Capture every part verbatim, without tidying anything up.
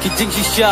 Ki jingshisha.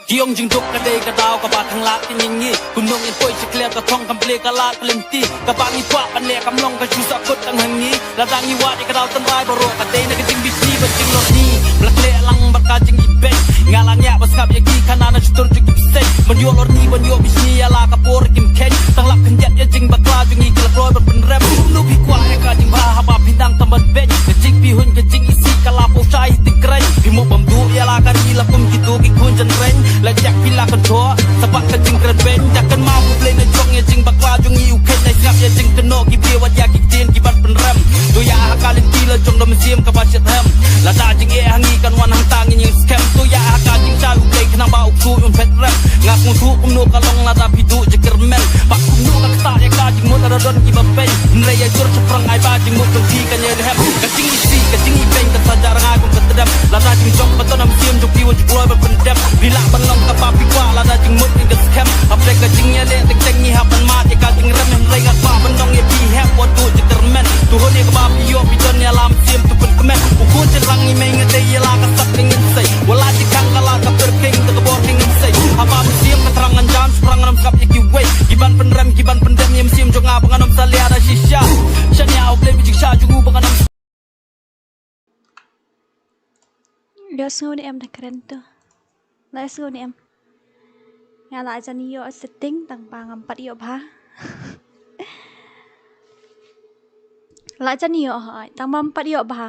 Ki ong jingduk ka dei ka daw kaba khanglad ka ngi ngi. Kumno ngin poi sha klet ka thong kam plie ka lad ka lynti. Kaba ngi kwah ban leh kam long ka shu sah kut tang ha ngi. Lada ngi wad ïa ka daw tynrai baroh ka dei na ka jingbishni bad jinglorni. Ba la khleh lang bad ka jingibeiñ. Nga la ngiah ba sngap ïa ki khana na shutur jong ki bseiñ. Ban ïoh lorni ban ïoh bishni ïa la ka por kim kheiñ. Tang lap khyndiat ïa jingbakla jong ngi ki la kloi ban pynrem. Kumno phi kwah ïa ka jingbha haba phi nang tam ban beiñ. Ka jingpyrhuh ka jingisih ka la poi shai hi tyngkreiñ. Phi mo bam duh ïa la ka ri la kum kito ki khun jynreiñ. La jak phi la ka thoh sa bad ka jingkren beiñ. Da kynmaw U Blei na jong ïa jingbakla jong ngi u kheiñ. Nai sngap ïa jingkynnoh ki briew wat ïa ki ktien ki ban pynrem. To ïa ha ka lynti la jong da mynsiem kaba shitrhem. Lada jingeh ha ngi kan wan hangta ngin ïeng skhem. To ïa ha ka jingshai U Blei khnang ba u ksuid un phet rem. Nga sngewthuh kumno ka long lada phi duh jingkyrmen. Ba kumno ka ktah ïa ka jingmut lada don kiba peiñ. Hynrei ïa jur shaphrang ai ba jingmut jong phi kan ïalhem. Ka jingisih ka jingibeiñ ka sa jah rngai kum ka tdem. Lada jingjop ba don ha mynsiem jong phi wat ju kloi ban pyndep. Phi lah ban long kaba phi kwah lada jingmut ngin ka skhem. Hapdeng ka jingïaleh teng teng ngi hap ban mad ïa ka jingrem. Hynrei nga kwah ban ong ïa phi hep wat duh jingkyrmen. To hun ïa kaba phi ïoh phi don ïa la mynsiem to pynkmen. U khun jynrang ngi mei nga dei ïa la ka sap ka ngin sei. Wat la jingkhang ka la ka pyrkhing da ka bor ka ngin sei. Haba mynsiem ka thrang ngan jam shaphrang ngan ym sngap ïa kiwei. Ki ban pynrem ki ban pyndem ïa mynsiem jong nga ba ngan ym salia da shisha. Shaniah U Blei ba jingshisha jong u ba ngan ym Ïohsngew ne em da kren to? La ïohsngew ne em? Nga la jan ïoh setting tang ba ngam pat ïoh bha. La jan ïoh hooid tang ba ngam pat ïoh bha.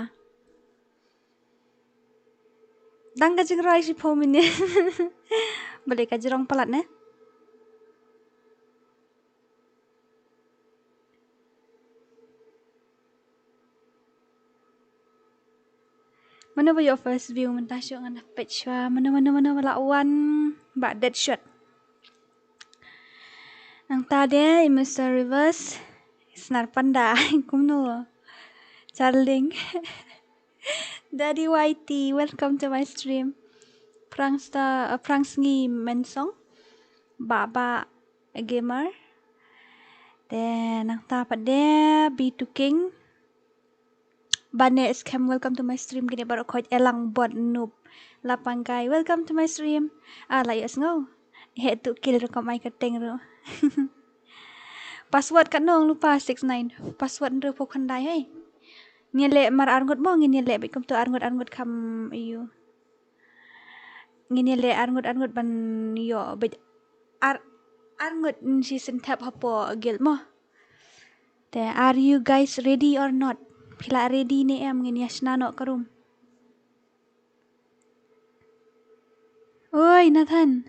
Dang ka jingrwai shiphew minit. Balei ka jrong palat ne? Mano ba ïoh first view mynta shuh ngan peit shuwa mano mano mano ba la wan ba Deadshot. Nangta de i Mister Reverse Snar Panda kumno Charling. Daddy Y T, welcome to my stream. Prankster, uh, Pranksngi Mensong. Baba Gamer. Te nangta pat de B two King. Bane Scam, welcome to my stream. Kine baroh khoit elang bot noob. Lapang kai, welcome to my stream. Ah, la ïohsngew. He tu kill rukom ai ka teng ru. Password katno ong lypa six nine. Password hynriewphew khyndai hei. Ngin leh mar arngut mo, ngin leh bad kumto arngut arngut kham ïu. Ngin ïaleh arngut arngut ban ïoh bad ar arngut ngi shisien thep hapoh guild mo. Te are you guys ready or not? Phi la ready ne em ngin ïa shna noh ka room. Oi Nathan,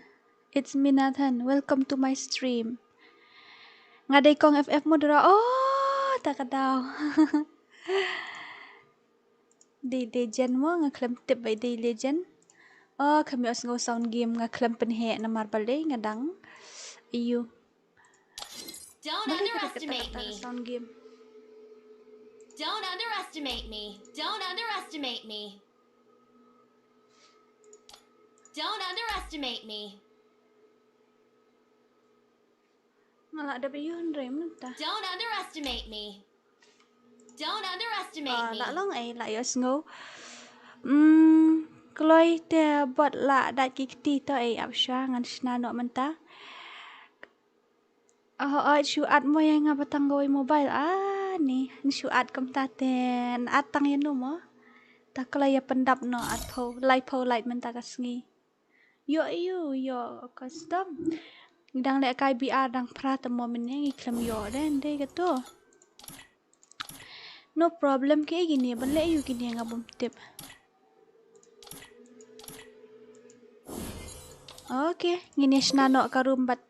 it's me Nathan. Welcome to my stream. Nga dei kong F F mo dura. Oh, ta ka daw. Dei Legend mo, nga khlem tip ba dei Legend. Oh, kham ïohsngew sound game, nga khlem pynheh namar balei nga dang. Ayu. Don't underestimate me. Sound game. Don't underestimate me. Don't underestimate me. Don't underestimate me. Nga la dep ïoh hynrei mynta. Don't underestimate me. Don't underestimate me. Ah, la long ei, la ïohsngew. Hmm, kloi te bot la dat ki kti to ei, ap shuwa ngan shna noh mynta. Oh, oh, shu add mo ïa nga ba tang kawei mobile. Ah, ni, shu add kumta te, add tang ïa no mo. Ta kloi ïa pyndap noh arphew, laiphew lait mynta ka sngi. Ïoh ïu, ïoh custom. Dang leh kai B R dang phra te mo mynne ngi khlem ïoh de, de kato. No problem, kiei kine ban leh ïu kine nga bym tip. Okay, ngin ïa shna noh ka room bad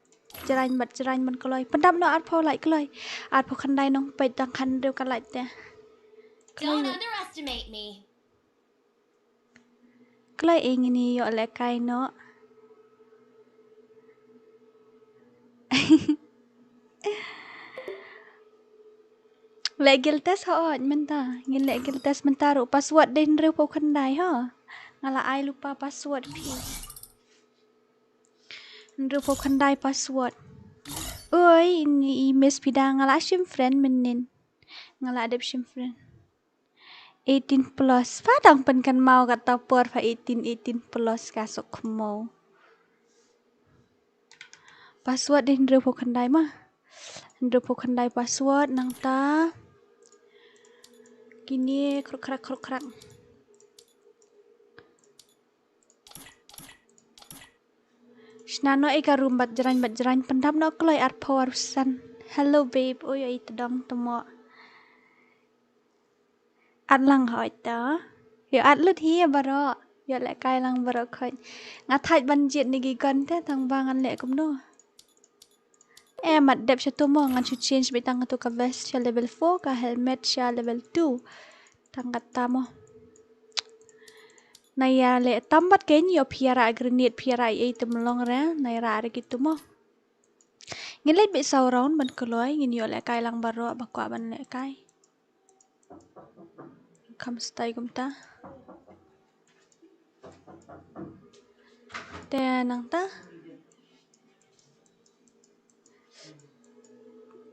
jraiñ bad jraiñ ban kloi. Pyndap noh arphew lait kloi. Arphew khyndai nong peit dang khathynriew ka lait te. Kloi. Don't underestimate me. Kloi, eh, ngin ïoh lehkai noh. Leh guild test ho ot mynta. Ngin leh guild test mynta ruh, password dei hynriewphew khyndai ho. Nga la ai lypa password phi. Hynriewphew khyndai password. Oi, ini i Miss Pida, nga la shim friend mynnin. Nga la dep shim friend. Eighteen plus. Pha dang pynkynmaw kata por pha eighteen, eighteen plus ka suk khmo. Password dei hynriew phew khyndai ma. Hynriew phew khyndai password nangta. Kine kruk krak kruk krak. Shna noh ïa ka room bad jrang bad jrang pyndap noh kloi arphew arphew san. Hello babe, oi oi tdong tmo. At lang hoi ta. Ïoh at lut hi baroh. Ïoh lehkai lang baroh khoit. Nga thait ban jied ni ki gun te tang ba ngan leh kumno. Eh, mat dep sha tu mo, ngan shu change beit tang katu ka vest sha level four, ka helmet sha level two. Tang kata mo. Na ïa leh tam bad kein ïoh phi ïa rah grenade, phi ïa rah ei ei te mlong re, na ïa rah re kitu mo. Ngin leit beit saw round ban kloi, ngin ïoh lehkai lang baroh ba kwah ban lehkai. Kham stai kumta. Te nangta.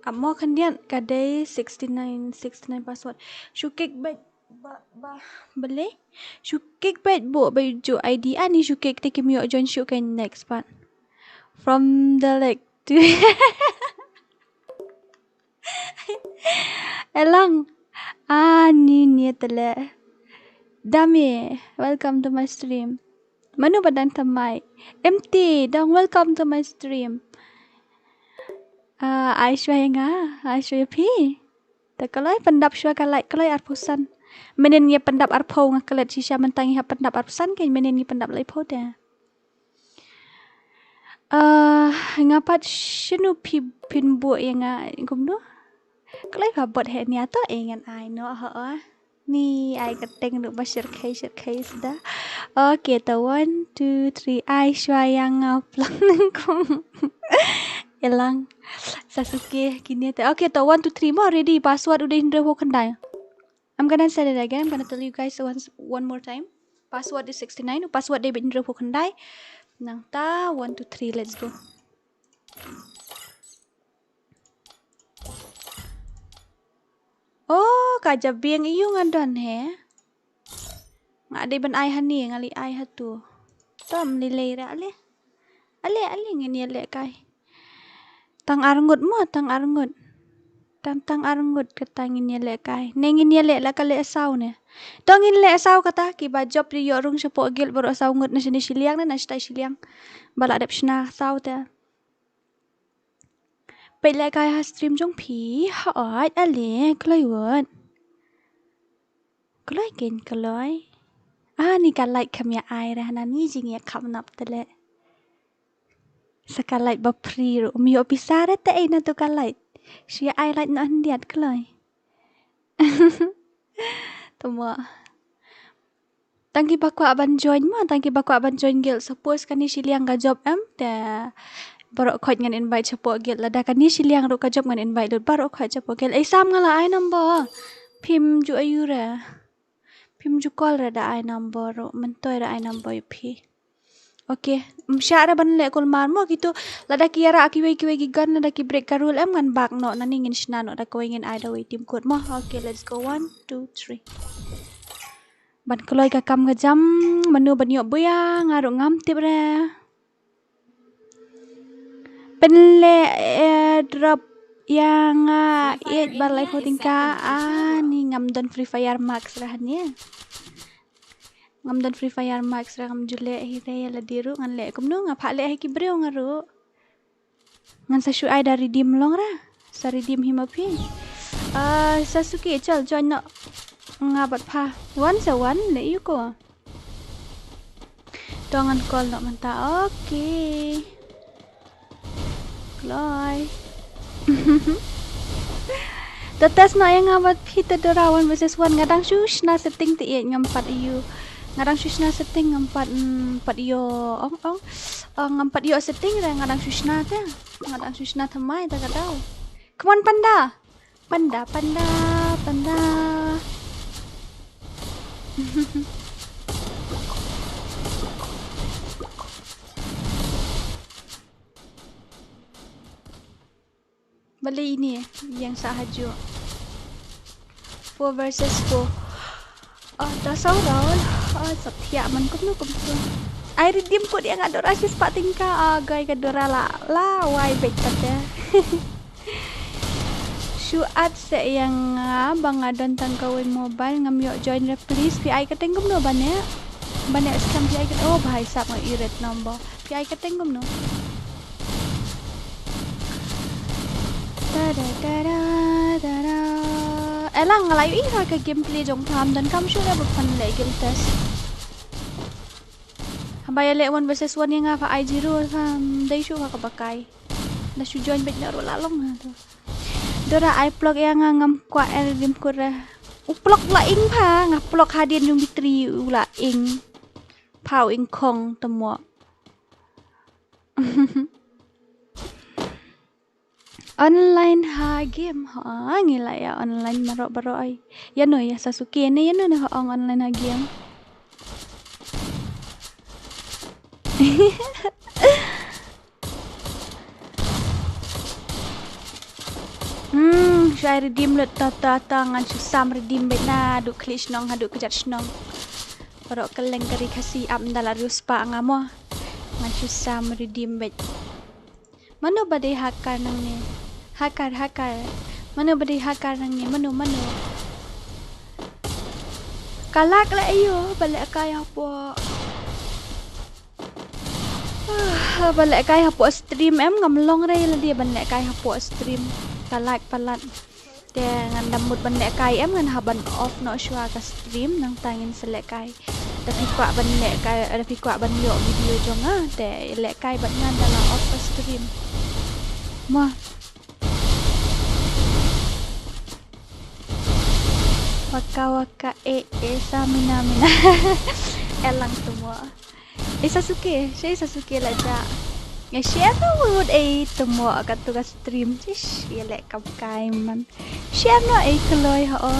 Amo khyndiat ka dei sixty nine, sixty nine password. Shu kick beit ba, ba, bele. Shu kick beit bo ba ju I D ani shu kick te kim ïoh join shu ka next part. From the lake to Elang. Ah, ni ni tele. Dami, welcome to my stream. Manu ba dang thymmai. Empty, dang welcome to my stream. Ah, ai shuwa ïa nga, ai shuwa ïa phi. Te kloi pyndap shuwa ka light kloi arphew san. Mynnin ngi pyndap arphew nga klet shisha mynta ngi hap pyndap arphew san kein mynnin ngi pyndap laiphew te. Ah, nga pat shinu phi phin buh ïa nga kumno? Kloi pha bot he nia to e ngan ai noh ho. Ni ai ka teng ruh ba shirkhei shirkhei sda. Okay, to one, two, three. Ai shuwa ïa nga plang kum. Elang. Sasuke kine te. Okay, to one, two, three mo ready. Password u dei hynriew phew khyndai. I'm gonna say it again. I'm gonna tell you guys once, one more time. Password is sixty nine. Password dei beit hynriew phew khyndai. Nangta one, two, three. Let's go. Oh, ka jabieng ïu nga don he. Nga dei ban ai hani, nga leit ai hatu. Tom lei lei ra ale. Ale, ale ngin ïa lehkai. Tang arngut mo, tang arngut. Tang, tang arngut kata ngin ïa lehkai. Ne ngin ïa leh la ka leh saw ne. To ngin leh saw kata kiba jop ri ïoh rung shapoh guild baroh saw ngut na shane shiliang ne na shatai shiliang. Ba la dep shna saw te. Peit lehkai ha stream jong phi, hooid ale, kloi wot. Kloi kein kloi. Ah, ni ka light kham ïa ai re hana ni jingïakhap nap te le. Sa ka light ba free ruh. Um ïoh pisa re te ei na tu ka light. Shu ïa ai light na hyndiat kloi. Tamo. Tang kiba kwah ban join ma, tang kiba kwah ban join guild. Suppose kane shiliang ka jop em te baroh khoit ngan invite shapoh guild. Lada kane shiliang ruh ka jop ngan invite lut baroh khoit shapoh guild. Ei sam nga la ai number. Phim ju aiu re. Phim ju call re da ai number ruh. Myntoi re ai number ïa phi. Okay, ym shah re ban leh kulmar mo kitu. Lada ki ïa rah kiwei kiwei ki gun lada ki break ka rule em ngan bak noh nani ngin shna noh da kawei ngin ai da wei team code mo. Okay, let's go. One, two, three. Ban kloi ka kam ka jam, mano ban ïoh buya, nga ruh ngam tip re. Pynleh airdrop ïa nga ïeit ba laiphew tyngka, ani ngam don Free Fire Max re hane. Ngam don Free Fire Max re ngam ju leh hi re ïa lade ruh ngan leh kumno nga phah leh ha ki briew nga ruh. Ngan sa shu ai da redeem long ra. Sa redeem hi ma phi. Ah, Sasuke, chal join noh. Nga bad pha. Wan sa wan, leh ïu ko. To ngan call noh mynta. Okay. Kloi. To test noh ïa nga bad phi te Dora one versus one nga dang shu shna setting te ïeit ngam pat ïoh. Nga dang shu shna setting ngam pat, mm, pat ïoh ong ong. Oh, ngam pat ïoh setting re nga dang shu shna te. Nga dang shu shna thymmai te ka daw. Come on panda. Panda, panda, panda. Balei ini ïeng sah hajuh. Four versus four. Oh, da saw round. Oh, sa thiah man kumno kumno. Ai redeem code ïa nga Dora shispah tyngka. Oh, guy ka Dora la, la wai beit pat te. Shu add seh ïa nga ba nga don tang kawei mobile, ngam ïoh join re please. Phi ai kyrteng kumno ba neh? Ba neh scam phi ai kyrteng. Oh, bha ïa sap nga irit number. Phi ai kyrteng kumno? Tada, tada, tada. Eh, lang nga la ïohi ha ka gameplay jong pha, ym donkam shuh re ba phan leh guild test. Haba ïaleh one versus one ïa nga pha ai zero, pha, ym dei shuh ha kaba kai. Da shu join beit na ruh la long ha tu. Dora ai plok ïa nga, ngam kwah eh redeem code re. U plok u la ing pha, nga plok hadien jong battery u la ing. Pha u ing khong te mo. Online ha game ha, ngi la ïa online baroh baroh ai. Ïano ïa Sasuke ne ïano ne ha ong online ha game. Hmm, shu ai redeem lut ta ta ta, ngan shu sam redeem beit naduh khlieh shnong haduh kjat shnong. Baroh kylleng ka ri Khasi ap ynda la riewspah nga mo. Ngan shu sam redeem beit. Mano ba dei hacker nangne? Hacker, hacker. Mano ba dei hacker nangne? Mano, mano? Ka lag leh aïu ba lehkai hapoh. Ah, ba lehkai hapoh stream em, ngam long re lade ban lehkai hapoh stream. Ka lag palat. Te ngan da mut ban lehkai em, ngan hap ban off noh shuwa ka stream, nangta ngin sa lehkai. Da phi kwah ban lehkai, da phi kwah ban ïoh video jong nga, te lehkai bad nga ynda la off ka stream. Mo. Waka waka eh eh sa mina mina. Eh lang tu mo. Eh Sasuke, sha eh Sasuke la ja. Eh share no mut eh tu mo ka tu ka stream. Chish, ïaleh kam kai man. Share no eh kloi ha o.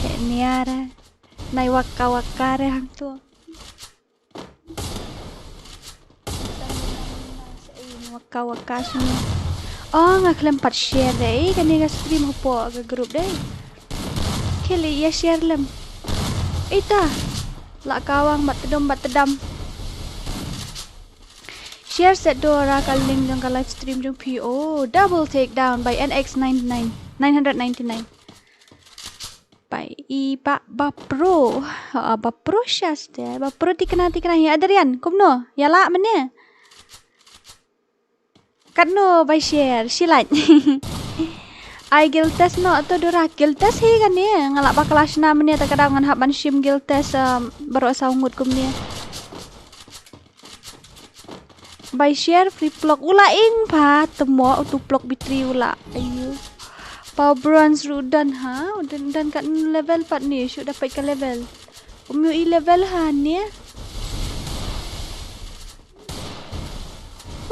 Eh niara. Nai waka waka re hangtu. Waka waka shini. Oh, nga khlem pat share dei kane ka stream hapoh ka group dei. Khie lei ïa share lem. Ita. La kawang bat tdom bat tdam. Share seh Dora ka link jong ka live stream jong phi. Oh, double take down by N X ninety-nine, nine hundred ninety-nine. Bai i ba ba pro. Ha, ba pro shas te. Ba pro tikna tikna hi Adrian. Kumno? Ïa la mene. Katno bai share. Shi lait. Ai guild test no to Dora guild test hi kane. Nga la ba clash na mene ta ka daw ngan hap ban shim guild test, um, baroh saw ngut kumne. Bai share free plok u la ing pha te mo u tu plok battery u la. Ayu. Power bronze ruh u don ha. U don don kat level pat ne shu da peit ka level. Um yu i level ha ne.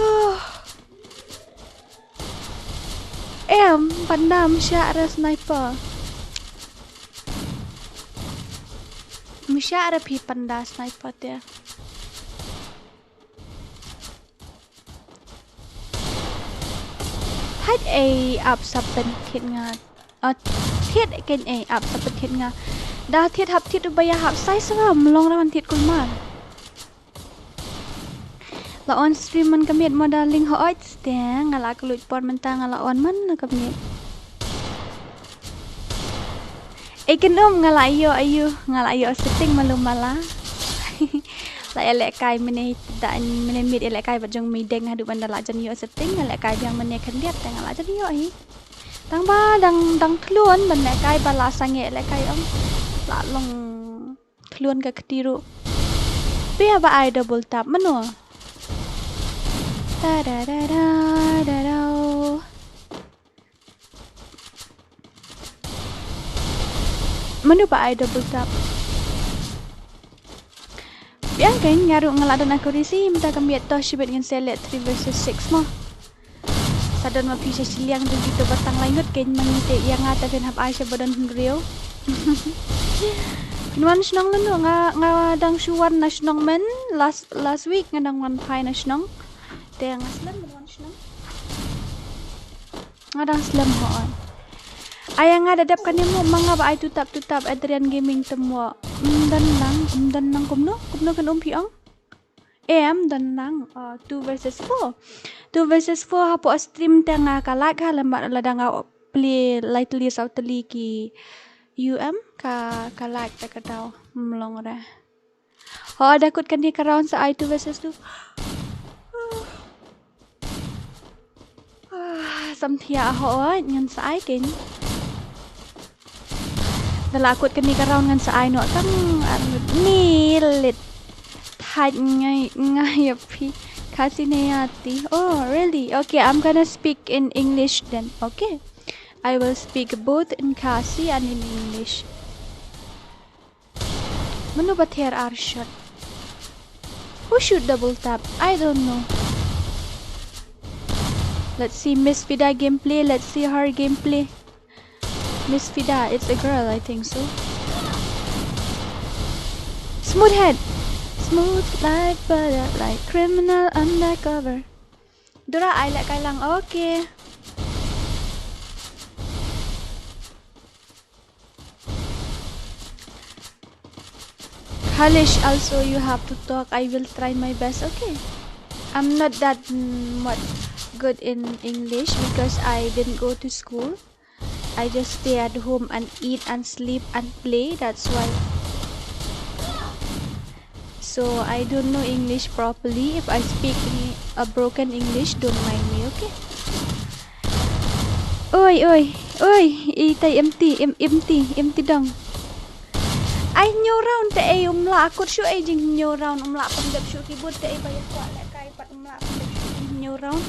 Huh. Em, pandam sha re sniper. Msha re phi panda sniper te. Hait ei ap sapen thit nga. Ot thit ken ei ap sapen thit nga. Da thit hap thit u ba ïa hap sai sa mlong ra man thit kulmar. La on stream man ka miet mo darling ho oi te nga la klut por mynta nga la on man ka miet. Ei ken um nga la ïoh ayu nga la ïoh setting malu mala. La ïa lehkai mene da mene miet ïa lehkai bad jong mi deng haduh ban da la jan ïoh setting nga lehkai biang mene khyndiat te nga la jan ïoh hi. Tang ba dang dang thlun ban lehkai ba la sangeh lehkai ong la long. Thlun ka kti ruh. Pia ba ai double tap mano. Ta da da da da da. Mano ba ai double tap. Biang kein nga ruh nga la don accuracy mynta ka miet to shibit ngin sa leh three versus six mo. Sa don ma phi sha shiliang jong kito ba tang lai ngut kein ma ngi te ïa nga te phin hap ai sha ba don hynriew. Phin wan shnong lano nga nga dang shu wan na shnong men last last week nga dang wan phai na shnong. Te nga slem ban wan shnong. Nga dang slem hooid. Ai nga da dep kane mo, ma nga ba ai tutap tutap Adrian Gaming te mo. Ym don nang, ym don nang kumno, kumno kan um phi ong? Em don nang, uh, two versus four. Two versus four hapoh stream te nga ka lag ha lem bad lada nga play lai tylli saw tylli ki U M ka, ka lag te ka daw. Ym long re. Ho da kut kane ka round sa ai two versus two. Ah, sam thiah ho ngan sa ai ken. Da la kut kane ka round ngan sa ai noh tang ar minit. Thait ngai ngai ïa phi. Khasi ne ïa ti. Oh, really? Okay, I'm gonna speak in English then. Okay. I will speak both in Khasi and in English. Mano ba ther ar shot? Who shoot double tap? I don't know. Let's see Miss Fida gameplay. Let's see her gameplay. Miss Fida, it's a girl, I think so. Smooth head. Smooth like butter, like criminal undercover. Dora, ai lehkai lang. Okay. Khalish, also you have to talk. I will try my best. Okay. I'm not that mm, much good in English because I didn't go to school. I just stay at home and eat and sleep and play. That's why. So I don't know English properly. If I speak in a broken English, don't mind me, okay? Oi, oi, oi, itai empty, em, empty, empty dong. Ai hynñiew round te ei um lah kut shuh ei jing hynñiew round um lah pynjop shuh keyboard te ei ba ïa kwah lehkai pat um lah pynjop shuh jing hynñiew round.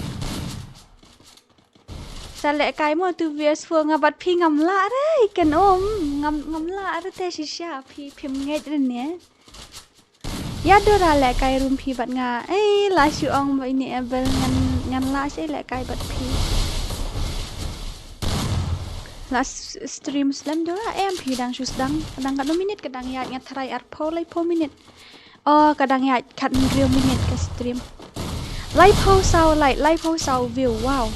Sa lehkai mo two versus four nga bad phi ngam lah re kan um ngam ngam lah re te shisha phi phim ngeit re ne. Ïa Dora lehkai rum phi bad nga. Ei la shu ong ba ini Abel ngan ngan la shu lehkai bad phi. La s- stream slem Dora em phi dang shu sdang. Dang katno minit ka dang ïaid nga tharai arphew laiphew minit. Oh ka dang ïaid khathynriew minit ka stream. Laiphew saw like laiphew saw view wow.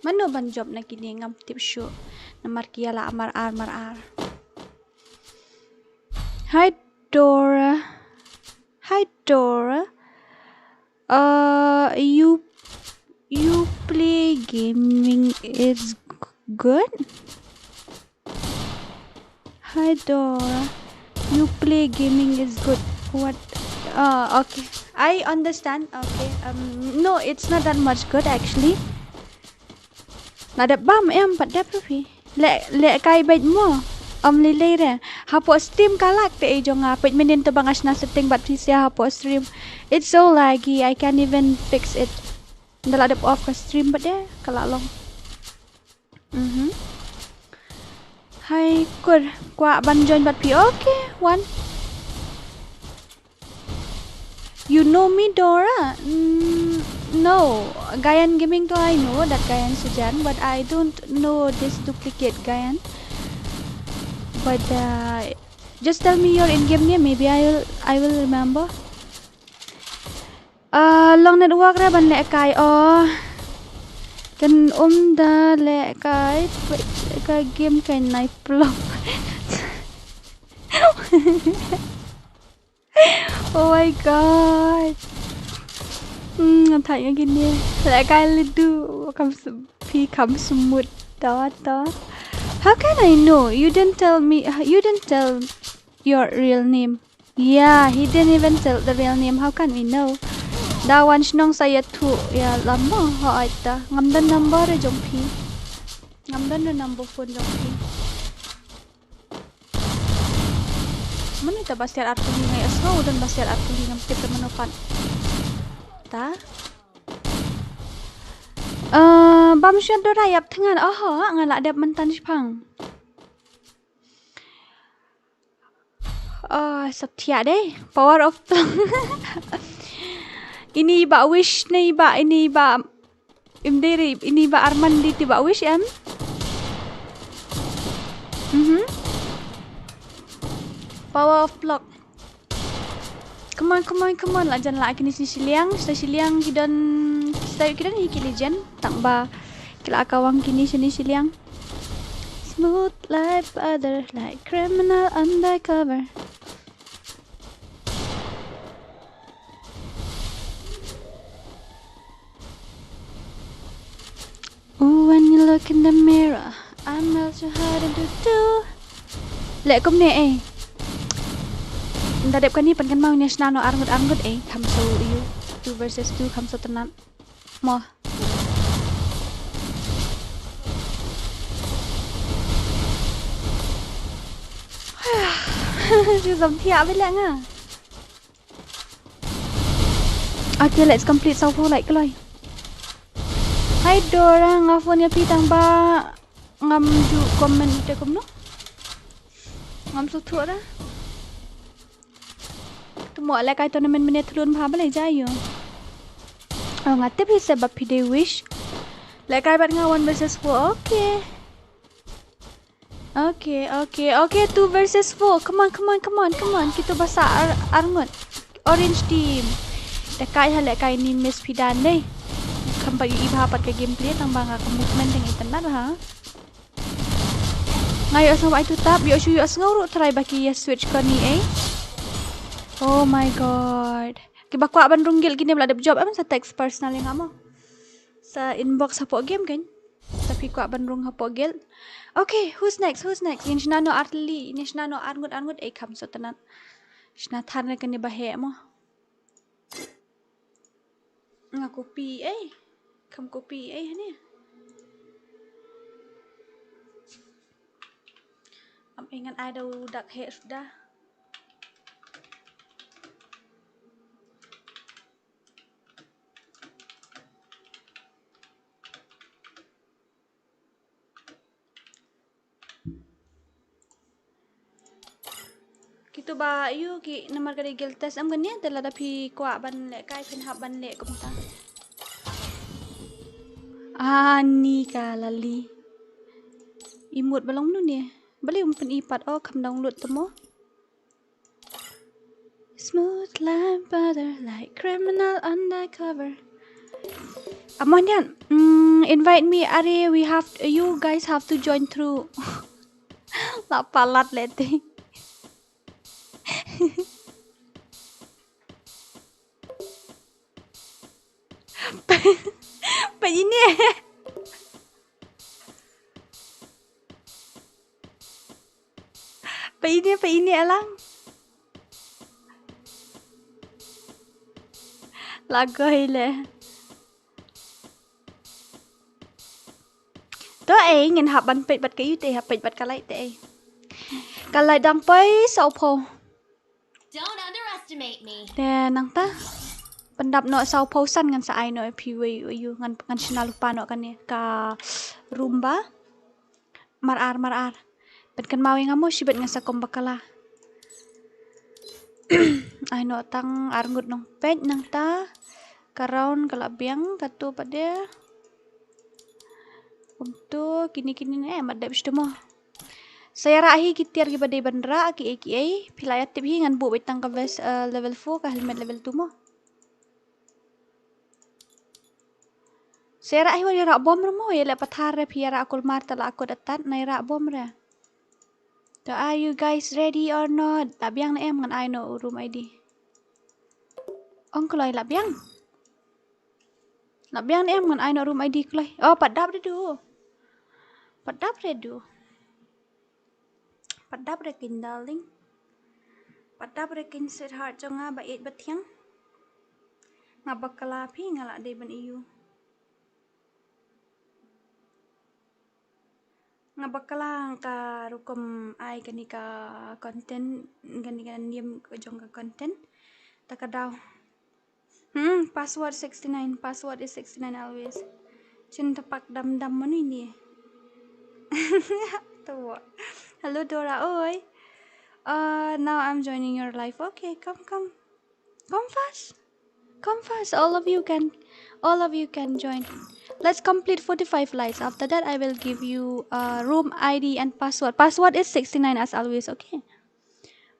Mano ban jop na kine ngam tip shuh. Namar ki ïa la mar ar mar ar. Hi Dora. Hi Dora. Uh, you you play gaming is g- good. Hi Dora. You play gaming is good. What? Uh, okay. I understand. Okay. Um, no, it's not that much good actually. La dep bam em pat dep rufi. Le le kai bait mo. Am lilei re. Hapoh stream ka lag te e jong nga peit mynnin te ba nga shna setting bad phi sia hapoh stream. It's so laggy. I can't even fix it. Nda la dep off ka stream bad de ka la long. Mhm. Hai kur kwah ban join bad phi. Okay, one. You know me, Dora? Mm, no. Gayan Gaming to I know that Gayan Sujan, but I don't know this duplicate Gayan. But uh, just tell me your in-game name, maybe I will I will remember. Uh, long network re ban lehkai oh. Kan um da lehkai ka game kai knife block. Oh my god. Hmm, ngam thait nga kine. Lehkai lidu kam s- phi kam smut da da. How can I know? You didn't tell me. You didn't tell your real name. Yeah, he didn't even tell the real name. How can we know? Da wan shnong sa ïathuh ïa lama ha aita. Ngam don number jong phi. Ngam don number phone jong phi. Mano ta ba siar artylli ngai asngo u don ba siar artylli ngam tip da mano pat. Ta. Eh, bam shot Dora ïap thngan. Oho, nga la dep myntan shipang. Ah, sa thiah dei. Power of tongue. Ini ba wish ne ba ini ba im dei ri ini ba arman di ti ba wish em. Mhm. Power of block. Come on, come on, come on. La jan la kini sini siliang, sini siliang ki don Te ki don hi ki legend, tang ba ki la kawang kine shane shiliang. Smooth like butter, like criminal undercover. Ooh, when you look in the mirror, I'm not sure how to do do. Leh kumne eh. Nda dep kani pan kan mau ne shna no arngut arngut eh. Kham so you. Two versus two kham so tenat. Mo. Ju zam thiah bela nga. Okay, let's complete saw phew like kloi. Hi Dora, nga phone ïa phi tang ba ngam ju comment te kumno. Ngam sngewthuh da. To mo lehkai tournament mynne thlun bha balei jia ïoh. Oh, nga tip hi se ba phi dei wish. Lehkai bad nga one versus four. Okay. Okay, okay, okay, two versus four. Come on, come on, come on, come on. Kito ba sah ar, arngut. Orange team. Lehkai ha lehkai ni miss phi dan dei. Kham pat ïohi bha pat ka gameplay tang ba nga ka movement dang itynnad bha. Nga ïohsngew ba ai tu tap, ïoh shu ïohsngew ruh try ba ki ïa switch kane eh. Oh my god. Kiba kwah ban rung guild kine ba la dep job em sa text personal ïa nga mo. Sa inbox hapoh game kan. Sa phi kwah ban rung hapoh guild. Okay, who's next? Who's next? Ngin shna no artylli, ngin shna no arngut arngut eh kham so tenat. Shna than ne kane ba heh mo. Nga copy eh. Kham copy eh hane. Am eh ngan ai da u dak heh suda. Kito ba ïoh ki namar ka dei guild test em kane te lada phi kwah ban lehkai phin hap ban leh kumta. Ani ka lali. Emote ba long mano ne. Balei um pyni pat oh kham download te mo. Smooth like butter, like criminal undercover. Amandian, mm, invite me, are we have, you guys have to join through. La palat leh te. Peit ine. Peit ine, peit ine alang. Lagoi leh. To eh, ngin hap ban peit bad ka ïu te, hap peit bad ka light te eh. Ka light dang poi saw phew. Don't underestimate me. Te nangta. Pyndap noh saw phew san ngan sa ai noh ïa phi wei ïa u ngan, ngan shna lypa noh kane ka room ba. Mar ar, mar ar. Pynkynmaw ïa nga mo shibit nga sa kum bakla. Ai noh tang arngut nongpeit nangta. Ka round ka la biang kato pat de. Kumto kine kine ne mat dep shito mo. Sa ïarah hi ki tiar kiba dei ban rah kiei kiei. Phi la ïatip hi ngan buh beit tang ka vest, eh, level four ka helmet level two mo. Sa ïarah hi wat ïarah bom re mo ïa leh pathar re phi ïarah kulmar te la akut atat na ïarah bom re. To are you guys ready or not? La biang ne em ngan ai noh u room I D. Ong kloi la biang. La biang ne em ngan ai noh room I D kloi. Oh, pat dap re du. Pat dap re du. Pat dap re kin darling. Pat dap re kin sweetheart jong nga ba ïeit ba thiang. Nga bakla phi nga la dei ban ïoh. Nga bakla ka rukom ai kane ka content, kane ka name jong ka content. Ta ka daw. Hmm, password sixty-nine. Password is sixty-nine always. Chin tapak dam dam manu ini. Tuh. Hello Dora, oi. Uh, now I'm joining your live. Okay, come, come. Come fast. Come fast. All of you can, all of you can join. Let's complete forty-five lights. After that, I will give you uh, room I D and password. Password is sixty-nine as always, okay?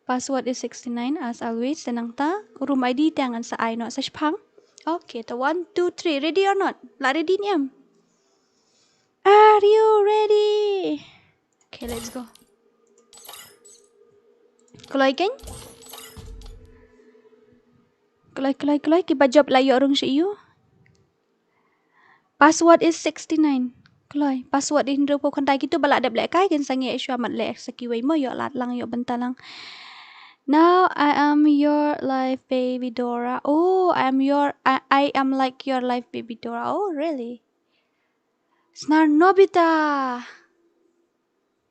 Password is sixty-nine as always. Te nangta room I D te ngan sa ai noh sa shipang. Okay, to one, two, three. Ready or not? La ready ne em? Are you ready? Okay, let's go. Kloi keiñ. Kloi, kloi, kloi. Kiba jop la ïoh rung sha ïu. Password is sixty-nine. Kloi. Password is hynriewphew khyndai. Kitu ba la dep lehkai kin sangeh shuwa mat leh sa kiwei mo, ïoh lad lang, ïoh bynta lang. Now I am your life baby Dora. Oh, I am your, I, I am like your life baby Dora. Oh, really? Snar Nobita.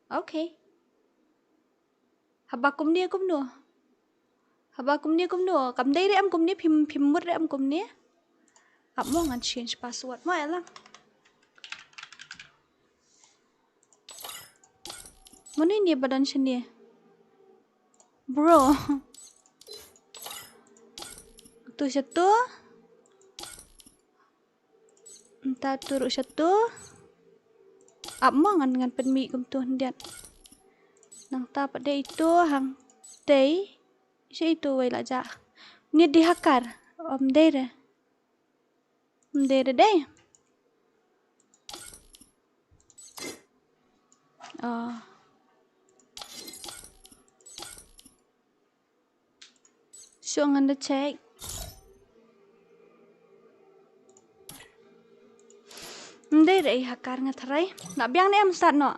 Okay. Haba kumne kumno? Haba kumne kumno? Kam dei re em kumne, phim, phim mut re em kumne? Ap mo, ngan change password mo, ïa lang. Mano ine ba don shane? Bro. Tu sha tu. Mynta tu ruh sha tu. Ap mo, ngan, ngan pynmih kumtu khyndiat. Nangta pat dei itu hangtei. Sha itu wei la jah. Ni di hakar. Ym dei re. Ym dei re dei. Oh. Shu ngan da check. Ym dei re i hakar, nga tharai. La biang ne em start noh?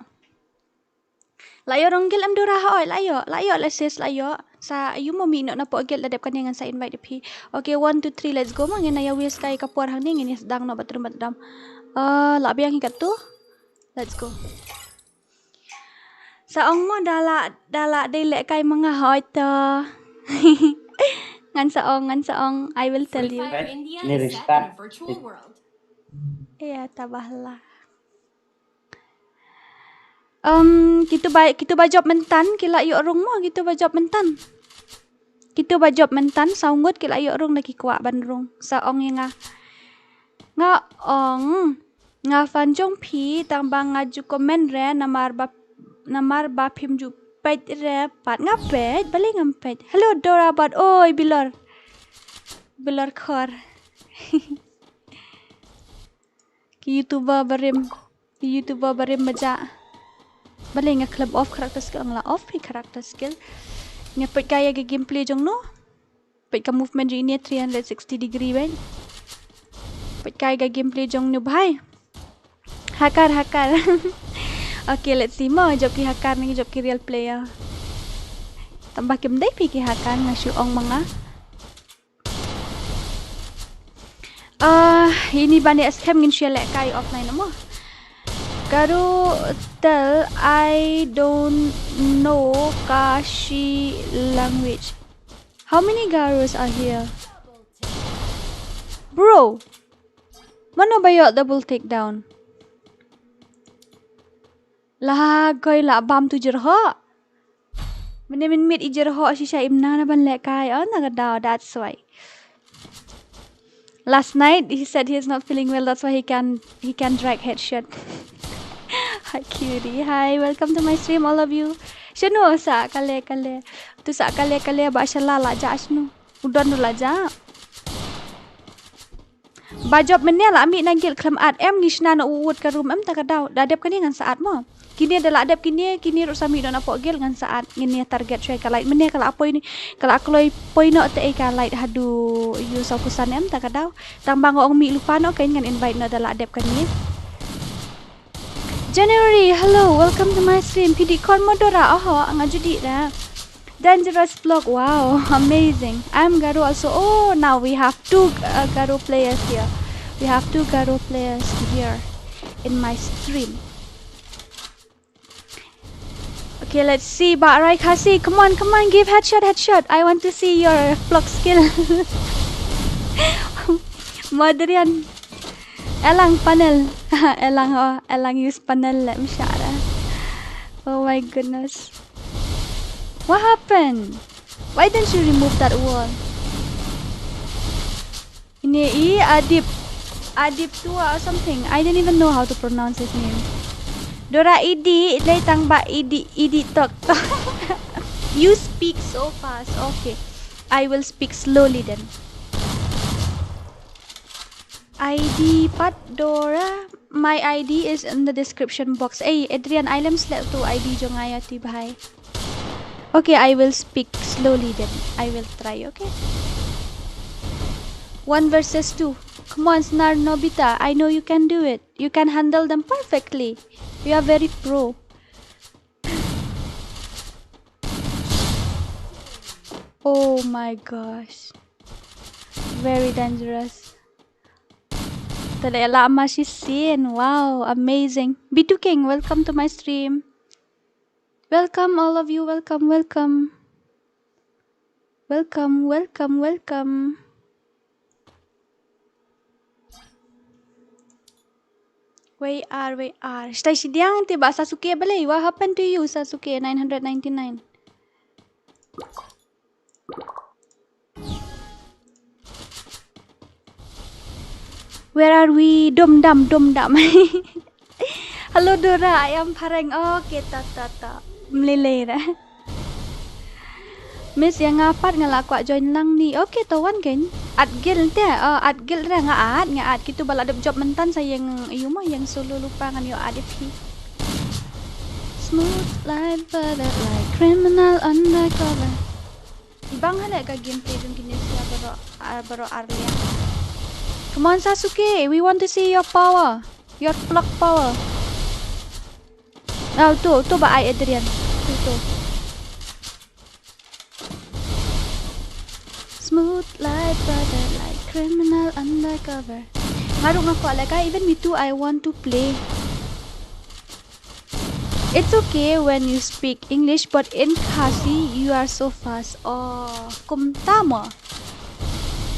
La ïoh rung guild em Dora ha oi, la ïoh, la ïoh le sis, la ïoh. Sa ïu mo mih noh na poh guild, la dep kane ngan sa invite phi. Okay, one, two, three, let's go mo, ngin ïa waste kai ka por hangne, ngin ïa sdang noh bathroom bathroom. Ah, la biang hi katto. Let's go. Sa ong mo da la, da la dei lehkai ma nga hoi to. Ngan sa ong, ngan sa ong, I will tell you. Free Fire India is set in a virtual world. Ïa, tabah la. Um, kitu ba, kitu ba jop mynta, ki la ïoh rung mo, kitu ba jop mynta. Kitu ba jop mynta, saw ngut ki la ïoh rung, da ki kwah ban rung. Sa ong ïa nga. Nga ong, nga fan jong phi, tang ba nga ju comment re, namar ba, namar ba phim ju peit re, pat nga peit, balei ngam peit. Hello, Dora Bad, oi, Bilor. Bilor Khor. Ki YouTuber barim, ki YouTuber barim ba jah. Balei nga khlem off character skill, nga la off phi character skill. Nga peit kai ïa ka gameplay jong no. Peit ka movement jong ine three hundred sixty degree beit. Peit kai ka gameplay jong no bhai. Hakar, hakar. Okay, let's see mo, jop ki hakar ne jop ki real player. Tang ba kim dei phi ki hakar, nga shu ong ma nga. Ah, ini bani escape ngin share lehkai offline mo. Garo tell I don't know Kashi language. How many Garos are here? Bro. Mano ba ïoh double takedown? La koi la bam tu jerhok. Mynne mynmiet i jerhok shisha im nang na ban lehkai. Oh, na ka daw, that's why. Last night he said he's not feeling well, that's why he can, he can drag headshot. Hi cutie, hi, welcome to my stream, all of you. Shano sa kale kale. Tu sa kale kale ba shala la jah shano. U don ruh la jah. Ba jop mynne la mih na guild khlem at em, ngi shna na u wut ka room em, ta ka daw. Da dep kane ngan sa at mo. Kine da la dep kine, kine ruh sa mih noh na poh guild ngan sa at, ngin ïa target shuwa ka light. Mynne ka la poi ni, ka la kloi poi noh te ei ka light haduh ïu saw kusan em, ta ka daw. Tang ba nga ong mih lypa noh, kane ngan invite noh da la dep kane. January, hello, welcome to my stream. Phi dih khon mo Dora? Oho, nga ju dih da. Dangerous block, wow, amazing. I'm Garo also. Oh, now we have two uh, Garo players here. We have two Garo players here in my stream. Okay, let's see, Bah Rai Khasi. Come on, come on, give headshot, headshot. I want to see your block skill. Modrian. Elang panel. Elang ho, elang use panel le mshara. Oh my goodness. What happened? Why didn't you remove that wall? Ini i Adip. Adip Tua or something. I didn't even know how to pronounce his name. Dora Idi, lei tang ba Idi, Idi tok tok. You speak so fast. Okay. I will speak slowly then. I D pat Dora. My I D is in the description box. Ei, Adrian, ai lem slek tu I D jong nga ïa ti bhai. Okay, I will speak slowly then. I will try, okay? One versus two. Come on, Snar Nobita. I know you can do it. You can handle them perfectly. You are very pro. Oh my gosh. Very dangerous. Tele la mashi sin. Wow, amazing. B two King, welcome to my stream. Welcome, all of you. Welcome, welcome. Welcome, welcome, welcome. Where are, where are? Shtai shidiang te ba Sasuke balei. What happened to you, Sasuke nine hundred ninety-nine? Where are we? Dum dam, dum dam. Hello Dora, I am Phareng. Okay, ta ta ta. Mlilei ra. Miss, ïa nga pat nga la kwah join lang ni. Okay, to wan kein. Add guild te. Oh, add guild ra nga add, nga add. Kitu ba la dep jop myntan sa ïeng ïu mo, ïeng solo lypa ngan ïoh add ïa phi. Smooth like butter, like criminal undercover. Ibang hale ka gameplay jong kine sia baroh, ah, baroh ar liang. Come on Sasuke, we want to see your power. Your clock power. Oh, tu, tu ba ai Adrian. Tu, tu. Smooth like butter, like criminal undercover. Nga ruh nga kwah lehkai, even me too, I want to play. It's okay when you speak English, but in Khasi, you are so fast. Oh, kumta mo.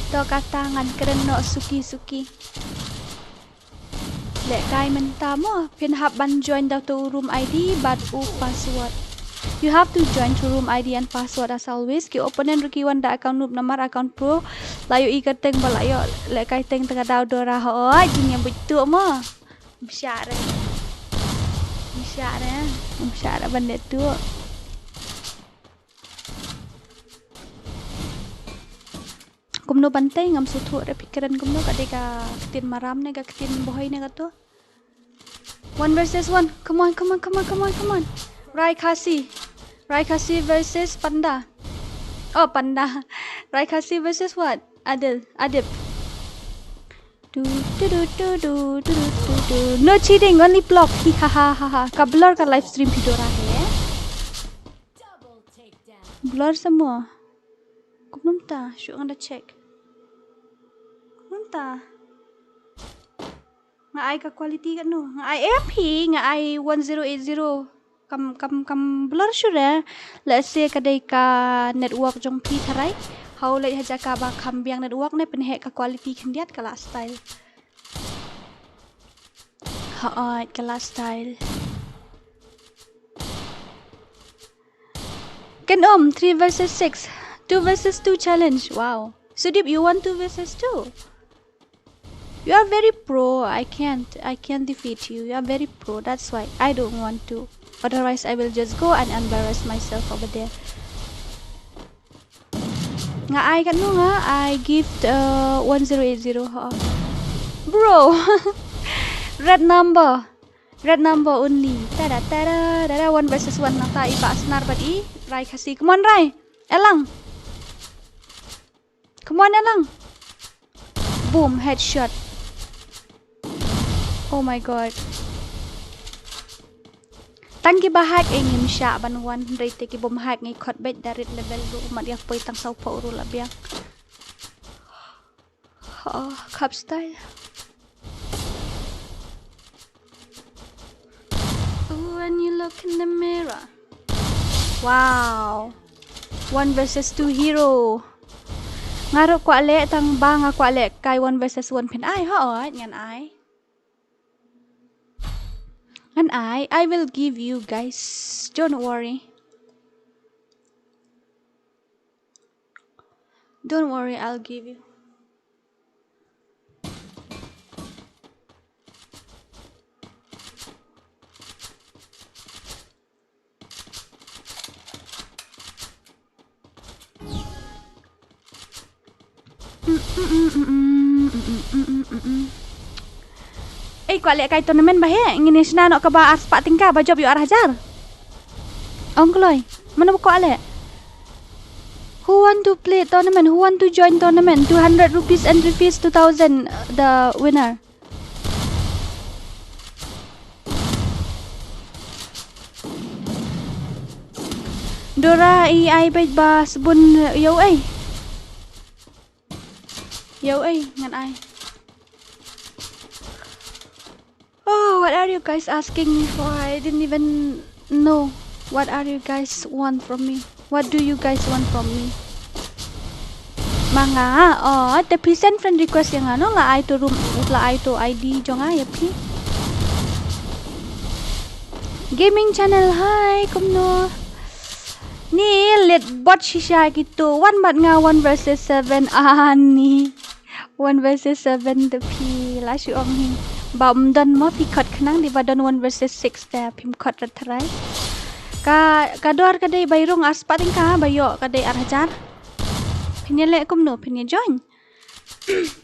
To kata ngan kren noh suki suki. Lehkai mynta mo, phin hap ban join da uto u room I D bad u password. You have to join through room I D and password as always. Ki opponent ruh ki wan da account noob namar account pro. La ïohi ka tank ba la ïoh lehkai tank, te ka daw Dora hooid, jingïabuit tuh mo. Bishah re. Bishah re. Bishah re ban dei tuh. Kumno ban tei, ngam sngewthuh re phi kren kumno, ka dei ka ktien Maram ne ka ktien Bhoi ne kato. One versus one. Come on, come on, come on, come on, come on. Rai Khasi. Rai Khasi versus Panda. Oh, Panda. Rai Khasi versus what? Adil. Adip. Du, du, du. No cheating, only block. Hi ha ha ha ha. Ka blur ka live stream phi Dora he. Blur semua. Kumno mynta, shu ngan da check. Kumno mynta? Nga ai ka quality katno? Nga ai A P, nga ai one zero eight zero. Kam, kam, kam blur shuh re. Let's say ka dei ka network jong phi tharai. Hau leit ha jaka ba kham biang network ne pynheh ka quality khyndiat ka la style. Hooid, ka la style. Ken Om, three versus six. Two versus two challenge. Wow. Sudip, you want two versus two? You are very pro. I can't, I can't defeat you. You are very pro. That's why I don't want to. Otherwise, I will just go and embarrass myself over there. Nga ai katno nga, I give, uh, one zero eight zero, ha. Bro. Red number. Red number only. Tada, tada, tada, one versus one. Nangta i Bah Snar bad i Rai Khasi. Come on, Rai. Elang. Come on, Elang. Boom, headshot. Oh my God. Tang kiba hack, eh, ngim shah ban wan, hynrei te ki bym hack ngi khot beit da rit level ruh, mat ïa poi tang saw phew ruh la biang. Oh, cup style. Ooh, when you look in the mirror. Wow. One versus two hero. Nga ruh kwah leh, tang ba nga kwah leh kai one versus one, phin ai, hooid, ngan ai. Ngan ai, I will give you guys. Don't worry. Don't worry, I'll give you. Mm, mm, mm, mm, mm. Ei, kwah leh kai tournament ba he, ngin ïa shna noh kaba ar spah tyngka, ba jop ïoh ar hajar. Ong kloi, mano ba kwah leh? Who want to play tournament? Who want to join tournament? Two hundred rupees entry fees, two thousand, uh, the winner. Dora, i ai beit ba sbun, ïa u ei. Ïa u ei, ngan ai. Oh, what are you guys asking me for? I didn't even know. What are you guys want from me? What do you guys want from me? Ma nga, oh, te phi send friend request ïa nga, no, la ai to room, la ai to I D jong nga ïa phi. Gaming channel, hi, kumno? Ni lit bot shisha kito, wan bad nga one versus seven, ani. One versus seven te phi la shu ong hi. Ba ym don mo phi khot khnang, dei ba don one versus six te phim khot rat tharai. Ka, ka dor ka dei bai rung ar spah tyngka, ba ïoh ka dei ar hajar. Phin ïa leh kumno, phin ïa join?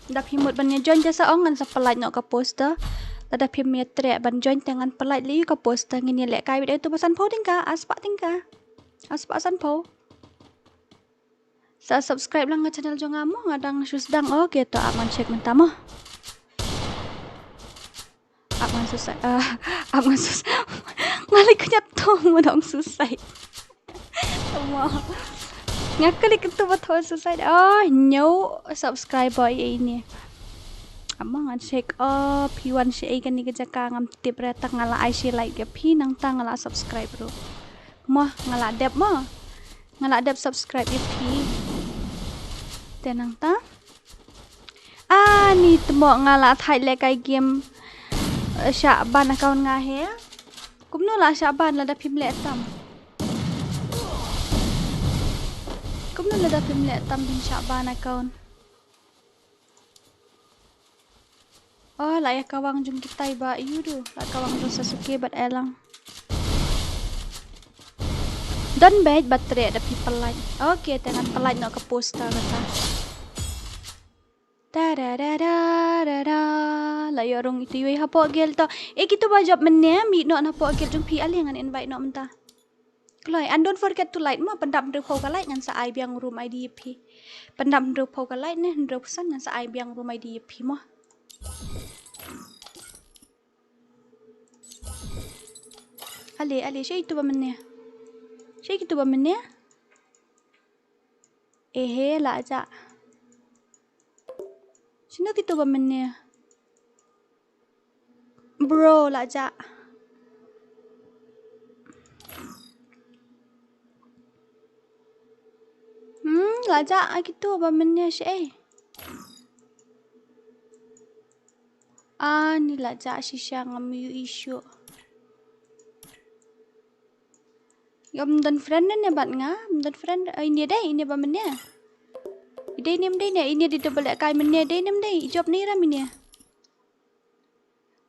Da phi mut ban ïa join te sa ong, ngan sa pynlait noh ka poster. Lada phim ïa treh ban join te ngan pynlait lei ka poster, ngin ïa leh kai beit ïa uto ba sanphew tyngka, ar spah tyngka. Ar spah sanphew. Sa subscribe lang ka channel jong nga mo, nga dang shu sdang. Okay, to ap ngan check mynta mo. Ap ngan suicide, ah, ap ngan suicide. Nga leh kynjat to mo dang suicide. Mo. Nga klik to ba to suicide. Oh, new subscriber ïa ine. Ap ngan check, oh, phi wan shaei kane ka jaka, ngam tip re, tang nga la ai shi like ïa phi, nangta nga la subscribe ruh. Mo, nga la dep mo. Nga la dep subscribe ïa phi. Te nangta. Ani te mo nga la thait leh kai game, eh, shah ban account nga he. Kumno la shah ban lada phim leh tam? Kumno lada phim leh tam phin shah ban account? Oh, la ïa kawang jong kitai ba ïu du, la kawang jong Sasuke bad Elang. Don beit ba treh da phi pynlait. Okay, te ngan pynlait noh ka poster kata. Ta da da da da da. La ïoh rung ito iwei hapoh guild to. Eh, kito ba jop mynne, mih noh na hapoh guild jong phi, ale ngan invite noh mynta. Kloi, and don't forget to like mo, pyndap hynriewphew ka like ngan sa ai biang room I D ïa phi. Pyndap hynriewphew ka like ne, hynriewphew san ngan sa ai biang room I D ïa phi mo. Ale, ale, shaei kito ba mynne? Shaei kito ba mynne? Ehe, la jah. Shano kito ba mynne? Bro, la jah. Hmm, la jah kito ba mynne shaei. Ani la jah shisha, ngam ïohi shuh. Ym don friend ne bad nga, ym don friend, eh, ine dei, ine ba mynne. Dei ne ym dei ne, ine dei to ba lehkai mynne, dei ne ym dei, i jop ne i rem ine.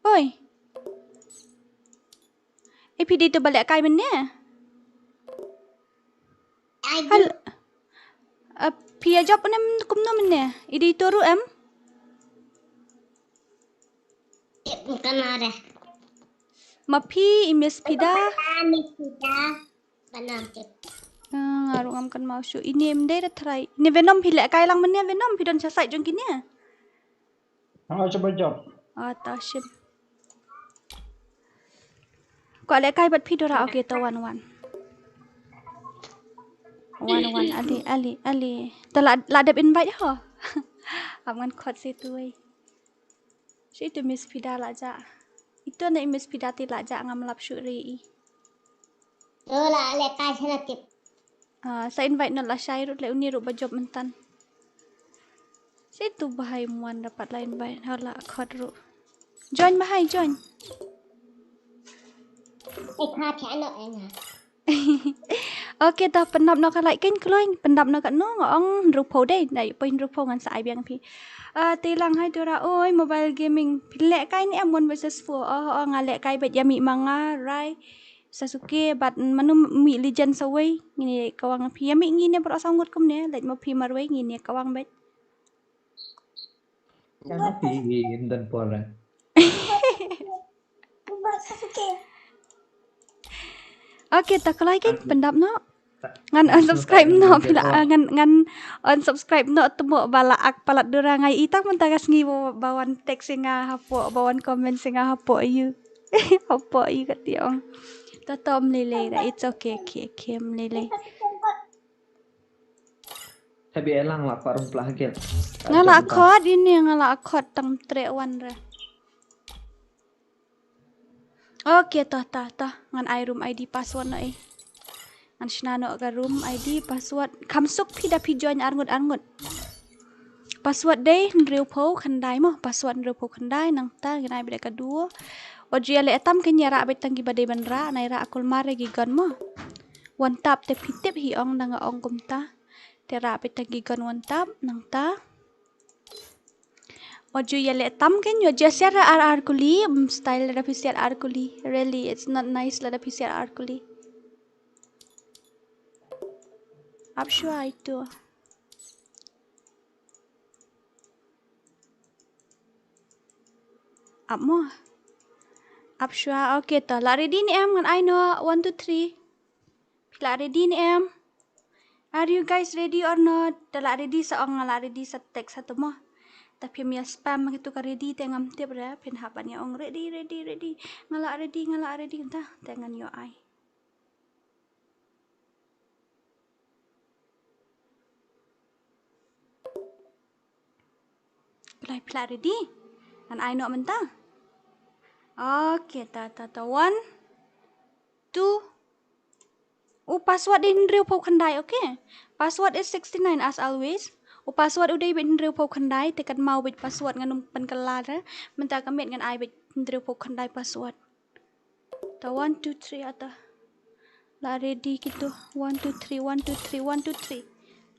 Oi. Eh, phi dei to ba lehkai mynne? Ai, hal-, eh, phi ïa jop ne kumno mynne? I dei to ruh em? Tip, bukan ada. Ma phi, i Miss Pida. Bukan Miss Pida. Bana tip. Ah, nga ruh ngam kynmaw shuh. Ine ym dei da trai. Ine Venom phi lehkai lang mynne Venom, phi don sha side jong kine. Nga shu ba jop. Ah, ta shim. Kwah lehkai bad phi Dora, okay, to wan wan. Wan wan, ale, ale, ale. To la, la dep invite ho. Ap ngan khot shi tu wei. Shi tu Miss Pida la jah. Ito ne Miss Pida te la jah ngam lap shuh re i. To la lehkai shana tip. Ah, sa invite noh lashai ruh leh uni ruh ba jop myntan. Shi tu bahai muan dapat la invite, ha la khot ruh. Join bahai, join. Eh, kha thia noh eh nga. Okay, ta pyndap noh ka like kein kloi, pyndap noh ka no nga ong hynriewphew dei, dei poi hynriewphew ngan sa ai biang phi. Ah, te lang hai Dora, oi, mobile gaming. Phi lehkai ne em one versus four? Oh, oh, nga lehkai bad ïa mih ma nga, Rai. Sasuke bad mano mih Legend sa wei, ngin ïa kawang phi. Ïa mih ngin ïa baroh saw ngut kumne, leit ma phi marwei ngin ïa kawang bad. Jangan pin dan pora. Okay, ta kloi keiñ, pyndap noh. Ngan unsubscribe noh, phi la, ngan, ngan unsubscribe noh, te mo ba la ak palat dura ngai i tang mynta ka sngi ba, ba wan text ïa nga hapoh, ba wan comment ïa nga hapoh ïu. Hapoh ïu ka tiong. Ta to, ym lei lei da, it's okay, okay, okay, ym lei lei. Habi elang la parum plah gel. Nga la khot ini, nga la khot tang tre wan re. Okay, to, to, to. Ngan ai room I D password noh ei. Ngan shna noh ka room I D password. Kham suk phi da phi join arngut arngut. Password dei hynriewphew khyndai mo. Password hynriewphew khyndai, nangta ngin ai beit ka duo. Wat ju ïaleh tam, keiñ ïarah beit tang kiba dei ban rah, nai rah kulmar ïa ki gun mo. One tap te phi tip hi ong, da nga ong kumta. Te rah beit tang ki gun one tap, nangta. Wat ju ïaleh tam, keiñ wat ju siat ar ar kuli, mm, style lada phi siat ar kuli. Really, it's not nice lada phi siat ar kuli. Ap shuwa itu. Ap mo. Ap shuwa, okay, to. La ready ne em, ngan ai noh one, two, three. Phi la ready ne em? Are you guys ready or not? Da la ready sa ong, nga la ready sa text ha to mo. Ta phim ïa spam ha kito ka ready te ngam tip re, phin hap ban ïa ong ready, ready, ready. Nga la ready, nga la ready, ta te ngan ïoh ai. Phi la, phi la ready? Ngan ai noh mynta. Okay, ta, ta, ta. One, two. U password dei hynriewphew khyndai, okay? Password is sixty-nine as always. U password u dei beit hynriewphew khyndai, te kynmaw beit password, ngan ym pynkylla re. Mynta ka miet ngan ai beit hynriewphew khyndai password. Ta one, two, three, ata. La ready kito. One, two, three, one, two, three, one, two, three.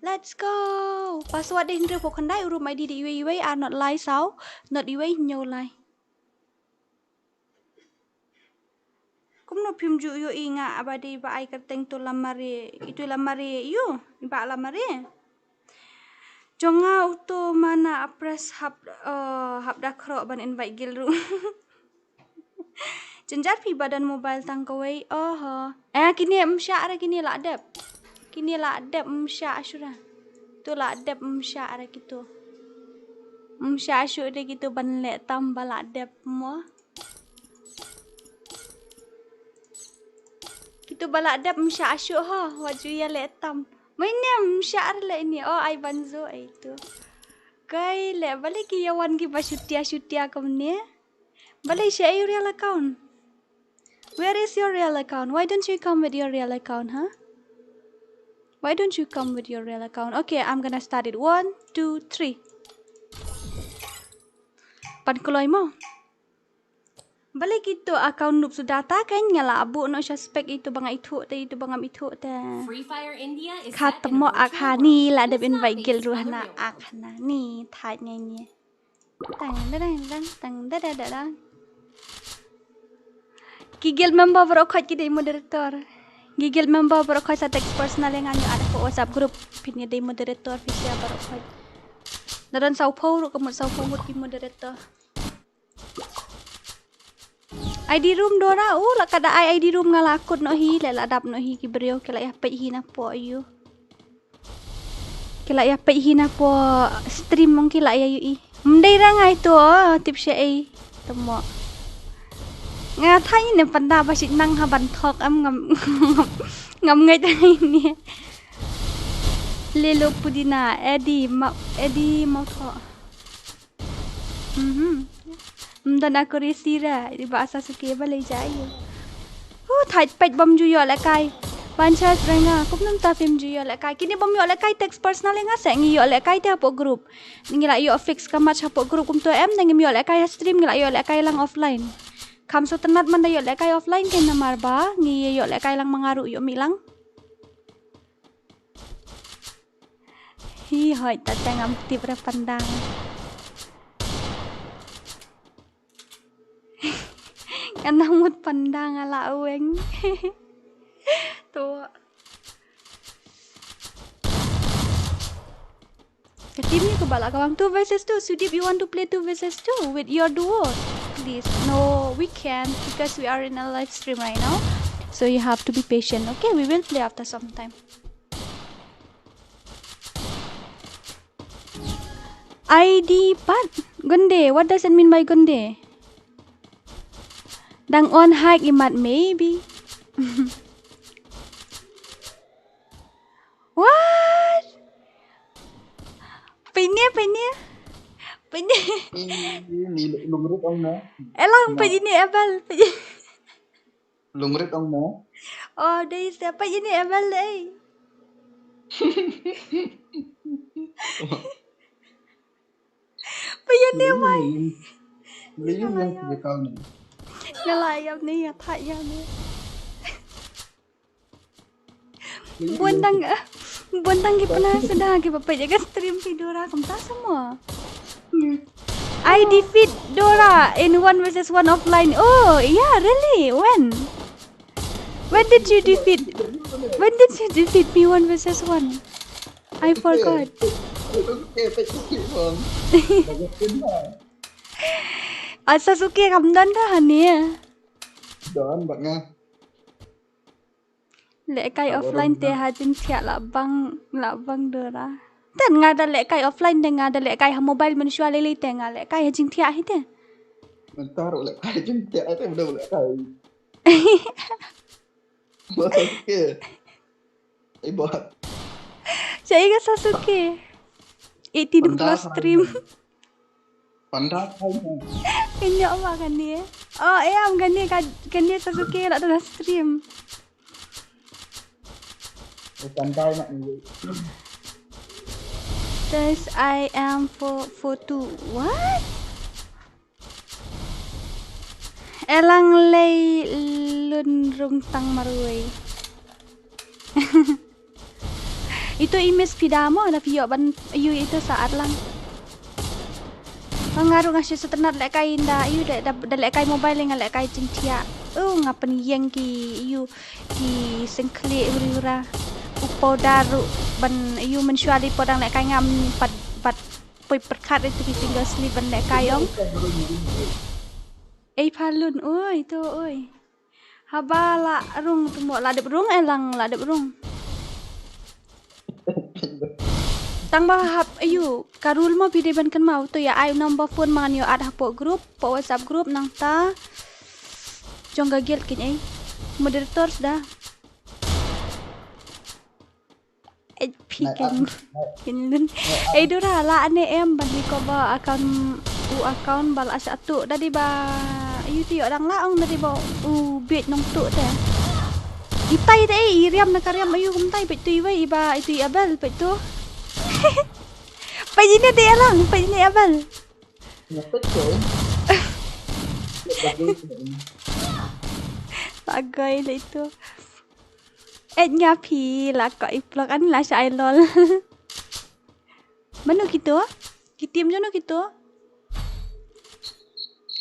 Let's go. Password dei hynriewphew khyndai, u room I D dei iwei iwei, ar not lai saw, not iwei hynñiew lai. Kumno phim ju ïohi nga ba dei ba ai kyrteng to lamare, itu lamare ïu, i ba lamare. Jong nga uto mana press hap, eh, hap da khroh ban invite guild ruh. Jynjar phi ba don mobile tang kawei. Oho. Eh, kine ym shah re, kine la dep. Kine la dep, ym shah shuh re. To la dep, ym shah re kito. Ym shah shuh re kito ban leh tam ba la dep mo. Kito ba la dep ym shah shuh ho, wat ju ïaleh tam. Mynne ym shah re leh ine, o ai ban zo ai to. Kai leh, balei ki ïa wan kiba shutia shutia kumne? Balei, shaei u real account? Where is your real account? Why don't you come with your real account, huh? Why don't you come with your real account? Okay, I'm gonna start it. One, two, three. Pan kloi mo. Balei kito account noob suda ta, kan nga la buh noh sha spec, ito ba nga ithuh te, ito ba ngam ithuh te. Free Fire India is khat mo ak hani la dep invite guild ruh hana ak hana ni thait ngai ni. Tang da dang dang, tang da da da dang. Ki guild member baroh khoit ki dei moderator. Ki guild member baroh khoit sa text personal ïa nga, ïa nga add hapoh WhatsApp group. Phin ïa dei moderator phi sha baroh khoit. Na don sawphew ruh, ka mut sawphew ngut ki moderator. I D room dona, u la ka da ai I D room, nga la kut noh hi, la la dap noh hi, ki briew ki la ïa peit hi napoh ïu. Ki la ïa peit hi napoh stream, ong ki la ïa ïohi. Ym dei ra ngai to, tip shaei. Te mo. Nga thai ne panda ba shi nang ha ban thok, em, ngam, ngam ngeit ai ne. Lelo pudina, Eddie, ma, Eddie mau thok. Mhm. Ym don aku resi ra, iba Sasuke ba lei jai. Hu, thait peit bym ju ïoh lehkai. Ban chat renga, kumno mynta phim ju ïoh lehkai. Kine bym ïoh lehkai text personal ïa nga se, ngi ïoh lehkai te hapoh group. Ngi la ïoh fix ka match hapoh group, kumto em, ne ngim ïoh lehkai ha stream, ngi la ïoh lehkai lang offline. Kham sngewtynnat man da ïoh lehkai offline, te namar ba ngi ïoh lehkai lang ma nga ruh, ïoh mih lang. Hi, hoi, ta te ngam tip re panda. Nga nang mut panda nga la weng. To. Ini ko bala kawang two versus two. Sudip, you want to play two versus two with your duo? Please. No, we can't because we are in a live stream right now. So you have to be patient. Okay, we will play after some time. I D pat? Gunde. What does it mean by gunde? Dang on hak imat maybe. What? Pynne, pynne. Pynne. Ni, ni, ni, lungrit ong na. Elang pynne abal. Lungrit ong na. Oh, dei siapa ini abal dei. Pynne mai. Lagi yang kita kau ni. Nga la ïap ni, ïa thah ïa ni. Bun tang, bun tang ki pynah suda ki ba peit ïa ka stream phi Dora kumta semua. I defeat Dora in one versus one offline. Oh, yeah, really? When? When did you defeat? When did you defeat me one versus one? I forgot. Ah, Sasuke kam don dah hani. Don bad nga. Lehkai offline te ha jingthiah la bang, la bang Dora. Ten nga da lehkai offline te nga da lehkai ha mobile mynshuwa lei lei te nga lehkai ha jingthiah hi te. Mynta ruh lehkai ha jingthiah te mynta lehkai. Sasuke. Ai bot. Sa ïa ka Sasuke. Eighteen plus stream. Panda kai. Kynjoh ma kane. Oh, em kane ka, kane Sasuke la da stream. Panda na ni. This I am for, for two. What? Elang lei lun rung tang marwei. Itu imis pida mo na pio ban yu itu saat lang. Nga ruh nga shu sutnat lehkai nda yu da, da, da lehkai mobile nga lehkai jingthiah. Oh, nga pynïeng ki yu ki sengkli uri ura. U powder ruh ban yu mynshuwa li powder lehkai ngam pat, pat poi pyrkhat ïa tu ki finger sleeve ban lehkai ong. Ei phalun oi tu oi. Haba la rung tu mo la dep rung elang la dep rung. Tang ba hap ayu karul mo phi dei ban kynmaw to ïa ai number phone man ïa add hapoh group, hapoh WhatsApp group nangta. Jong ka guild kin ei. Moderators da. Eh, phi ken, ken lun. Eh, Dora la ane em ban recover account u account ba la sha tu da di ba yu ti dang la ong da di ba u bit nong tu te. Itai te i riam na ka riam ayu kumtai peit tu iwei iba itu i abel peit tu. Peit ini te elang, peit ini abel. Lagai le itu. Eh, nya phi la ko i plok an la sha ai lol. Mano kito? Ki team jono kito?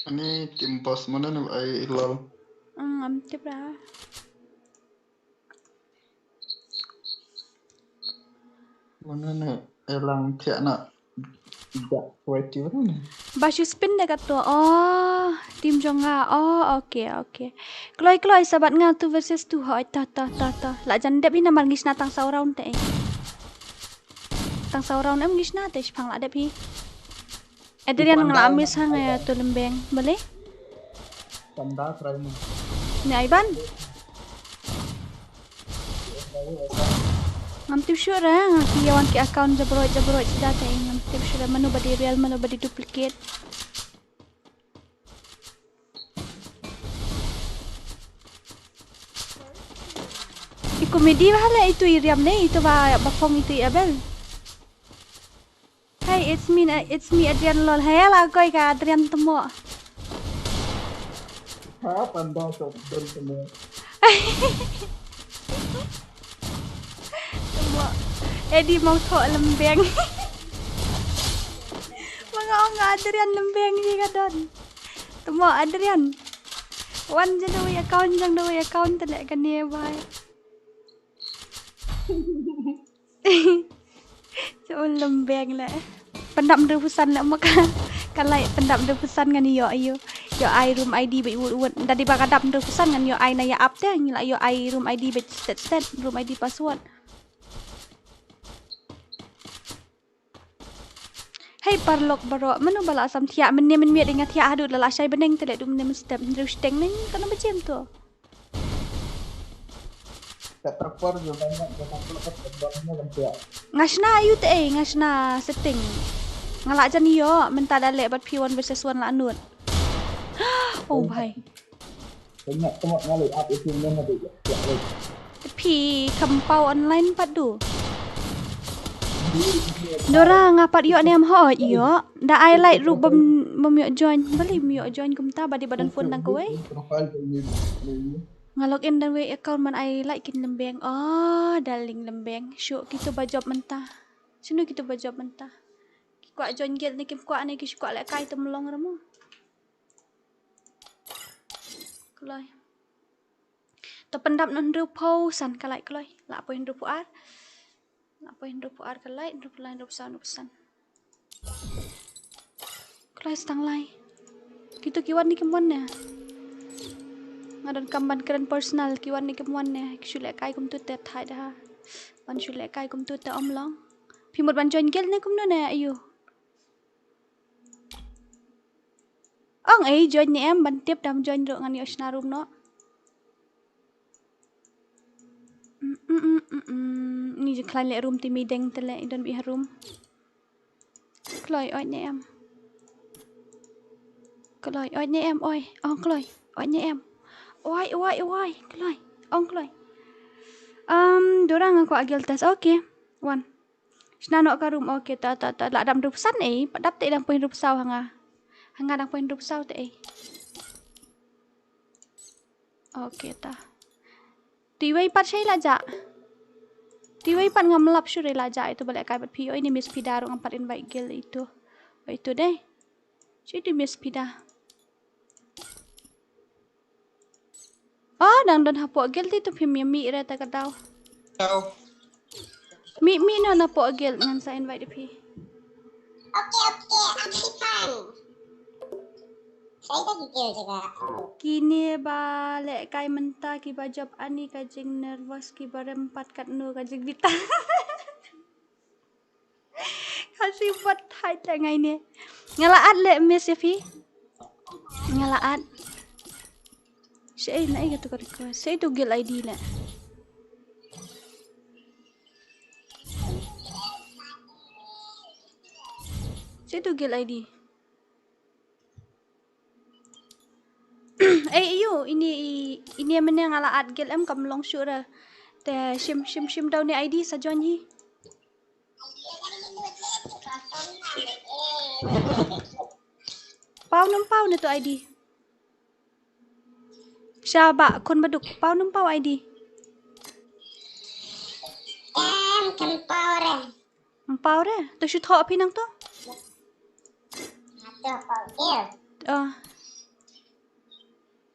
Ani team boss mana ni ai lol. Hmm, am tip ra. Mana ni elang thiak na. Ba shu spin da kato. Oh, team jong nga. Oh, okay, okay. Kloi, kloi, sabat nga two versus two. Hoi, to, to, to, to. La jan dep hi namar ngi shna tang saw round te. Tang saw round em ngi shna te shipang la dep hi. Adrian nga la miss ha nga ïa tu lembeng. Boleh? Tanda try mo. Ni ai ban. Ngam tip shuh ra, nga ki ïa wan ki account jabroi jabroi sida te ngam tip shuh ra mano ba dei real mano ba dei duplicate. I comedy ba hala itu i riam ne itu ba ba phong itu i abel. Hey, it's me, it's me Adrian lol. Hey, la koi ka Adrian temo. Ha, panda so don temo. Temo. Edi mau tho lembeng. Manga ong Adrian lembeng ji ka don. Temo Adrian. Wan jadoi account jadoi account te leh kane bai. Sa u lembeng leh. Pyndap hynriewphew san leh ma ka. Ka lai pyndap hynriewphew san ngan ïoh ïoh. Ïoh ai room I D bad wut wut. Da dei ba ka dap hynriewphew san ngan ïoh ai na ïa app te ngi la ïoh ai room I D bad stet stet room I D password. Hei paralok baroh, mano ba la sam thiah mynne mynmiet nga thiah haduh la la shai bneng te leh dum ne mynstep hynriew shiteng ne kano ba jem to. Kat terpor juga banyak kat terpor kat terpor ne kan thiah. Nga shna ayu te ei, nga shna setting. Nga la jan ïoh mynta da leh bad phi one versus one la nud. Oh bhai. Kynyak tengok ngalih ap isi mena tu je. Ya, wei. Phi kam paw online pat du. Dora nga pat ïoh ne em hooid ïoh. Da ai like ruh bym bym ïoh join. Balei ym ïoh join kumta ba dei ba don phone dang kawei. Profile tu ni. Nga log in da wei account man ai like kin lembeng. Oh, darling lembeng. Shu kitu ba job mynta. Sinu kitu ba job mynta. Ki kwah join guild ne kim kwah ne ki shu kwah leh kai tu mlong ramo. Kloi. To pyndap na hynriewphew san ka like kloi. La poi hynriewphew ar. La poi hynriewphew ar ka like, hynriewphew lai, hynriewphew san, hynriewphew san. Kloi stang lai. Kitu ki wan ne kim wan ne. Nga don kam ban kren personal ki wan ne kim wan ne. Ki shu leh kai kumtu te thait ha. Ban shu leh kai kumtu te ym long. Phi mut ban join guild ne kumno ne ayu. Ong ei join ne em ban tip dam join ruh ngan ïoh shna room noh. Mm, mm, mm, mm, mm. Ni je khlaiñ leh room te mideng te leh i don bih ha room. Kloi oi ne em. Kloi oi ne em oi. Ong kloi oi ne em. Oi oi oi kloi. Ong kloi. Um, dorang aku agil test. Okay. One. Shna noh ka room, okay, ta, ta, ta, la dam hynriewphew san ei, pat dap te dang poi hynriewphew saw ha nga. Ha nga dang poi hynriewphew saw te ei. Okay, ta. Te iwei pat shei la jah. Te iwei pat ngam lap shuh re la jah, itu ba leh kai bad phi, oi ni Miss Pida ruh ngam pat invite guild itu. Oi itu dei. Shi itu Miss Pida. Oh, dang don hapoh guild te to phim ïa mih re ta ka daw. Mih, mih noh na poh guild ngan sa invite phi. Okay, okay, I'm fine. Sa ita ki guild juga. Kine ba leh kai mynta ki ba job ani ka jing nervous ki ba rem pat katno ka jing bita. Ka shu pat thait te ngai ne. Nga la add leh Miss ïa phi. Nga la add. Shei na ei ka tu ka request. Shei tu guild I D leh. Shei tu guild I D. Ei, ayu, ini, i, ini mynne nga la add guild em kam long shuh re. Te shim, shim, shim daw ne I D sa join hi. Paw num paw ne tu I D. Sha ba khun baduk paw num paw I D. Em, kan paw re. Em paw re. Tu shu thoh phi nang tu. Atu paw ke. Oh.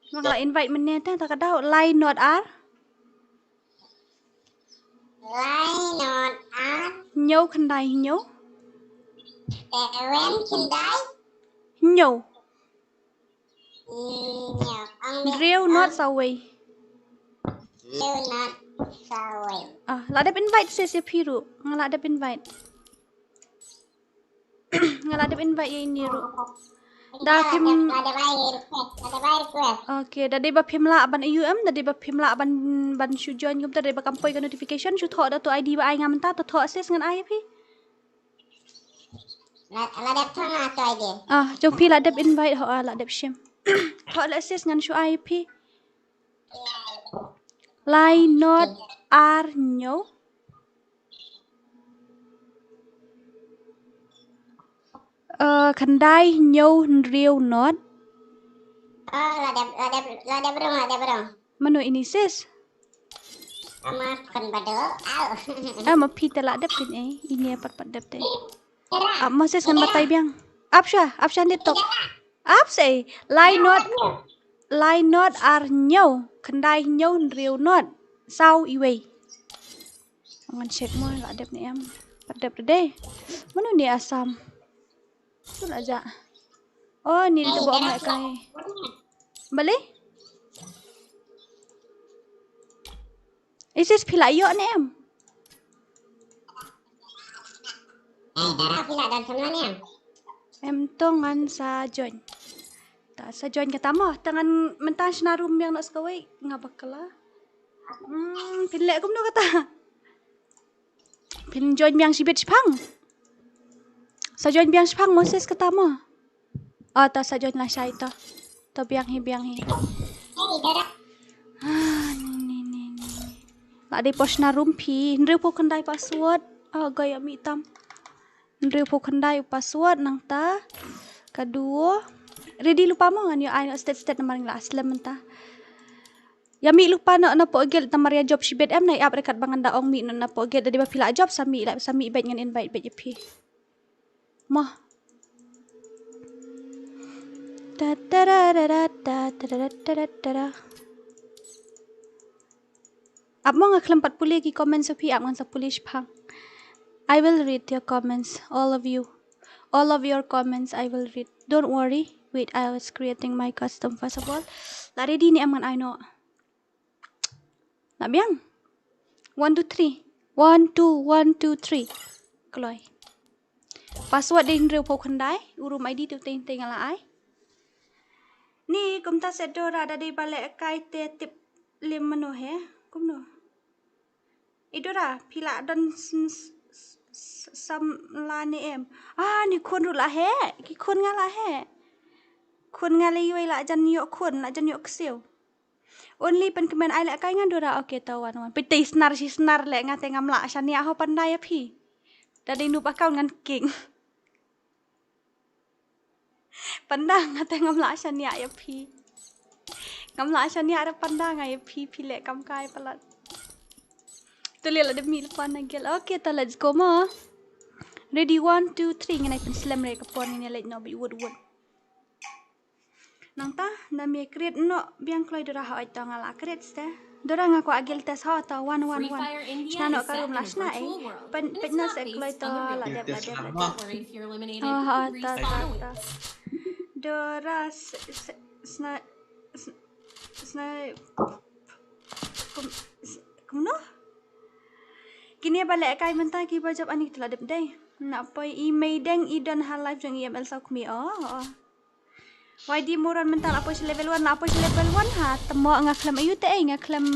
Mak la invite mynne te ta ka daw lai not ar. Lai not ar. Hynñiew khyndai hynñiew. Seven khyndai. Hynñiew. Hynñiew. Hynriew not saw wei. Hynriew not saw wei. Ah, la dep invite sis ïa phi ruh. Nga la dep invite. Nga la dep invite ïa ini ruh. Da phim. Okay, da dei ba phim lah ban ayu em, da dei ba phim lah ban, ban shu join kumta, da dei ba kam poi ka notification, shu thoh da tu I D ba ai nga mynta, to thoh sis ngan ai phi. La, la dep thoh nga tu I D. Ah, jong phi la dep invite ho, ah, la dep shim. Thoh la sis ngan shu ai phi. Lai not ar hynñiew. Eh, khyndai hynñiew hynriew not. Ah, la dep, la dep, la dep rung, la dep rung. Mano ini sis? Ama kan bado, au. Ama phi te la dep tin eh, ini pat pat dep te. Ap ma sis ngan batai biang. Ap sha, ap sha nit tok. Ap sei, lai not, lai not ar hynñiew, khyndai hynñiew hynriew not, saw iwei. Ngan check mo la dep ne em. Pat dep de. Mano ni Assam. Tu la ja. Oh, ni tu ba ong lehkai. Balei? Isis, phi la ïoh ne em? Em, to ngan sa join. Ta sa join kata mo, ta ngan mynta shna room biang noh sa kawei, nga bakla. Hmm, phin leh kumno kata? Phin join biang shibit shipang. Sa join biang shipang Moses kata mo. Ah, ta sa join lashai to. To biang hi, biang hi. Ah, ni, ni, ni, ni. La dei pos na room phi. Hynriew phew khyndai password. Ah, ga ïa mih tam. Hynriew phew khyndai u password nangta. Ka duo. Ready lypa mo, ngan ïoh ai stet stet namar ngi la slem mynta. Ïa mih lypa noh na poh gate namar ïa job shibit em, na ïap re kat ba ngan da ong mih noh na poh gate, da dei ba phi la job sa mih la, sa mih beit ngan invite beit ïa phi. Mo. Ta ta ra ra ra ta ta ra ra ra ra ra. Ap mo, nga khlem pat pule ki comments phi, ap ngan sa pule shipang. I will read your comments, all of you. All of your comments I will read. Don't worry. Wait, I was creating my custom first of all. La ready ne em, ngan ai noh. La biang. One, two, three. One, two, one, two, three. Kloi. Password dei hynriew phew khyndai, u room I D tu teng teng la ai. Ni kumta se Dora, da dei ba lehkai te tip lim mano he. Kumno? I Dora, phi la don s-, s-, s-, samla ne em? Ah, ni khun ruh la heh. Ki khun nga la heh. Khun nga la iwei la jan ïoh khun, la jan ïoh ksiew. Only pynkmen ai lehkai ngan Dora, okay to wan wan. Phi te snar shi snar leh, nga te ngam lah shaniah ho panda ïa phi. Da dei noob account ngan king. Panda nga te ngam lah shaniah ïa phi. Ngam lah shaniah re panda nga ïa phi, phi leh kam kai palat. To leh la dep mih lypa na gel. Okay, to let's go mo. Ready, one, two, three. Ngan ai pynslem re ka por, ngan ïa leit noh beit wut wut. Nangta, na me create noh biang kloi Dora, ha oi to nga la create ste. Dora, nga kwah guild test ho to, one one one. Shna noh ka room la shna ei. Peit, peit noh se kloi to la dep, la dep, la dep. Ha ha, ta ta ta. Dora, s-, s-, sna-, s-, sna-, kum-, s-, kumno? Kine ba lehkai mynta kiba jop ani, to la dep dei. Na poi i Meideng i don ha live jong i M L Saw Khmih. Oh, oh. Wai di moron mynta la poi sha level one, la poi sha level one ha. Temo nga khlem ayu te ei, nga khlem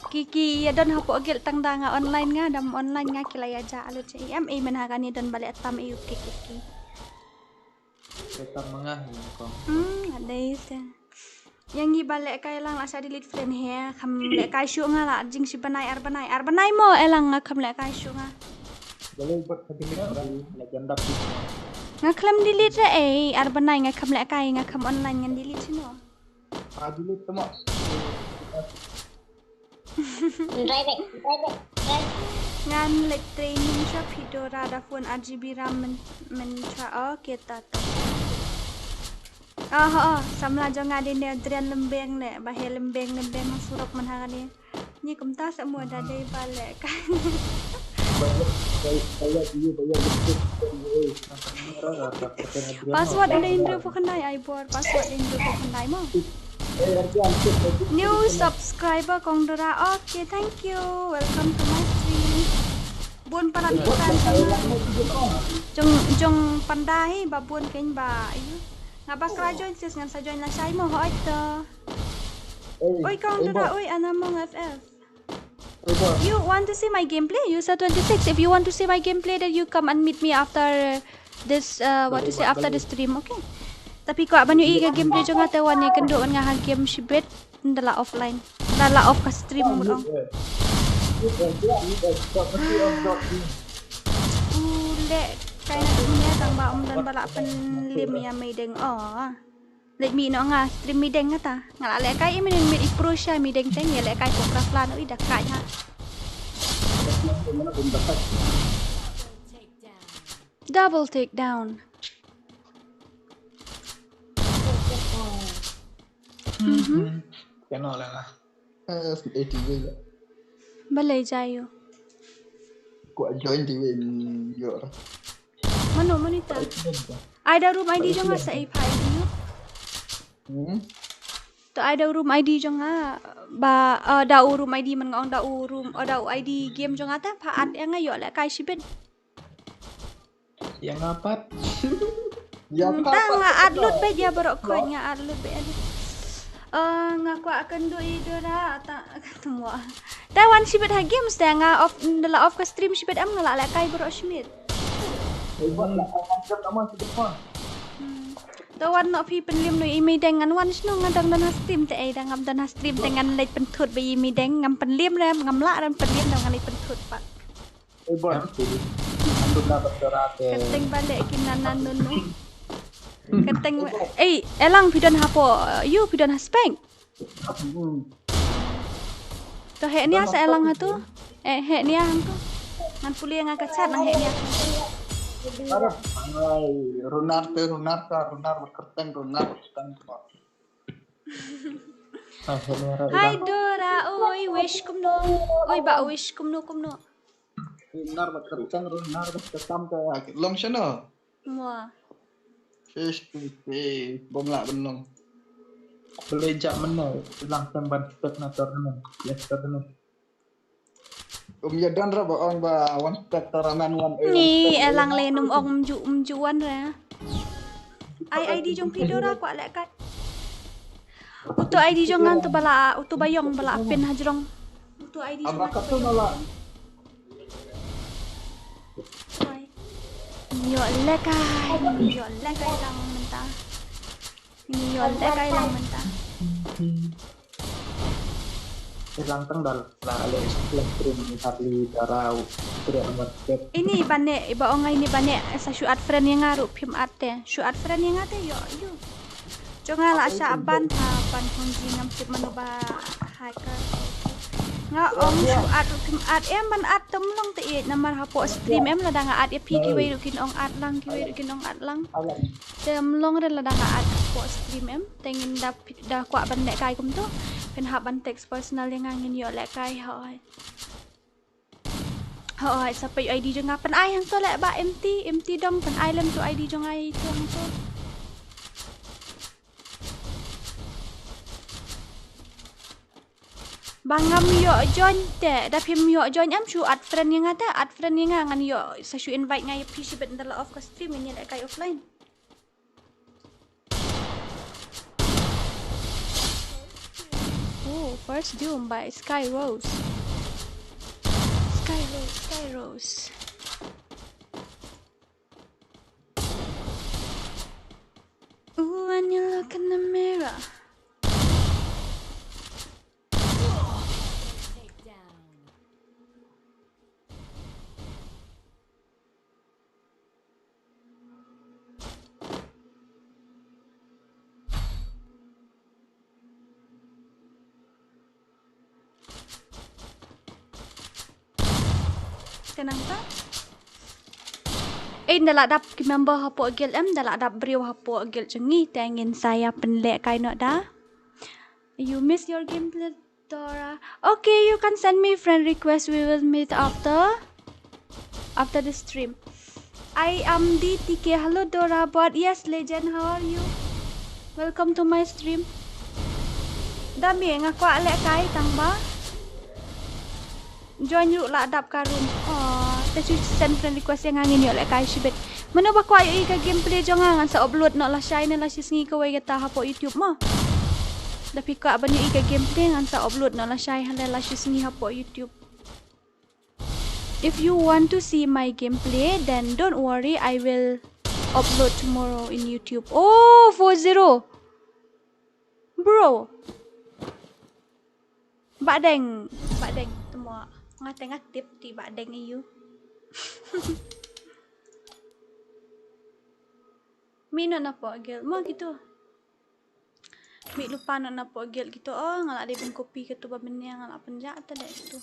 ki, ki ïa don hapoh guild tang da nga online nga, dam online nga ki la ïa ja alut. Em ei, men ha kane don ba leh tam ei u ki, ki, ki. Te tam ma nga hi ko. Hmm, adei te. Ïa ngi ba lehkai lang la sa delete friend he, kham lehkai shuh nga la jing shi bnai ar bnai, ar bnai mo e lang nga kham lehkai shuh nga. Balei bad ka delete la janda pi. Nga khlem delete re ei, ar bnai nga kham lehkai, nga kham online ngan delete shuh no. Ah, delete temo. Drive, drive, drive. Ngan leit training sha phi Dora, da phone R G B RAM men, men sha. Okay, ta ta. Oh, oh, oh, samla jong nga dei ne Adrian Lembeng ne, ba he lembeng lembeng ha surok man ha kane. Ni kumta sa mo da dei ba lehkai. Password dei hynriew phew khyndai, ai bor, password dei hynriew phew khyndai mo. New subscriber Kong Dora. Okay, thank you. Welcome to my stream. Bun para kita jong, jong, jong panda hi ba bun kein ba. Ayu. Nga ba kra join sis, ngan sa join lashai mo, hoi to. Oi Kong Dora, oi Anamong F F. You want to see my gameplay? User twenty-six, if you want to see my gameplay, then you come and meet me after this, uh, what to say, after the stream, okay? Tapi kwah ban ïohi ka gameplay jong nga te wan ïakynduh wan nga ha game shibit, ynda la offline. Ynda la off ka stream mut ong. U leh kai na dunia tang ba ym don ba la pynlim ïa Meideng. Oh. Leit mih noh nga stream Meideng nga ta. Nga la lehkai i Meideng, mih i Prussia Meideng teng ïa lehkai ko Kraflan, ui da kai ha. Double take down. Mhm. Kano la la. Eh, eighty wei la. Balei jayu. Kwah join di wei ni yo. Ano monitor. Ai da room I D jong nga sa ai pha I D u. Hmm? To ai da room I D jong nga ba, uh, da u room I D man nga ong da u room, uh, da u I D game jong nga ta pha at ïa nga ïoh lehkai shibit. Ïa nga pat. Ïa nga pat. Nga at lut bad ïa baroh khoit nga at lut bad. Uh, nga kwah kynduh i Dora ta tmwa. Te wan shibit ha games te nga off, da la off ka stream shibit em nga la lehkai baroh shibit. Ai ba la ka kan jam nama shibit ma. Hmm. To wan noh phi pynlim noh i Meideng ngan wan shano nga dang don ha stream te ei dang ngam don ha stream te ngan leit pynthut ba i Meideng ngam pynlim re ngam lah re pynlim dang ngan leit pynthut pat. Ei ba. Andu na ba tera te. Kyrteng ba leh kin nan nan nun nun. Kyrteng ei elang phi don hapoh yu phi don ha spek. Hmm. To heh nia sa elang hatu. Eh heh nia hangtu. Ngan pule nga ka chat nang heh nia. Arap, ai, runar te, runar ka, runar ba kyrteng, runar ba kyrteng. Ai, heh nia ra. Hai ilang. Dora, oi, wish kumno. Oi, ba wish kumno, kumno. Runar ba kyrteng, runar ba kyrteng ka. Long shano? Mo. Face to face, bom lah ban long. Boleh jak mana, lang tang ban start na tournament. Yes, tournament. Um, ya dan ra ba ong ba one step tournament, one, eh, one step. Ni elang le num ong mju, mju wan ra. Ai, I D jong phi Dora kwah lehkai. Utu I D jong ngan tu bala, utu ba yong bala pin hajrong. Utu I D jong ngan tu bala. Oi. Ïoh lehkai, ïoh lehkai lang mynta. Ïoh lehkai lang mynta. Lang tang dal la le lang trim ni harli darau. Ini bane iba ong ini bane sa shu add friend ïa nga ruh phim add te. Shu add friend ïa nga te ïoh ïoh. Jong nga la sha ban ha ban hong ji ngam tip mano ba hacker. Nga ong shu add ruh kim add em ban add tem long te ïeit namar hapoh stream em lada nga add ïa phi kiwei ruh kin ong add lang kiwei ruh kin ong add lang. Tem long re lada nga add hapoh stream em te ngin da da kwah ban lehkai kumto. Phin hap ban text personal ïa nga ngin ïoh lehkai hoi. Hoi sa pei I D jong nga pyn ai hangto leh ba empty empty dong pyn ai lem tu I D jong nga itu hangto. Ba ngam ïoh join te da phim ïoh join em shu add friend ïa nga te add friend ïa nga ngan ïoh sa shu invite nga ïa phi shibit nda la off ka stream ïa lehkai offline. Oh, first doom by Sky Rose. Sky Rose, Sky Rose. Ooh, when you look in the mirror. Te nangta. Ei, nda la dap ki member hapoh guild em, nda la dap briew hapoh guild jong ngi, te ngin sa ïa pynlehkai noh da. You miss your gameplay, Dora. Okay, you can send me friend request. We will meet after, after the stream. I am D T K. Hello, Dora Bot. Yes, legend. How are you? Welcome to my stream. Da me nga kwah lehkai tang ba. Join ruh la dap ka room. Oh, te shu send friend request ïa nga ngin ïoh lehkai shibit. Mano ba kwah ïohi ka gameplay jong nga ngan sa upload noh lashai ne lashisngi kawei kata hapoh YouTube mo. Da phi kwah ban ïohi ka gameplay ngan sa upload noh lashai hynrei lashisngi hapoh YouTube. If you want to see my gameplay, then don't worry, I will upload tomorrow in YouTube. Oh, four zero. Bro. Ba deng, ba deng, temo. Nga te nga tip ti ba deng ïa u. Mi no na po gel, mo gitu. Mi lupa no na po gel gitu. Oh, nga la dei pyn copy katu ba benia nga la pynjah ta dei gitu.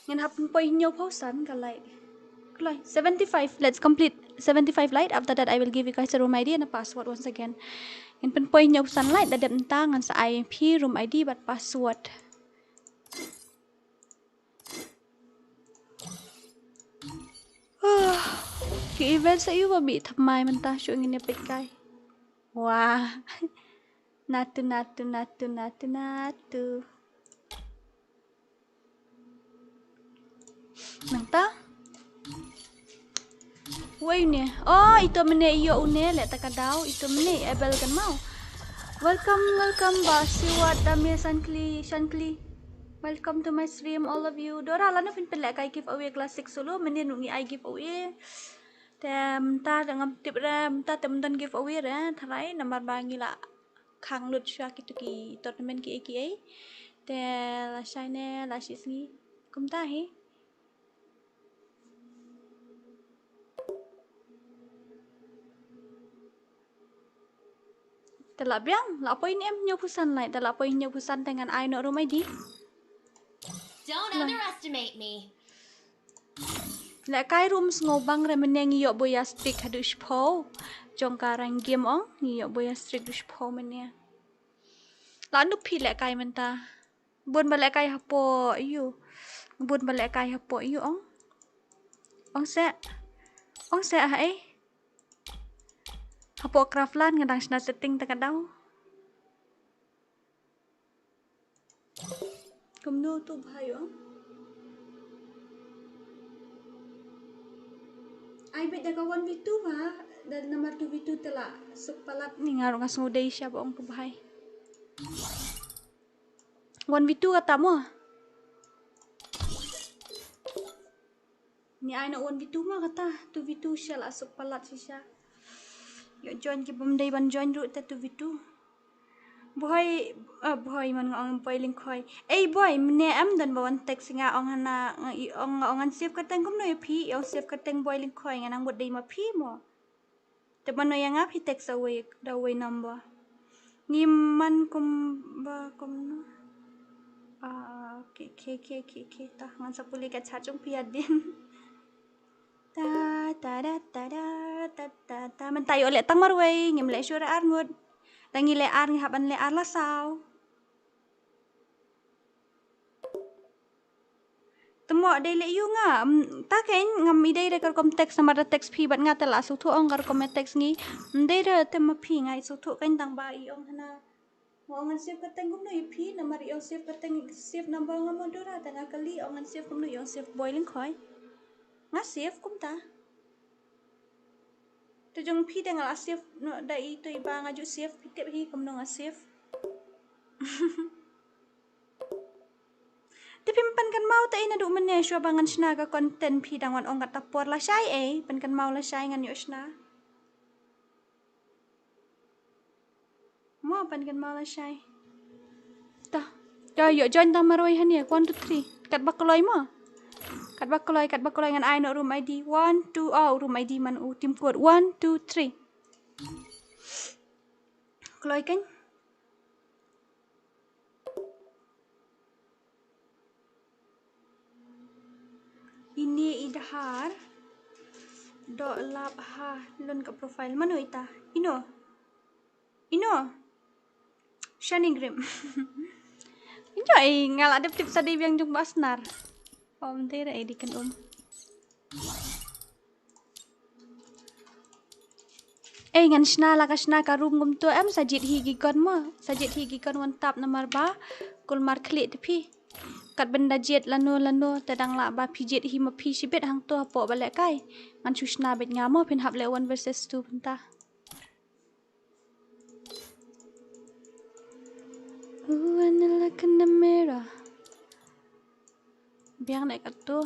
Ngin hap pynpoi hynñiew phew san ka light. Kloi, seventy-five. Let's complete seventy-five light. After that, I will give you guys a room I D and a password once again. Ngin pynpoi hynñiew phew san light, da dep mynta ngan sa ai phi room I D bad password. Ki event sa ïu ba bit thymmai mynta shu ngin ïa peit kai. Wah. Natu, natu, natu, natu, natu. Nangta. Wei une. Oh, ito mynne ïoh une leh ta ka daw. Ito mynne Abel kan mau. Welcome, welcome ba Siwat Dame Shankli, Shankli. Welcome to my stream, all of you. Dora lano phin pynleh kai giveaway classic solo. Mynne ngi ai giveaway. Te mynta da ngam tip re, mynta te mynta giveaway re, tharai namar ba ngi la khang lut shuwa kitu ki tournament ki ei ki ei. Te la shai ne, la shi sngi. Kumta hi. Te la biang, la poi ne em hynñiewphew san lai, te la poi hynñiewphew san te ngan ai noh room I D. Don't underestimate me. Leh kai room sngewbang re mynne ngi ïoh buh ïa streak haduh shiphew. Jong ka rank game ong, ngi ïoh buh ïa streak haduh shiphew mynne. La nu phi leh kai mynta. Bun ba leh kai hapoh ïu. Bun ba leh kai hapoh ïu ong. Ong seh. Ong seh ha ei. Hapoh Craftland nga dang shna setting ta ka daw. Kumno tu bhai ong? Ai beit da ka one v two ba, da namar two v two te la suk palat. Ni nga ruh nga sngew dei sha ba ong tu bhai. One v two kata mo? Ni ai na one v two ma kata, two v two sha la suk palat shisha. Ïoh join ki bym dei ban join ruh te two v two. Boy, ah, boy man nga ong boy Lyngkhoi. Ei boy, mynne em don ba wan text nga ong hana, nga i ong, nga ong ngan save kyrteng kumno ïa phi, ong save kyrteng boy Lyngkhoi, nga nang bud dei ma phi mo. Te ban ïa nga phi text away, da away number. Ngi man kumba kumno. Ah, okay, okay, okay, okay, okay. Ta ngan sa pule ka chat jong phi hadien. Ta, ta, da, ta, da, ta, ta, ta. Mynta ïoh leh tang marwei, ngim leh shuh ar ngut. Da ngi leh ar, ngi hap ban leh ar la saw. Te mo dei leh ïu nga, mm, ta kein ngam i dei re ka rukom text namar da text phi bad nga te la sngewthuh ong ka rukom ïa text ngi. Mm, dei re te ma phi nga i sngewthuh kein tang ba i ong hana. Nga ong ngan save kyrteng kumno ïa phi namar i ong save kyrteng save number nga mo Dora te nga kylli ong ngan save kumno i ong save boy Lyngkhoi. Nga save kumta. Te jong phi te nga la save noh da i to i ba nga ju save phi tip hi kumno nga save. Te phim pan kan mau te i naduh mynne shuwa ba ngan shna ka content phi dang wan ong kata por lashai ei, pan kan mau lashai ngan ïoh shna. Mo pan kan mau lashai. Ta. Ta ïoh join tang marwei hane, one, two, three. Katba kloi mo. Katba kloi, katba kloi ngan ai noh room I D. One, two, oh, room I D man u team code. One, two, three. Kloi kein. Ine i dahar doh lap ha lun ka profile mano ita. Ino. Ino. Shining Grim. Ino i nga la dep tip sa dei biang jong ba snar. Om te ra i di kan um. Ei ngan shna la ka shna ka room kumto em sa jied hi ki kon mo. Sa jied hi ki kon wan tap namar ba kulmar khlieh te phi. Kat ban da jied lano lano te dang lah ba phi jied hi ma phi shibit hangto hapoh ba lehkai. Ngan shu shna beit nga mo phin hap leh one versus two bynta. Ooh, and I look in the mirror. Biang ne katto.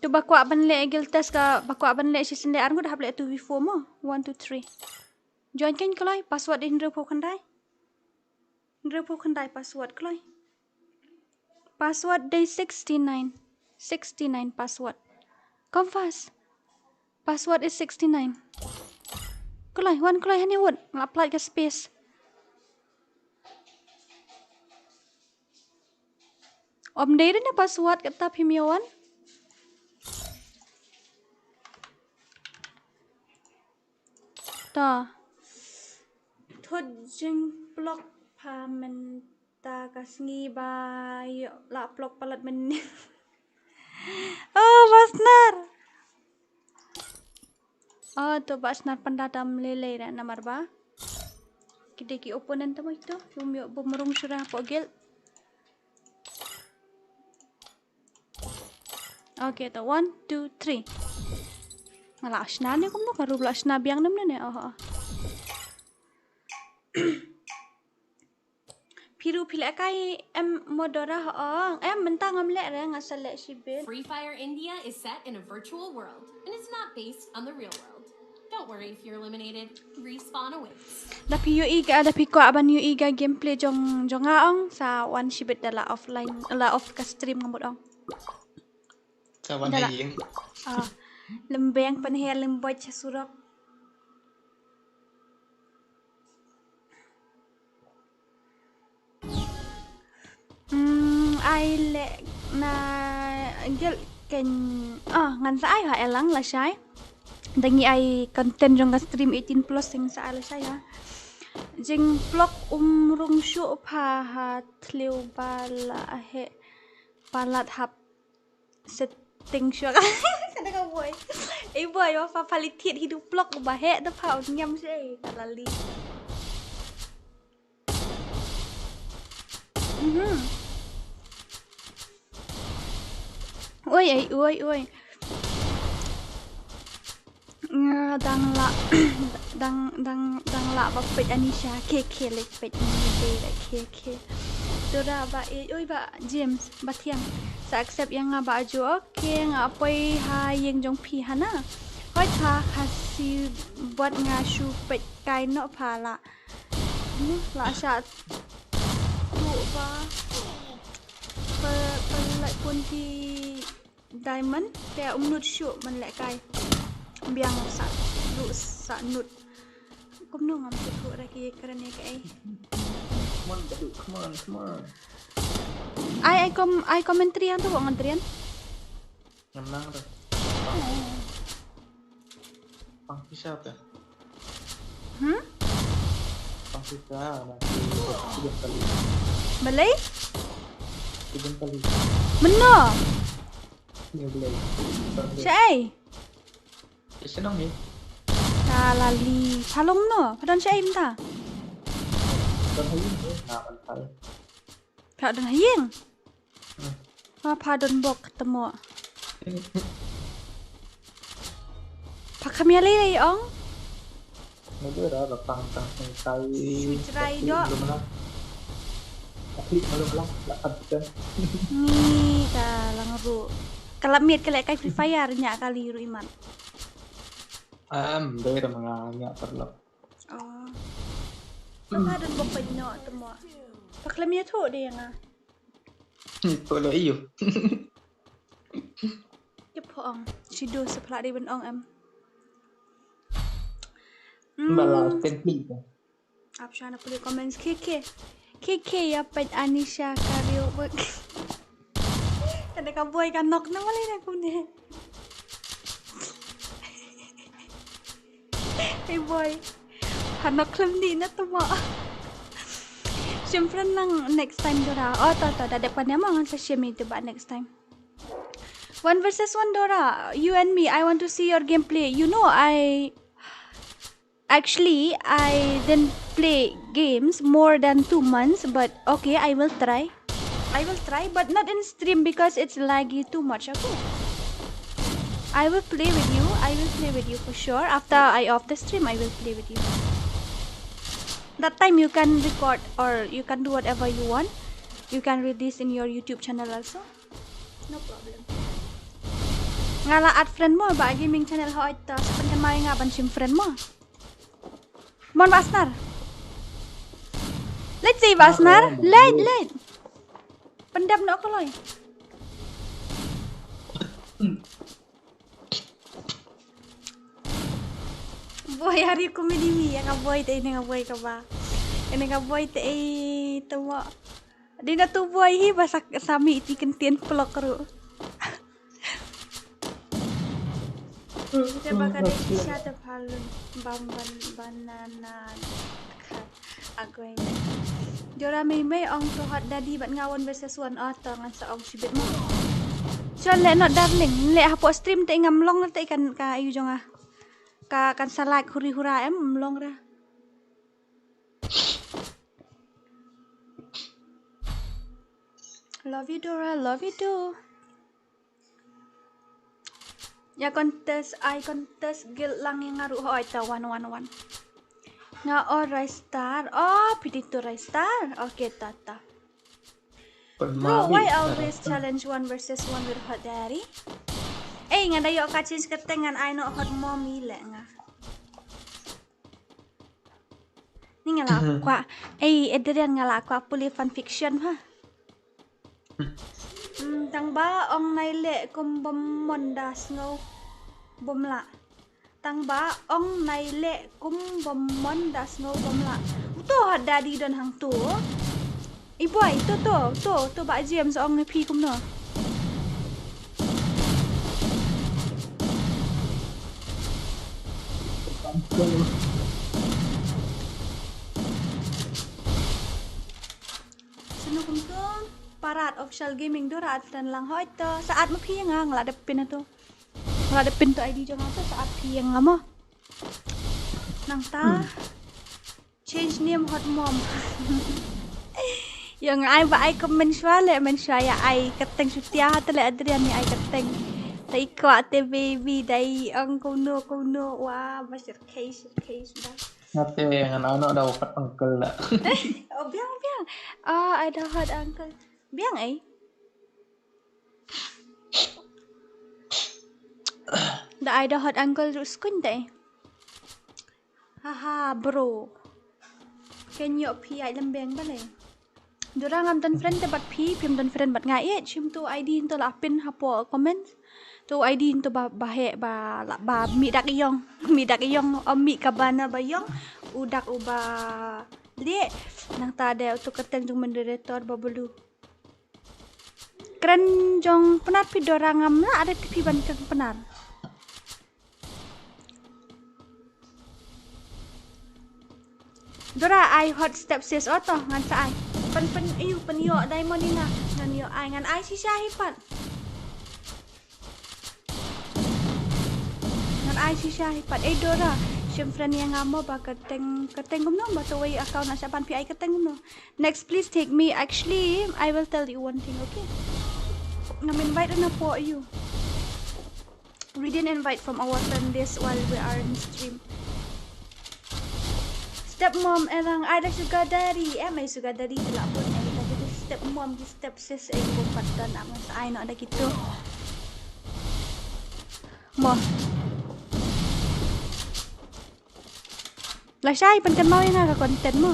Tu ba kwah ban leh guild test ka ba kwah ban leh shisien leh ar ngut hap leh two v four mo. One, two, three. Join kein kloi password in hynriewphew khyndai. Hynriewphew khyndai password kloi. Password dei sixty nine. Sixty nine password. Come fast. Password is sixty nine. Kloi, wan kloi hane wut. Nga la pynlait ka space. Om dei re na password kata phim ïa wan. Ta. Thot jingplok pha men Ta ka sngi ba ïoh la plok palat men. Oh, Basnar. Oh, to Basnar pynda dam lei lei ra namar ba ki dei ki opponent tamo ito. Bym ïoh bym rung shuh ra hapoh guild. Okay, to one, two, three. Nga la shna ne kumno ka ruh la shna biang nem ne. Oh, oh. Phi ruh phi leh kai em mo Dora ho ong. Em mynta ngam leh re nga sa leh shibit. Free Fire India is set in a virtual world and is not based on the real world. Don't worry if you're eliminated. Respawn awaits. Da phi ïohi ka da phi kwah ban ïohi ka gameplay jong jong nga ong sa wan shibit da la offline la off ka stream nga mut ong. Sa wan Da la. Ïing. Ah, lem beng pynher lem boj surok. Hmm, ai leh na gel ken ah ngan sa ai ha elang lashai. Da ngi ai content jong ka stream eighteen plus sing sa ai lashai ha. Jing plok um rung shuh pha ha thliew ba la heh palat hap setting shuh. Ka da ka boi. Ei boi wa pha pha li thied hi du plok ba heh da pha un ngiam shuh ei ka la li. Mhm. Oi, ei, oi, oi. Nga dang la, dang, dang, dang la ba peit Anisha, ke, ke, leh peit ni de da ke, ke. Dora ba, eh, oi ba James, ba thiang. Sa accept ïa nga ba aju, okay, nga poi ha ïing jong phi hana. Hoi pha, Khasi bad nga shu peit kai noh pha la. Ni la sha tu ba. Pa, pa la pun ki diamond, te um nud shuh man leh kai. Biang sa, du sa nud. Kumno ngam shu tu ra ki kren ïa kaei. Come on, Badu, come on, come on. Ai, ai, com-, ai commentary yang tu, ngan trian. Ngam nang tu. Pang pisa tu. Hmm? Pang pisa, na, tiga kali. Balei? Tiga kali. Mano? Ni balei. Sha ei? Sha nong ni. Ta lali. Pha long no? Pha don sha ei mynta? Don ha ïing, eh, na, kan pha. Pha don ha ïing? Hmm. Pha, pha don bok tamo. Pha kham ïalei lei ong. Nga dei ra ba pang tang tang tai. Shu jrai doh. Lum lang. Akhli malu lang la at kan. Ni ka lang ruh. Ka la miet ka leh kai Free Fire nya kali ruh imat. Am, dei ra ma nga nya paralok. Oh. Pha, pha don bok pynno tamo. Pha khlem ïathuh de ïa nga. Hmm, polo iyo. Ke pho ong. Shido sa phla de ban ong em. Bala Hmm. Ken pli ka. Ap sha na puli comments. Ke, ke. Ke, ke ïa peit Anisha ka riew bek. Ka da ka boi ka nok na malei na kumne. Hey boy. Pha nok khlem dih na tamo. Shim friend lang next time Dora. Oh, to, to, da dep ka ne mo ngan sa shim ïa tu ba next time. One versus one Dora, you and me, I want to see your gameplay. You know, I actually, I didn't play games more than two months, but okay, I will try. I will try, but not in stream because it's laggy too much, okay? I will play with you. I will play with you for sure. After I off the stream, I will play with you. That time you can record or you can do whatever you want. You can release in your YouTube channel also. No problem. Nga la add friend mo ba gaming channel ha oi ta sa pynkan mai nga ban shim friend mo. Mon Basnar. Let's say Basnar. Late, late. Pyndep noh kloi. Boi hari comedy mi ïa ka boi te ine nga boi kaba. Ine nga boi te ei tamo. Dei na tu boi hi ba sa, sa mih ti kyntien plok ruh. Te ba ka dei shisha te phalun bam ban banana khat agoi. Dora mei mei ong to hot daddy bad nga one versus one. Oh, to ngan sa ong shibit mo. Chon leh not darling. Leh hapoh stream te ngam long te kan ka ayu jong nga. Ka kan sa like huri hura em long ra. Love you Dora, love you too. Ya contest, I contest guild lang ïa nga ruh hoi ta one one one. Nga o Rai Star. Oh, phi dei tu Rai Star. Okay, tata. Bro, why always challenge one versus one with hot daddy? Eh, nga da ïoh ka change kyrteng ngan ai noh hot mommy leh nga. Ni nga la kwah. Eh, Adrian nga la kwah pule fan fiction ha. Hmm, tang ba ong nai leh kum bym mon da sngew bym lah. Tang ba ong nai leh kum bym mon da sngew bym lah. Uto hot daddy don hangto. I boy, to to to to ba James ong phi kumno. Sunu kumtum. Parat official gaming Dora at friend lang hoi to. Sa at ma phi nga nga la dep pin to. Nga la dep pin to I D jong nga to sa at phi nga mo. Nangta. Change name hot mom. Ïa nga ai ba ai comment shwa leh men shwa ïa ai kyrteng shutia ha te leh Adrian ïa ai kyrteng. Dei kwah te baby dei ong kumno kumno wa ba shirkhei shirkhei shwa. Nga te ngan ai noh da u hot uncle da. Oh biang biang. Ah, ai da hot uncle. Biang eh. Da ai da hot uncle ruh skun dei. Haha bro. Ken ïoh phi ai lembeng balei. Dora ngam don friend te bad phi, phim don friend bad nga eh, shim tu I D nto la pin hapoh comment. Tu I D nto ba ba heh ba la ba mih dak ïong, mih dak ïong, om mih kabana ba ïong, u dak u ba lieh, nangta de utu kyrteng jong moderator ba bulu. Kren jong Pnar phi Dora ngam la ada tipi ban kren Pnar. Dora ai hot step sis oto ngan sa ai. Pen pen iu pen ïoh diamond ina ngan ïoh ai ngan ai shisha hi pat. Ngan ai shisha hi pat. Eh Dora, shim friend ïa nga mo ba kyrteng kyrteng kumno ba to wei account na shapan phi ai kyrteng kumno. Next please take me. Actually, I will tell you one thing, okay? Ngam invite na po you. We didn't invite from our friend list while we are in stream. Step mom erang ai da sugar daddy. Em ai sugar daddy te la pun ai da gitu step mom ki step sis ai ko pat don am sa ai no da gitu. Mo. Lashai pynkynmaw ïa nga ka content mo.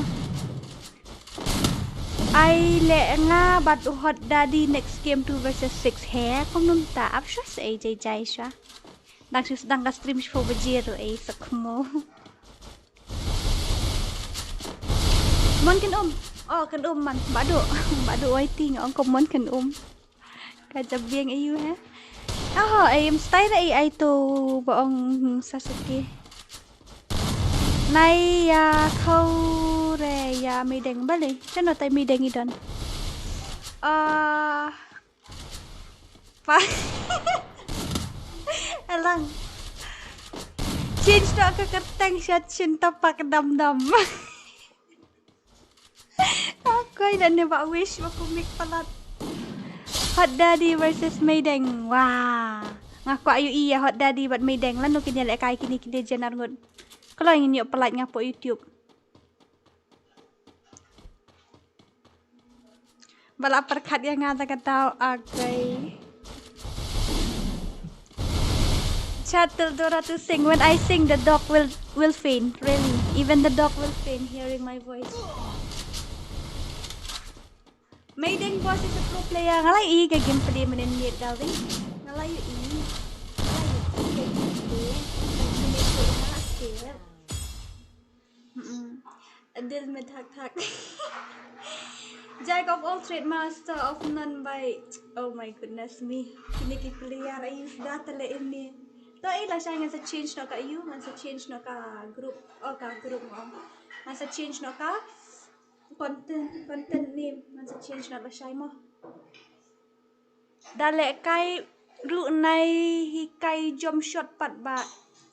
Ai leh nga bad u hot daddy next game two versus six he kumno mynta ap shuh sa ei jai jai shuh. Dang shu sdang ka stream shiphew baje ruh ei sa khmo. Mon kyn um. Oh kyn um man. Badu badu waiting ong ko mon kyn um. Ka jabieng ayu he. Aho ai im style ai ai to ba ong Sasuke. Nai ya khau re ya mideng bale. Chano tai mideng i don. Ah. Pa. Alang. Change to ka kyrteng sha chin tapak dam dam. Akoi da ne ba wish ba kumik palat. Hot Daddy versus Meideng. Wah. Nga kwah ïohi ïa Hot Daddy bad Meideng lano kin ïalehkai kine kine jenar ngut. Kloi ngin ïoh pynlait nga poh YouTube. Ba la pyrkhat ïa nga da ka daw akoi. Chat, tell Dora to sing. When I sing, the dog will will faint. Really, even the dog will faint hearing my voice. Meideng boss is a pro player. Nga la ïohi ka gameplay mynnin miet darling. Nga la ïohi. Nga la ïohi ka gameplay. Ka gameplay nga skip. Mm-mm. Adil me thak thak. Jack of all trade, master of none by. Oh my goodness me. Kine ki player ayu da tale ini. To i la shai ngan sa change no ka ayu, ngan sa change no ka group. Oh ka group mo. Ngan sa change no ka Content, content name ngan sa change na lashai mo. Da lehkai ruh nai hikai jump shot pat ba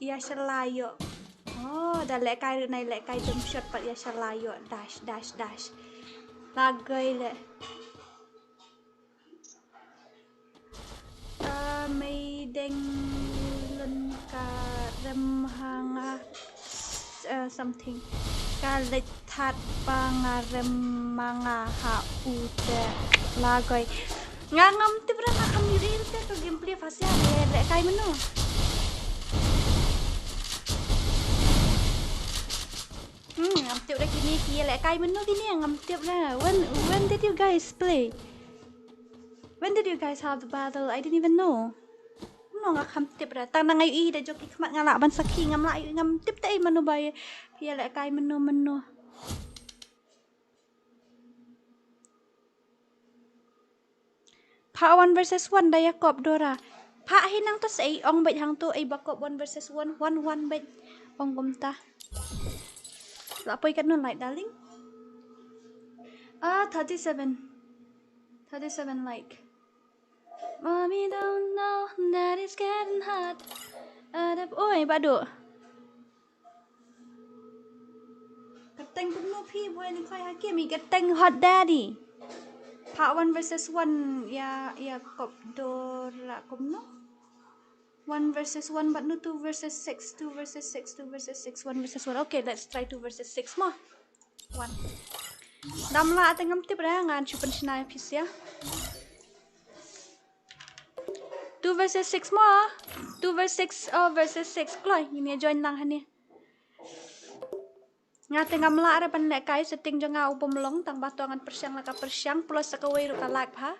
ïa shala ïoh. Oh, da lehkai ruh nai lehkai jump shot pat ïa shala ïoh. Dash, dash, dash. Lagoi leh. Ah, meideng lun ka rem ha nga, ah, something. Ka leit that ba nga rem ma nga ha u te lagoi. Nga ngam tip re, nga kham ïohi te ka gameplay pha sia, ïa lehkai mynno. Hmm, ngam tip re kine ki ïa lehkai mynno kine, ngam tip re. When, when did you guys play? When did you guys have the battle? I didn't even know. No, nga kham tip re. Tang na nga ïohi da jong ki khmat nga lah ban sakhi, ngam lah, ngam tip te ei mano ba ïa, ïa lehkai mynno mynno. Pha one versus one da ïa kop Dora. Pha hi nangto sa ei ong beit hangto ei ba kop one versus one, one one beit. Ong kumta. La poi katno like, darling? Ah, thirty-seven. Thirty-seven like. Mommy don't know that it's getting hot. Adap, oi, badu. Ka teng kumno phi, boy, ni khoi ha ke mi ka teng hot daddy. Pha one versus one, ïa, ïa kop Dora kumno? One versus one, but no two versus six, two versus six, two versus six, one versus one. Okay, let's try two versus six mo. One. Dam la, teng ngam tip re, ngan shu pynshna phi sia. Two versus six mo. Two versus six, oh, versus six. Kloi, ngin ïa join lang hangne. Nga te ngam lah re ban lehkai, setting jong nga u bym long, tang ba to ngan pyrshang la ka pyrshang, plus sa kawei ruh ka lag bha.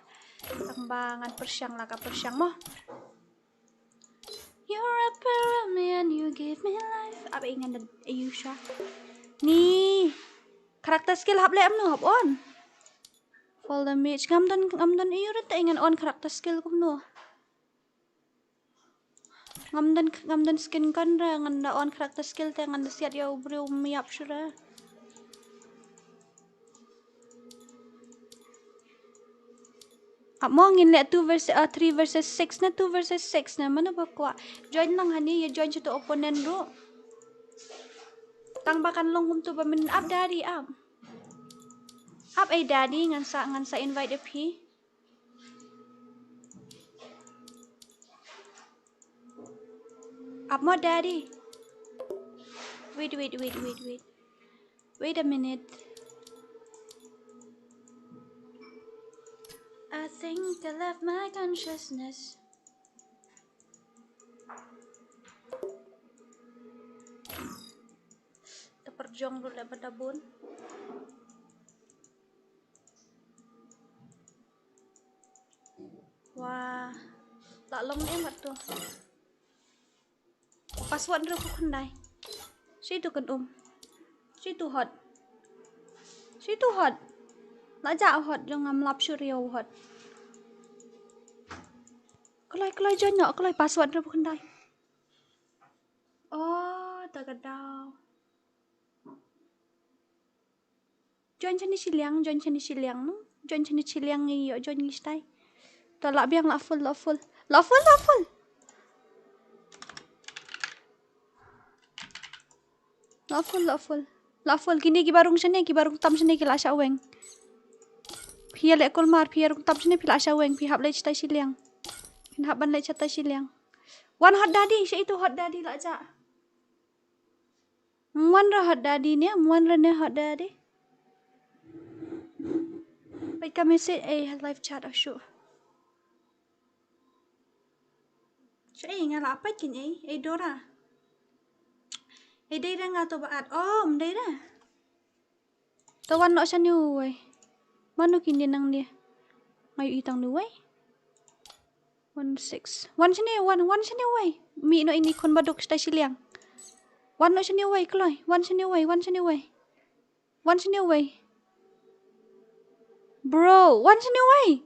Tang ba ngan pyrshang la ka pyrshang mo. You're up around me and you give me life. Ap ei ngan da ayu sha. Ni. Character skill hap leh amno hap on. Fall damage. Ngam don, ngam don ayu re te ngan on character skill kumno. Ngam don, ngam don skin gun re, ngan da on character skill te ngan da siat ïa u briew um ïap shuh re. Ap mo ngin leh two versus, ah, three versus six ne, two versus six ne, mano ba kwah. Join lang hangne, ïa join sha uto u opponent ruh. Tang ba kan long kumto ba mynnin, ap daddy, ap. Ap ei daddy, ngan sa, ngan sa invite ïa phi. Ap mo daddy. Wait, wait, wait, wait, wait. Wait a minute. I think I left my consciousness. Te pyrjong ruh leh ba da bun. Wah. La long ne mat to. Password ruh ku khyndai. Shi tu kan um. Shi tu hot. Shi tu hot. La ja hot jong ngam lap shu riaw hot. Kloi, kloi join noh, kloi password ruh ku khyndai. Oh, ta ka daw. Join shane shiliang, join shane shiliang, no? Join shane shiliang ngi ïoh join ngi stai. To lah biang lah full, lah full. Lah full, lah full. Lah full, lah full. Lah full, kine kiba rung shane, kiba rung tam shane ki lah shah weng. Phi ïa leh kulmar, phi ïa rung tam shane phi lah shah weng, phi hap leit shatai shiliang. Phin hap ban leit shatai shiliang. Wan hot daddy, sha itu hot daddy lah ja. Mwan ra hot daddy ne, mwan ra ne hot daddy. Peit ka message ei ha live chat a shu. Shu ei nga la peit kin ei, ei Dora. Ei dei ra nga to ba at. Oh, ym dei ra. To wan noh shane uwei. Mano kine nangne. Nga ïohi tang ne uwei. One six. Wan shane, wan, wan shane uwei. Mih noh ine i khun baduk shatai shiliang. Wan noh shane uwei, kloi. Wan shane uwei, wan shane uwei. Wan shane uwei. Bro, wan shane uwei.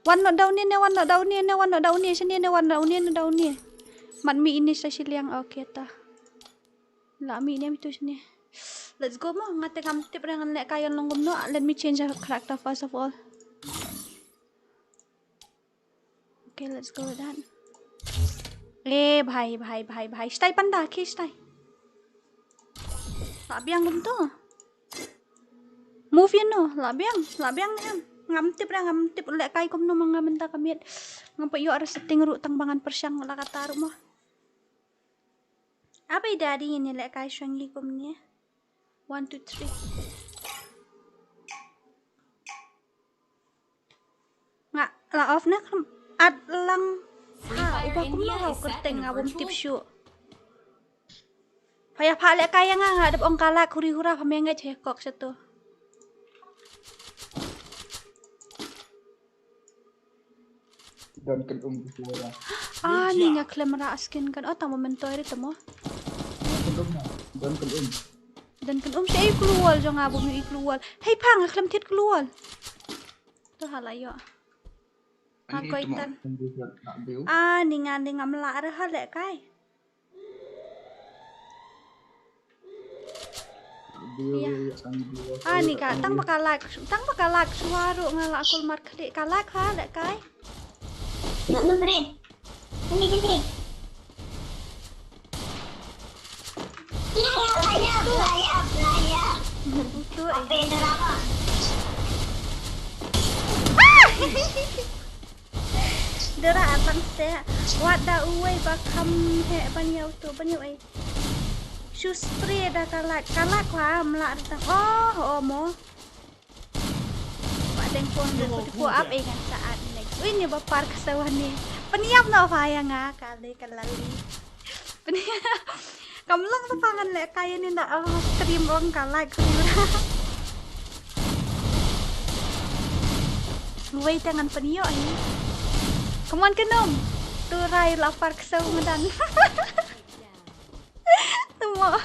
Wan noh da une ne, wan noh da une ne, wan noh da une, shane ne, wan da une ne, da une. Mat mih ine shatai shiliang, okay ta. La mih ne mitu shane. Let's go mo, nga te kam tip re ngan lehkai ïa long kumno. Let me change a character first of all. Okay, let's go with that. Eh, bhai, bhai, bhai, bhai. Stai panda, ki stai. Lah biang kumto. Move ïa no, lah biang, lah biang em. Ngam tip re, ngam tip lehkai kumno ma nga mynta ka miet. Ngam pat ïoh re setting ruh tang ba ngan pyrshang la kata ruh mo. Abai daddy ngin ïa lehkai shong ngi kumne. One, two, three. Nga la off na kam at lang. Ha, uba kumno ha u kyrteng nga bym tip shuh. Pha ïa pha lehkai ïa nga, nga dep ong ka lak huri hura pha me nga che kok sha to. Don kan um ki suara. Ah, ni nga khlem rah skin kan. Oh, tang ba myntoi re tamo. Don kan um na. Don kan um. Don kan um sha i klur wall jong nga bym i klur wall. Hei pha nga khlem thied klur wall. To ha la ïoh. Nga koi tan. Ah, ni nga ni ngam lah re ha lehkai. Ïa. Ah, ni ka tang ba ka lak, tang ba ka lak shuwa ruh nga la kul mar khlieh ka lak ha lehkai. Nak nang beri. Ini gini. Ïa, ïa, ïa, ïa, ïa, ïa. Utu, eh. Apa yang drama? Ah! Dara atang se. Wat da uwei ba kham he ban ïa utu ban ïa uwei. Shu spray da ka lak, ka lak wa mla da tang. Oh, oh mo. Wa deng pon da put ko ap eh ngan sa at next. Ui ni ba par ka sawan ni. Pynïap na wa ïa nga ka le ka lali. Pynïap. Kam long na pa ngan lehkai ni na, ah, stream ong ka lak. Wei te ngan pynïoh hi. Come on, Kynum. Tu rai la par ksew madan. Tamo.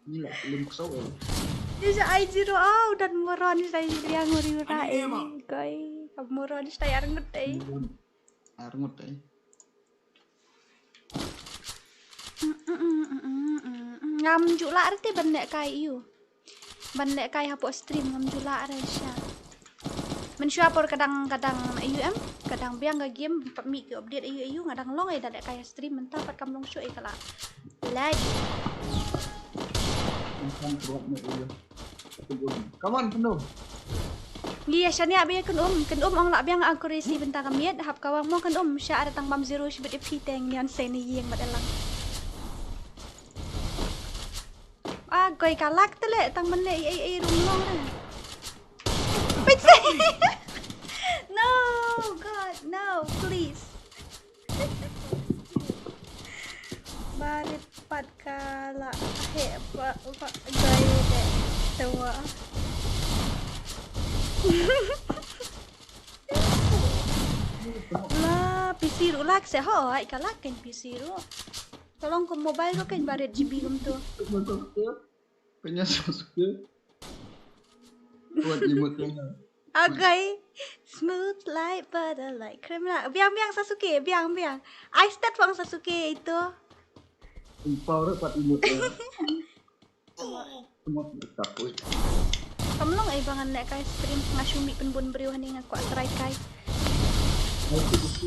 Ni la lim ksew eh. Ni sa ai zero au dan moron ni sa liang uri ura eh. Koi, kam moron ni sa arngut eh. Arngut eh. Ngam ju lah reti ban lehkai ïa u. Ban lehkai hapoh stream ngam ju lah re sha. Mynshuwa por kadang kadang ïa u em, kadang biang ka game pat mih ki update ïa u ïa u nga dang long ïa da lehkai stream mynta pat kam long shuh ïa ka la. Lag. Come on, Kynum. Ngi ïa shaniah beit ïa Kynum, Kynum ong lah biang accuracy bynta ka miet, hap kawang mo Kynum sha ada tang bam zero shibit ïa phi teng nian sei ni ïing bad elang. Ah, koi ka lak te le tang ban le ei ei ei rum long re. Peit sei. No, God, no, please. Barit pat ka la he pa pa gai de tewa. La P C ruh lak se ho ai ka lak kan P C ruh. Tolong ko mobile ko kan barit G B kumtu. Kanya Sasuke. Buat imut kanya. Agai. Smooth like butter like cream lah. Biang biang Sasuke, biang biang. Ai stat wang Sasuke itu. Empau dah buat imut ya. Semua takut. Kam long ai ba ngan lehkai stream nga shu mih pynbun briew hani nga kwah try kai.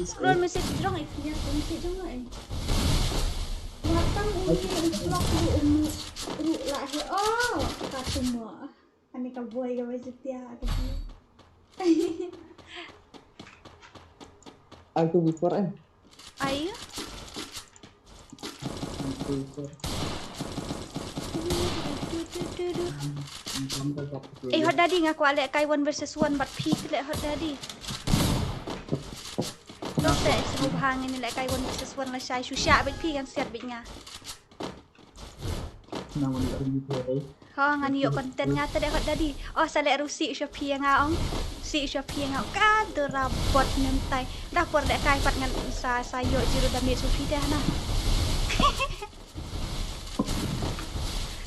Scroll message jrong ai, pynïar message jrong ai. Watang uni block ruh uni ruh lah he. Oh, ka tu mo. Ani ka boy ka boy setia ka tu. Ai tu before eh. Ai. Eh, Hot Daddy, nga kwah lehkai one versus one bad phi te leh Hot Daddy. Nong te sngewbha ngin lehkai one versus one lashai shu shah bad phi ngan siat bad nga. Ho ngan ïoh content nga te leh Hot Daddy. Oh sa leh ruh sih sha phi nga ong. Sih sha phi nga ong. Ka dura bot ngan tai. Dah por lehkai pat ngan sa sa ïoh zero damage sha phi te na.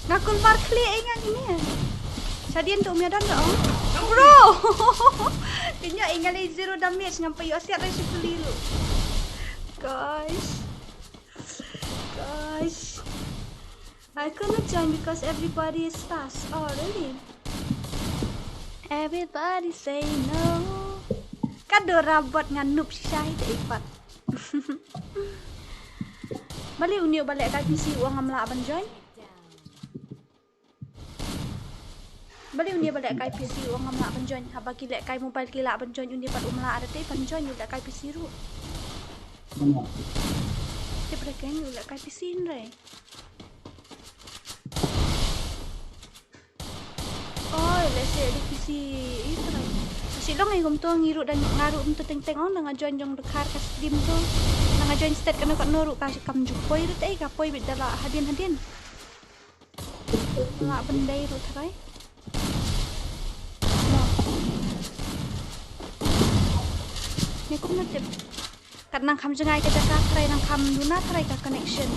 Nga kulmar khlieh ïa nga kine. Sa dien tu mia don ong. Bro. Kine ïa nga le zero damage ngam pa ïoh siat re shu kuli lu. Gosh. Gosh. I couldn't join because everybody is fast. Oh, really? Everybody say no. Ka Dora bot nga noob shisha hi te ipat. Balei une u ba lehkai P C u ong ngam lah ban join? Balei une ba lehkai P C u ong ngam lah ban join? Haba ki lehkai mobile ki lah ban join, une pat um lah da te ban join, u lehkai P C ruh. Tip re keiñ u lehkai P C hynrei. Oi, lehse dei P C ïa trai. Shi long ïa kumto ngi ruh da nga ruh kumto teng teng ong da nga join jong dkhar ka stream to. Da nga join stet kano kano ruh ka kam ju poi ruh te ka poi bit da la hadien hadien. Lah ban dei ruh trai. Ni kum na tip. Kat nang kham jngai ka jaka trai nang kham duna trai ka connection.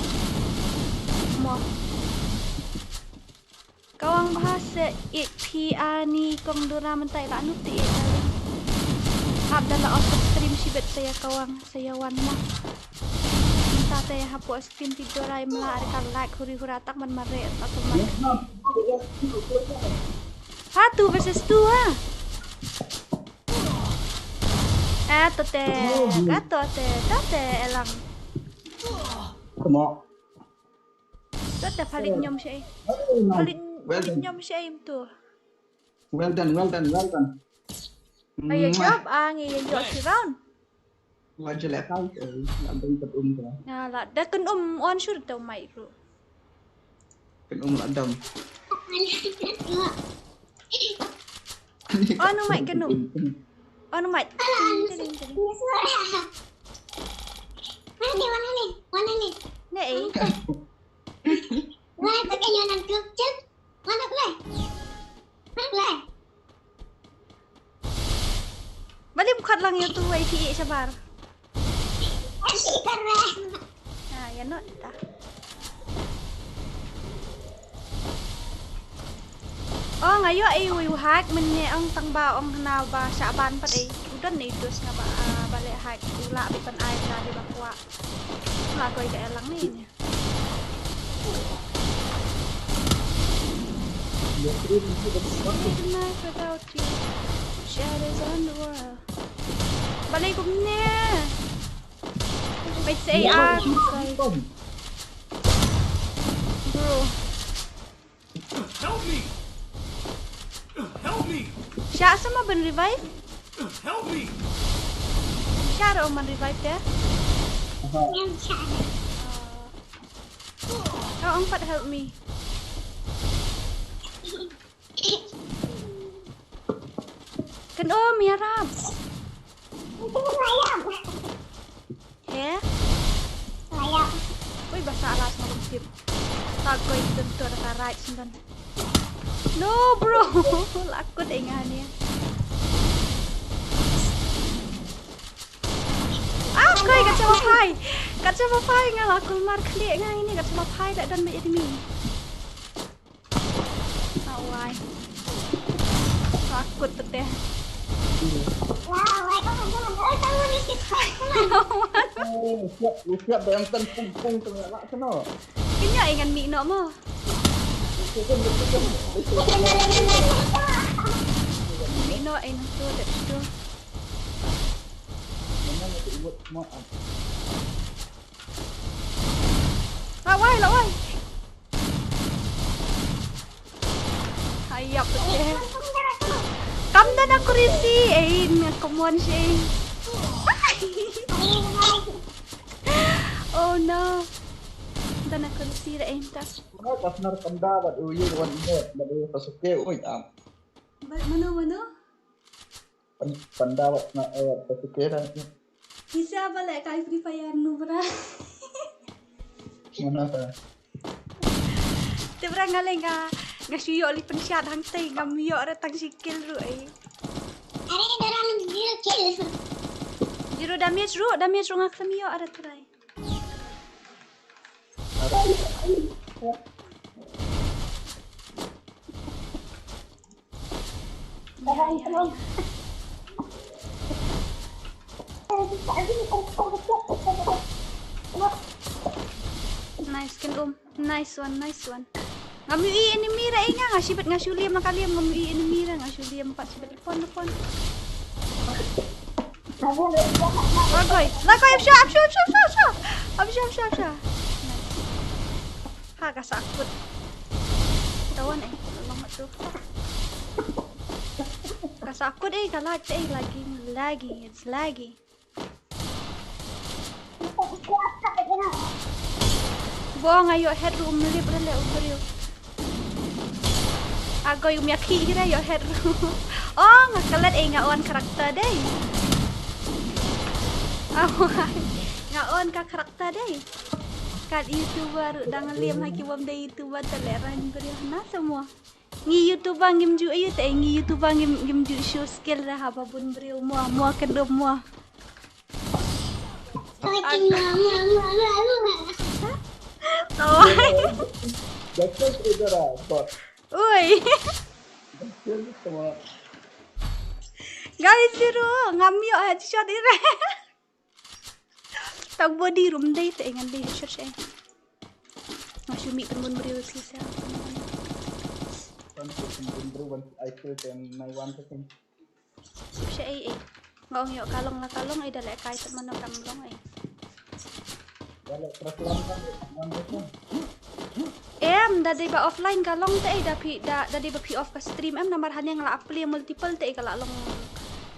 Mo. Kawang bha se ik phi ani kong Dora mynta i la nup ti ik kali. Hap da la off stream shibit saya kawang saya wan ma. Mynta te hapo stream ti Dora i mla ar ka like huri hura tak man mare tak man. Ha, two versus two ha. Eh, to te, ka to te, to te, elang. Come on. To te, palik nyom shay. Palik, palik nyom shay im to. Well done, well done, well done. Ay, job, ang, ay, job si round. Wa jale kai, eh, la dang kat um ta. Na la, da kan um on sure to mai ru. Kan um la dam. On mai kan um. On mai. Mana ni, mana ni, mana ni. Ne eh. Mana pakai nyawa nang kepcet. Mana play? Mana play? Balik bukat lang ïa tu Y T A shabar. Asyik keren. Ha, ïa no ta. Oh, nga ïoh ai u hack mynne ong tang ba ong hna ba shah ban pat ai. U don ai dus nga ba, ah, ba leh hack u lah bit ban ai ka dei ba kwah. Lah koi ka elang ni. Knife without you shatters on the world. Balei kumne? Wait, say ah, bro. Help me! Help me! Sha sama ban revive? Help me! Sha ro man revive te? Yang sana. Ka ong pat help me. Kan um ïarap. He? Ui, ba sa la sma kum tip. Ta koi tun tu da ka right sendon. No, bro. Lakut engan ya. Ah, koi kat sama phai. Kat sama phai nga lakul mar khlieh nga ini kat sama phai da dan ba enemy. Awai. Takut tu teh. Siap, siap bayangkan pung-pung tengah lak sana. Kenya ingan mi no mo. Mi no eng tu dep tu. Mana nak buat maaf. Lawai, lawai. Hayap deh. Kam dan aku risi, eh, ni aku mon sih. Oh no. Dan aku risi dah entas. Mana partner kanda bad uyu wan ingat bad uyu pasuke oi am. Mana mana? Panda wat na wat pasuke dah. Isa balik kai Free Fire nu bra. Mana ta? Te bra nga le nga nga shu ïoh li pynshad hangtei ngam ïoh re tang shi kill ruh ai. Are dah dalam zero kill. Zero damage ruh, damage ruh nga khlem ïoh are trai. Nice, kan um. Nice one, nice one. Ngam ïohi enemy re, nga nga shibit nga shu liam, nga ka liam, ngam ïohi enemy re, nga shu liam pat shibit. Pon, pon. Lagoi, lagoi, I'm sure, I'm sure, I'm sure, I'm sure, I'm sure. I'm sure, I'm sure, I'm sure. Ha, ka sahkut. Tawan eh, long tu. Ka sahkut eh, ka lag eh, lagging, lagging, it's lagging. Bo nga ïoh head ruh, um lip re le u briew. Agoi, um ïa khih hi re, ïoh head ruh. Oh, nga klet eh, nga on character dei. Oh, nga on ka character dei. Kat YouTuber ruh dang liam ha ki bym dei YouTuber te le rang briew na semua. Ngi YouTuber ngim ju ayu te, ngi YouTuber ngim, ngim ju show skill re ha ba bun briew mo, mo kyndup mo. Oi. Guys, zero. Ngam ïoh headshot ire. Tang body room dei te ngan dei headshot sha. Nga shu mih pynbun briew shisha. One second, bun briew, one, I kill them, my one second. Sha ei ei. Nga ong ïoh ka long la ka long ei, da leh kai te mano kam long ei. Da leh press lam kan, one second. Em, da dei ba offline ka long te ei, da phi, da, da dei ba phi off ka stream em, namar haneng la play multiple te ei ka la long.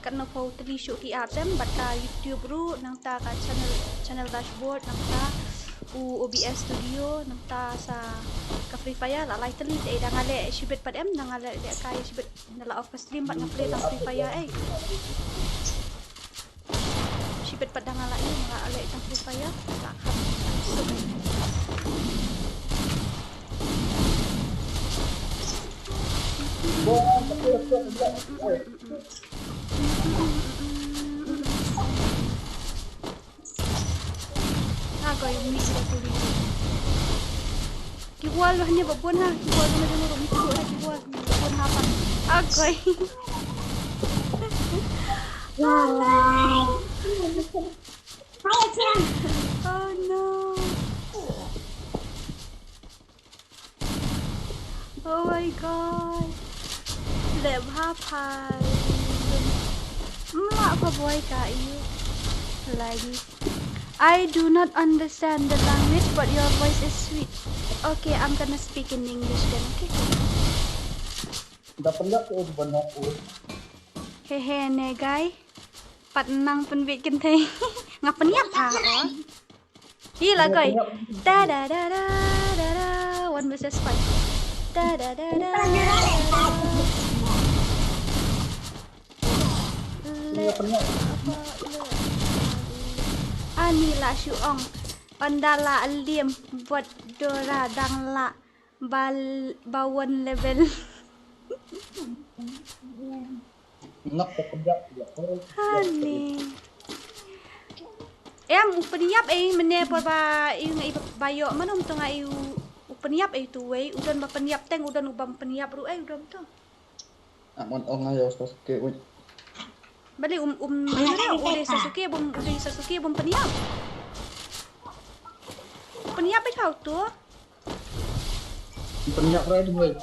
Katno phew tylli shuh ki apps em, bad ka YouTube ruh, nangta ka channel, channel dashboard, nangta u O B S Studio, nangta sa ka Free Fire, la lai tylli te ei, da nga leh shibit pat em, da nga leh, leh kai shibit, da la off ka stream bad nga play tang Free Fire ei. Shibit pat da nga la ïoh, nga la leh tang Free Fire, la kham. Agoi, umi sida kuli. Ki wall bah ne babun ha, ki wall bah ne jong umi sida kuli, ki wall babun ha pa. Agoi. Oh no. Oh my god. Leh bha phai. Mla ka boy ka ïa lagi. I do not understand the language, but your voice is sweet. Okay, I'm gonna speak in English then, okay? Da pynlap ko bana ko. He he ne guy. Pat nang pynbit kynthei. Nga pynïap tha o. Hi la guy. Da da da da da da. One versus five. Da da da da. Ani la shu ong. Ynda la liam bad Dora dang la ba, ba one level. Nok ka pynjak ya. Ani. Em u pynïap ei mynne por ba i nga i ba ïoh man um to nga i u pynïap ei tu wei u don ba pynïap teng u don u bam pynïap ruh ei u don to. Amon ong ayo Sasuke wei. Bali um um u dei Sasuke bum u dei Sasuke bum pynïap. Pynïap ei kau tu. Pynïap rai tu wei.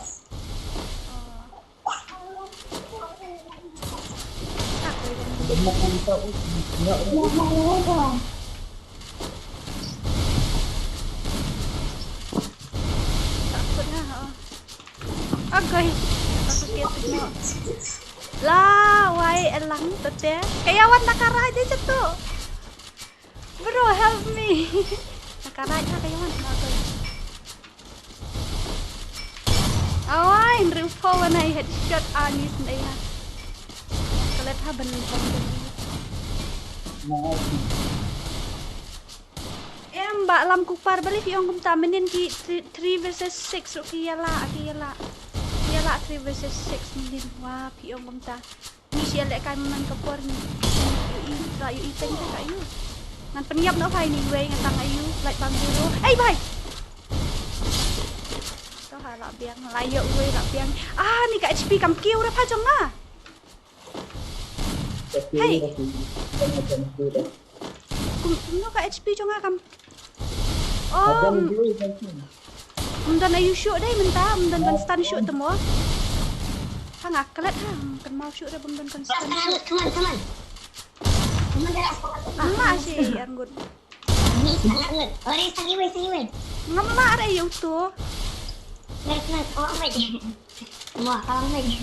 Agoi. La wai elang tete. Kaya wan takara aja cetu. Bro, help me. Takara aja kaya wan takara. Awai, hynriew phew wan ai headshot anis ndai ha. Klet ha ban ban ban. Em ba lam kupar bali phi ong kumta mynnin ki three versus six ruh ki ïala ki ïala. Ïala three versus six mynnin wa phi ong kumta. Ni shi leh kai man ka por ni. Yu i ka yu i teng ka yu. Ngan pynïap noh phai ni wei ngan tang ayu lait bang zero. Ei bhai. To ha la biang la yu wei la biang. Ah ni ka H P kam kiew ra pha jong nga. Hey. Kum no ka H P jong nga kam. Oh. Ym don aïu shuh dei mynta, ym don ban stun shuh te mo. Ha nga klet ha, ym kynmaw shuh dei bym don ban stun shuh. Come on, come on. Come on, guys. Ym lah shi arngut. Ni sangat ngut. Ore sangi wei, sangi wei. Ngam lah re ïa uto. Wait, wait, oh, wait. Mo, tolong wei.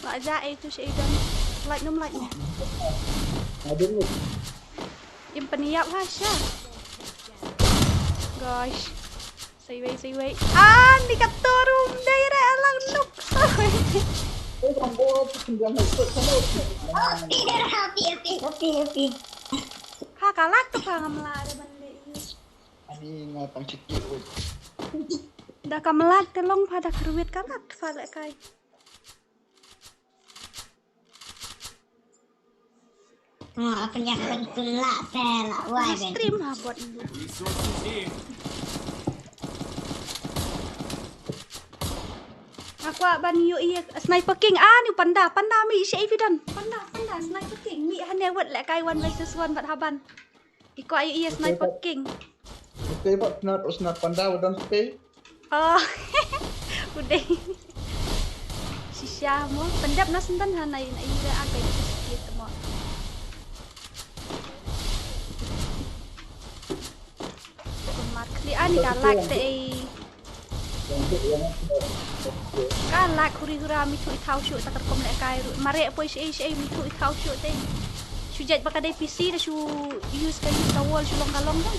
Lah ja eh tu shi don. Like num like. Aduh. Im peniap ha sha. Gosh. Saiwei, saiwei. Ah, ni ka torum dai re alang nuk. Saiwei. Oh, tidak, happy, happy, happy, happy. Ha, ka lak tu pha ngam lah re ban leh. Ani nga tang chiki. Da ka mlak te long pha da kruit ka lak pha leh kai. Ah, apa ni aku tu lah, pe lah, wai ben. Stream ha bot ni. Aku ban ïohi Sniper King. Ah, ni panda, panda mi shi evident. Panda, panda, Sniper King. Mi hane wet leh kai one versus one bad haban. Iko ayu iya Sniper King. Okey, bak sniper, sniper panda, wadam stay. Oh. Udah. Shisha mo. Pendap na sendan hana ina ira akai sikit mo. Mark li ani ka lag te ei. Ka lag huri hura mi thu i thaw shuh ta ka rukom leh kai ruh. Mare poi shi ei shi ei mi thu i thaw shuh te. Shu jait ba ka dei P C da shu use ka use ka wall shu long ka long te.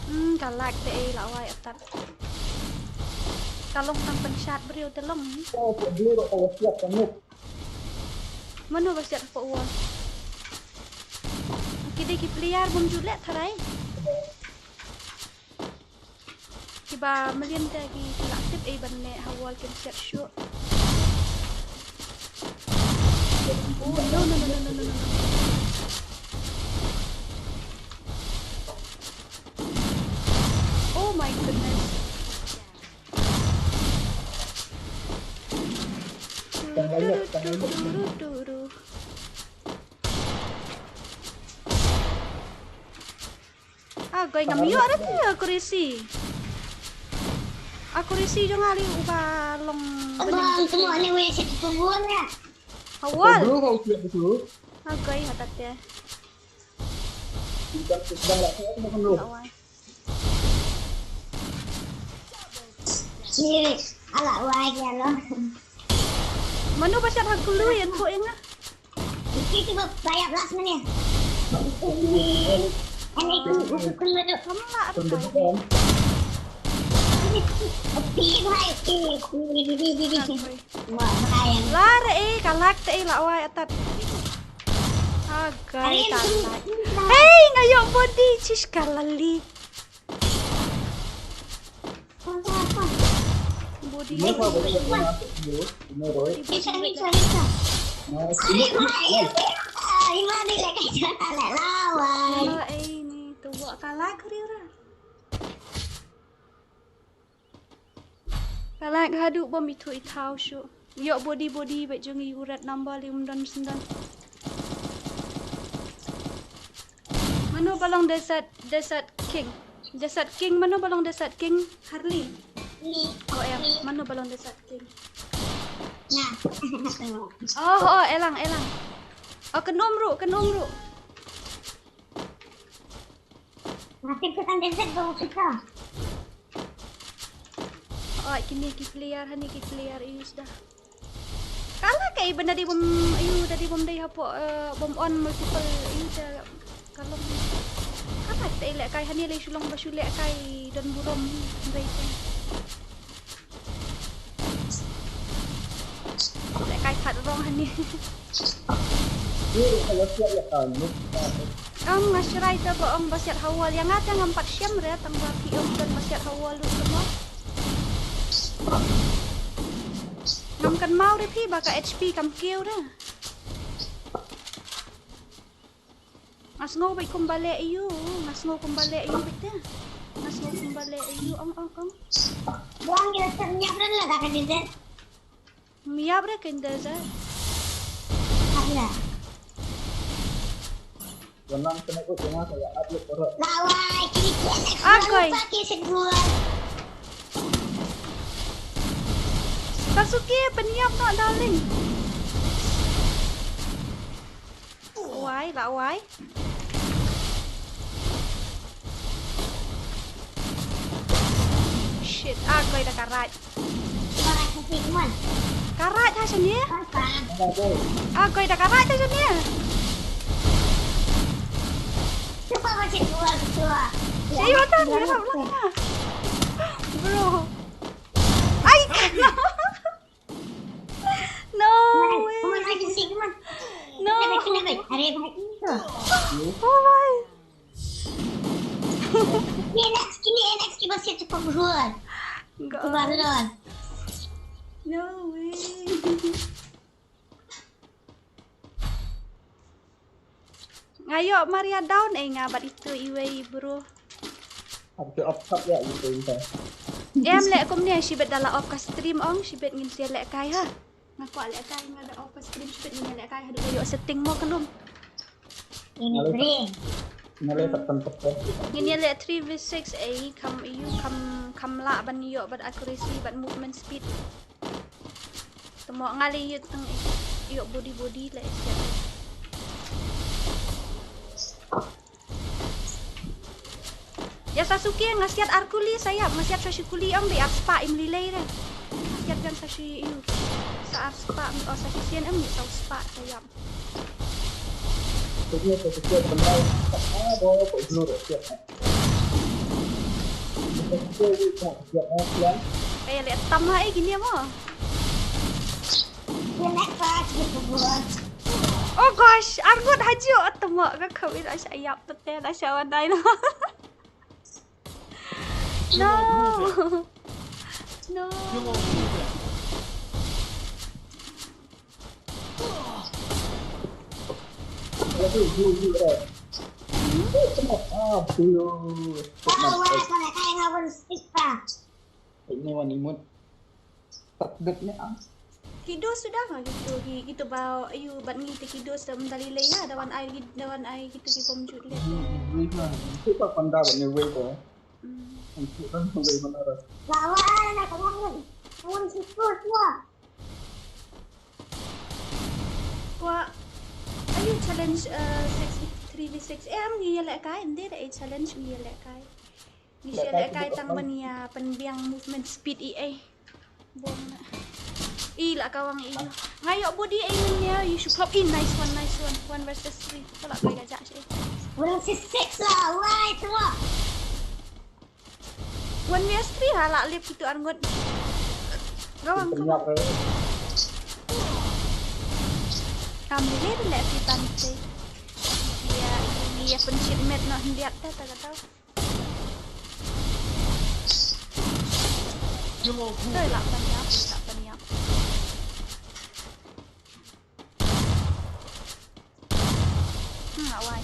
Hmm, ka lag te ei la wai atat. Ka long tang pynshad briew te long. Mano ba siat hapoh wall? Ki dei ki player bym ju leh tharai. Kiba mlien te ki, ki la tip ei ban leh ha wall kin siat shuh. Oh, no, no, no, no, no, no, no. Oh my goodness. Ah, goi ngam ïoh arati accuracy. Accuracy jong nga li uba long. Abang, semua ni wei sik pun ya. Awal. Dulu kau siap betul. Ah, goi hatat ya. Bukan sedang lah, saya makan dulu. Awal. Ni, ala wai ya lo. Mano ba siap ha kulu ïa ko ïa nga. Iti tu ba bayar last minute. Ani ku ku ku mano. Kamu lah ada. Pi bai pi pi pi pi pi. Wah, bahaya. Lar eh, ka lag te eh, la wai atat. Agai, ka lag. Hey, nga ïoh body, chish ka lali. Body. Bisa, bisa, bisa. Ai, ai, ai, ai, lawan. Lar eh, ni tu buat ka lag, Rira. Ka lag haduh bym ithuh ithaw shuh. Ïoh body body bad jong i u red number li um don sendon. Mano ba long Desert, Desert King? Desert King, mano ba long Desert King? Harley. Oh em, mano ba long Desert King? Oh, oh, elang, elang. Oh, kynum ruh, kynum ruh. Mati ku tang desert ba u pisa. Oh, kini ki player, hani ki player is dah. Kala kai benda di bom, ayu, tadi bom dai hapo, eh, bom on multiple, ayu, da kalong. Kala te leh kai hani leh shu long ba shu leh kai don burom dai te. Leh kai khat rong hani. Ong nga shrai te ba ong ba siat ha wall, ïa nga te ngam pat shem re tang ba phi ong don ba siat ha wall ruh te mo. Ngam kynmaw re phi ba ka H P kam kiew re. Nga sngew beit kumba leh ïa u, nga sngew kumba leh ïa u beit te. Nga sngew kumba leh ïa u, ong, ong, ong. Buang ïa u, sep ñiap ren la da ka dizet. Ñiap re ka dizet. Hap la. Jangan kena ikut jangan saya upload korek. Lawai, kiri kiri. Agoi. Pakai sebuah. Sasuke, pynïap noh, darling. Wai, la wai. Shit, agoi da karat. Karat ha shane? Agoi da karat ha shane. Bro. Ai. No way. No. Oh my. Ni next, ni next, ki basket cukup ruan. Cukup balon. No way. Nga ïoh Maria down eh nga bad itu iwei bro. Aku off cup ya gitu. Em leh kumne shibit da la off ka stream ong shibit ngin sa lehkai ha. Nga kwah lehkai nga da off ka stream shibit ngin lehkai haduh ïoh setting mo khnum. Ini green. Ngin ïa leh three v six eh kam ïoh kam kam lah ban ïoh bad accuracy bad movement speed. Te mo nga leh ïoh tang ïoh body body leh siat. Ya Sasuke nga siat ar kuli sa ïap nga siat sa shi kuli ong be ar spah im lilei re. Nga siat kan sa shi ïoh. Sa ar spah mi o sa shi sien em mi sa spah sa ïap. Kaya leh tam ha eh gini mo. Oh gosh, arngut haju atama ka kawin asha yap tete asha wadai no. No. No. Kido sudah ha kido hi kido ba ayu bat ngi te kido sa mendali leya dawan ai dawan ai kido ki pom jut le. Kita pandai ni wei ko. Lawan nak lawan. Pun situ semua. Kwah ayu challenge uh, six three v six. Eh am ngi ïa lehkai em dei da ai challenge ngi ïa lehkai. Ngi ïa lehkai tang ban ïa pynbiang movement speed i ai. Bong na. I la kawang i. Nga ïoh body ai ngi ïa you should pop in nice one nice one one versus three. Ko la kai ka jak shi. One versus six lah. Why tu. One versus three ha la lip kitu arngut. Gawang kawang. Kam ni le le pi pan te. Ïa ïa pun shit met no hyndiat ta ta kata. Doi la pan ïap la pan ïap. Hmm, awai.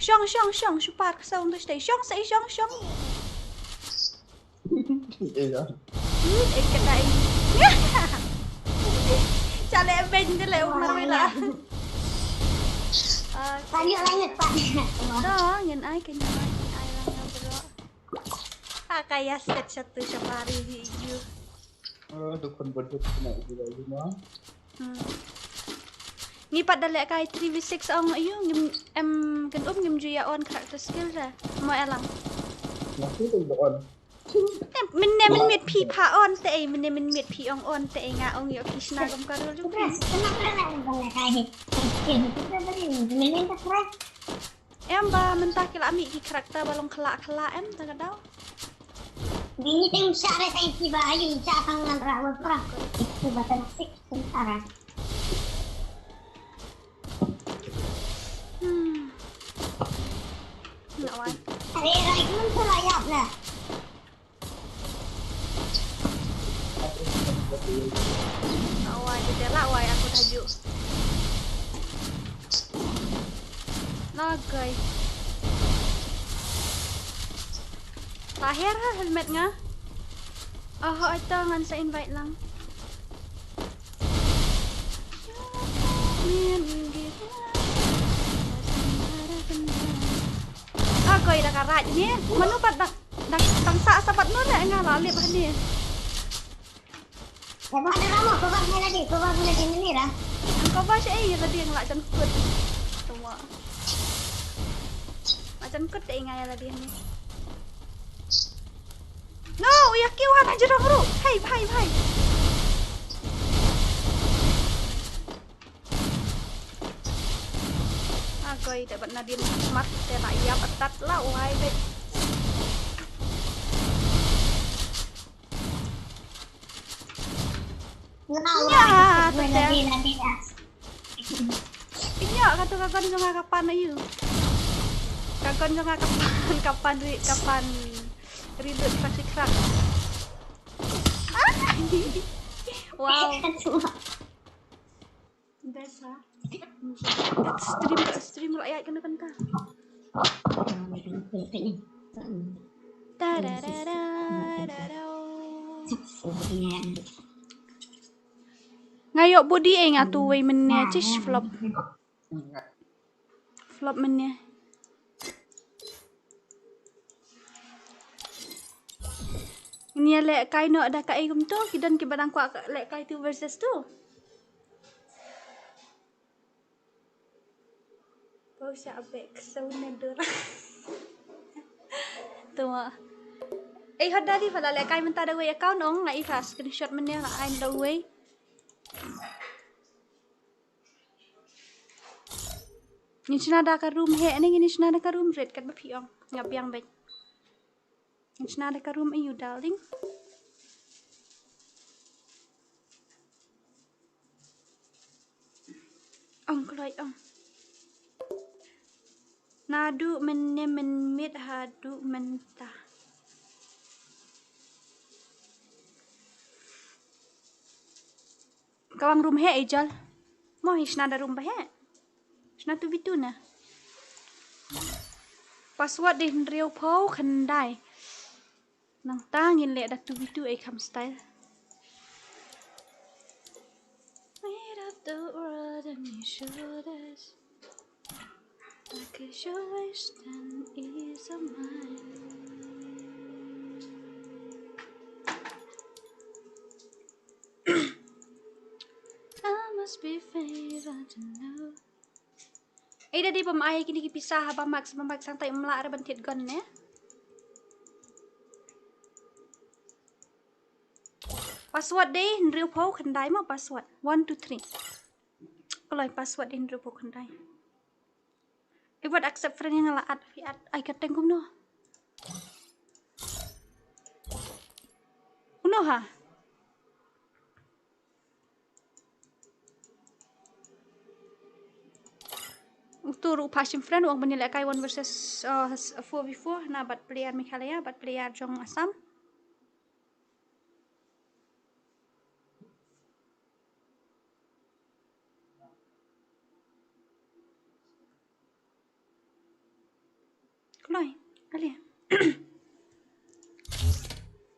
Shong, shong, shong, shu par ka sound tu shtei. Shong, sei, shong, shong. Iya. Hmm, eh, kata ini. Chale ben de le umar wela. Lanjut, lanjut, Pak. No, ngin ai, ngin ai, ngin ai lang bro. Aka ïa set satu safari hi ju. Oh, dukun beduk kena gila gila. Hmm. Ngi pat da lehkai three v six ong ayu ngim em kan um ngim ju ïa on character skill da. Mo elang. Nasi tu on. Em, mynne mynmiet phi pha on te ei, mynne mynmiet phi ong on te ei nga ong ïoh ki shna gum ka rul ju. Em ba mynta ki la mih ki character ba long khla khla em ta ka daw. Bini ting share tai ki ba ayu ja tang nan ra wa pra. Ki ba tan sik kum ara. Hmm. Nawai. Are rai kum tu la yap na. Awai, dia lah, awai, aku tajuk. Nagai. Tahir ha helmet nga. Oh, ito ngan sa invite lang. Ah, koi da ka raj ni. Mano pat dang, dang, dang sa sa pat no le nga la lip hani. Coba ada kamu, coba dia lagi, coba dia lagi ini lah. Coba siya eh, lagi nga la jan kut. Tuma. La jan kut te nga ya lagi ni. No, ya kiwan aja dong ru. Hai, hai, hai. Agoi, te bat nadin mat te la ïa patat la wai bet. Nya, nya, te. Nya, katu ka gun jong nga ka pan ayu. Ka gun jong nga ka pan, ka pan ri, ka pan reload krak krak. Ah! Wow. Best ha. Stream, stream la ïa kena kena. Ta da da da da da. Nga ïoh body eh nga tu wei mynne chish flop. Flop mynne. Ngin ïa lehkai noh da kaei kumto, ki don kiba dang kwah lehkai two versus two. Pau sha bek so ne dur. Tuma. Ei hot dadi pha la lehkai mynta da wei account ong nga i pha screenshot mynne nga ai da wei. Ngin shna da ka room heh ne ngin shna da ka room red katba phi ong. Nga biang beit. Ngin shna da ka room aïu darling. Ong kloi ong. Naduh mynne mynmiet haduh mynta. Ka wang room heh ejal. Mo hi shna da room ba heh. Shna two v two na. Password dei hynriew phew khyndai. Nangta ngin leh da two v two ei kham style. Weight of the world on your shoulders. Like a your waist and ease of mind. I must be favored to know. Ei da dei bym ai kine ki pisa ha ba Max, ba Max hangtai ym lah re ban thied gun ne. Password dei hynriew phew khyndai mo password. One, two, three. Kloi password dei hynriew phew khyndai. Ei wat accept friend ïa nga la add, phi add ai ka teng kumno. Kumno ha. Utu ruh pha shim friend u ong ban ïa lehkai one versus, uh, four v four na bad player Meghalaya bad player jong Assam. Kloi, alia.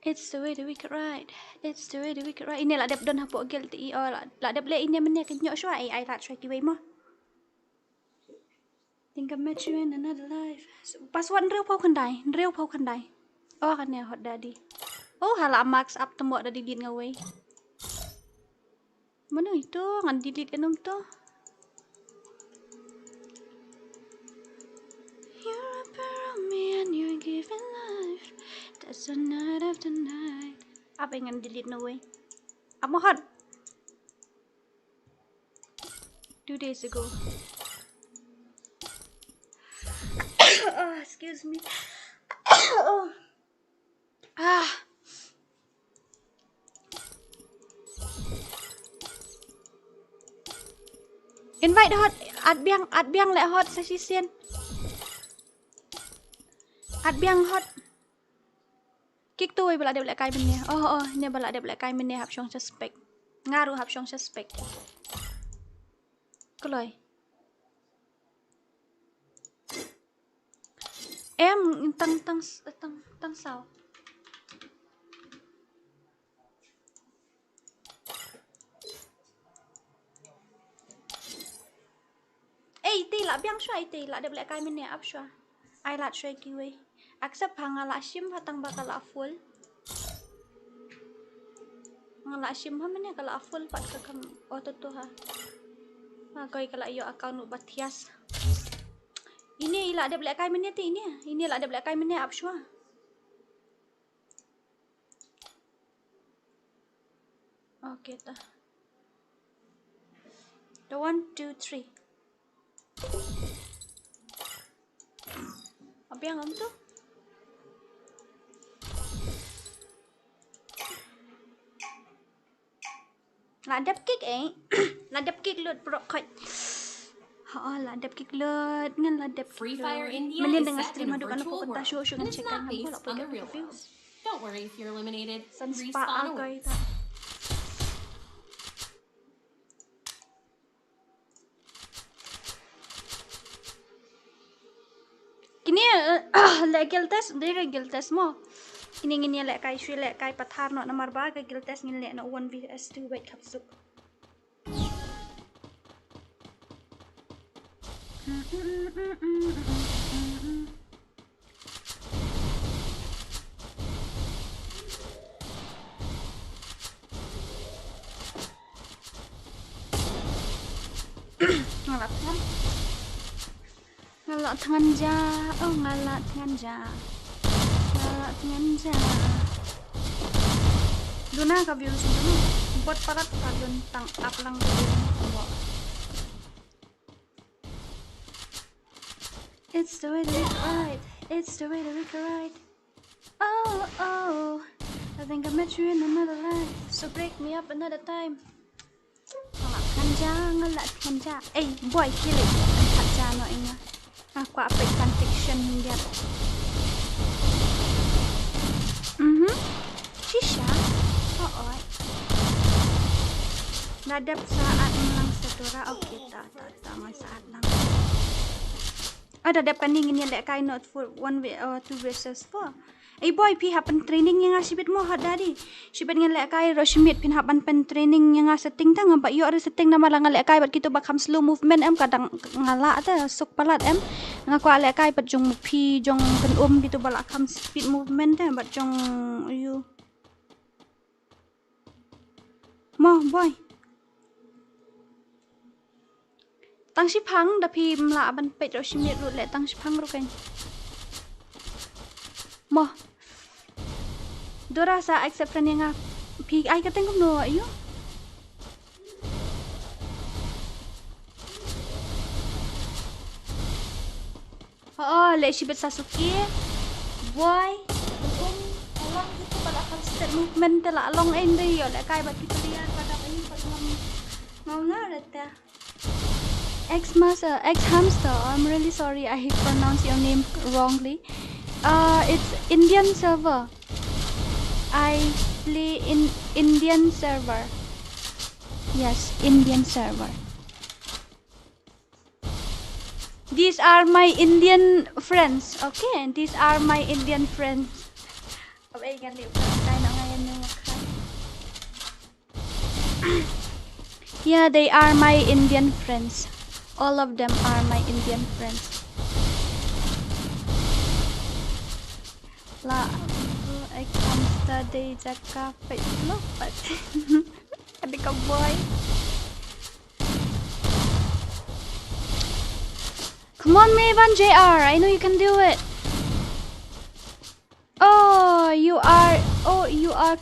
It's the way that we could ride. It's the way that we could ride. Ine la dep don hapoh guild te i, oh, la, la dep leh ine mynne, kan ïoh shuwa, ai, ai lad shuwa kiwei mo. Think I met you in another life. Password hynriew phew khyndai, hynriew phew khyndai. Oh, kane hot dadi. Oh, hala Max up temo da delete nga wei. Mano ito ngan delete ïa nom to. You're up around me and you're giving life. That's the night after night. Apa ngan delete no way. Apa hot? Two days ago. Oh, excuse me. Oh. Ah. Invite hot, at biang, at biang leh hot sa shisien. At biang hot. Kik tu wei ba la dep lehkai mynne. Oh, oh, ne ba la dep lehkai mynne hap shong suspect. Nga ruh hap shong suspect. Kloi. Em, tang, tang, tang, tang saw. Iti la biang shuwa iti la dep lehkai mynne ap shuwa. Ai lad shuwa kiwei. Accept ha nga la shim ha tang ba ka la full. Nga la shim ha mynne ka la full pat ka kam auto to ha. Ma koi ka la ïoh account u ba thias. Ine i la dep lehkai mynne ti ine. Ine la dep lehkai mynne ap shuwa. Okay ta. The one, two, three. Apa yang kamu tuh? La dep kick eh. La dep kick lut bro khat. Ha la dep kick lut ngan la dep. Free Fire India. Mending dengan stream aduk anak kok ta show show ngan check kan. Don't worry if you're eliminated. San spa akai ta. Kini le guild test, dei re guild test mo. Kini ngin ïa lehkai shuwa lehkai pathar noh namar ba ka guild test ngin leh noh one versus two wait khap suk. Nga la thngan. Nga la thngan ja, oh nga la thngan ja. Nga la thngan ja. Duna ka views duna. Bot palat ka dun tang ap lang dun. It's the way to make it right. It's the way to make it right. Oh, oh. I think I met you in another life. So break me up another time. Nga la thngan ja, nga la thngan ja. Ei, boy, kilik. Thngan ja no inga. Nga kwah peit fan fiction hyndiat. Mhm. Shisha. Oh, oi. Nadep saat lang setura. Okay, ta, ta, ta, man saat lang. Ada dep kani ngin ïa lehkai not for one way or two versus four. Ei boy, phi hap ban training ïa nga shibit mo hot daddy. Shibit ngin lehkai ro shimit phin hap ban pen training ïa nga setting ta nga ba ïoh re setting namar la nga lehkai bad kito ba kham slow movement em ka dang nga la ta suk palat em. Nga kwah lehkai bad jong phi jong kan um kito ba la kham speed movement em bad jong you. Mo, boy. Tang shiphang da phi mla ban peit ro shimit rut le tang shiphang ro kan. Mo. Dora sa accept friend ïa nga. Phi ai ka teng kumno ayu. Oh, le shibit Sasuke. Boy. Um, alang gitu pala constant movement te la long en dei yo le kai ba kita lian pada ini pada long. Mau ngareta. X Master, X Hamster, I'm really sorry I pronounce your name wrongly. Uh, it's Indian server. I play in Indian server. Yes, Indian server. These are my Indian friends. Okay, these are my Indian friends. Yeah, they are my Indian friends. All of them are my Indian friends. La, exam study jaka pet lo pat. Ada ka boy. Come on, Maven J R. I know you can do it. Oh, you are. Oh, you are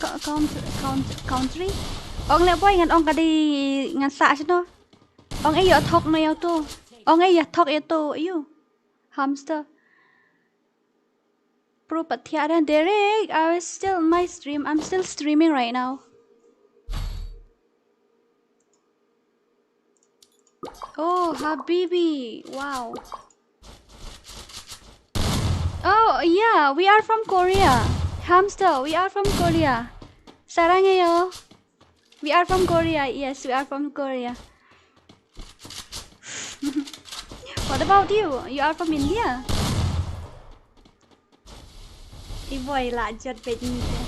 country. Ong le boy ngan ong ka dei ngan sa sino. Ong e yo thok no yo to. Ong e yo thok yo to you. Hamster. Pro pathia dan Derek, I was still my stream. I'm still streaming right now. Oh, Habibi. Wow. Oh, yeah, we are from Korea. Hamster, we are from Korea. Sarangeyo. We are from Korea. Yes, we are from Korea. What about you? You are from India? Iboy la jot bet ni te.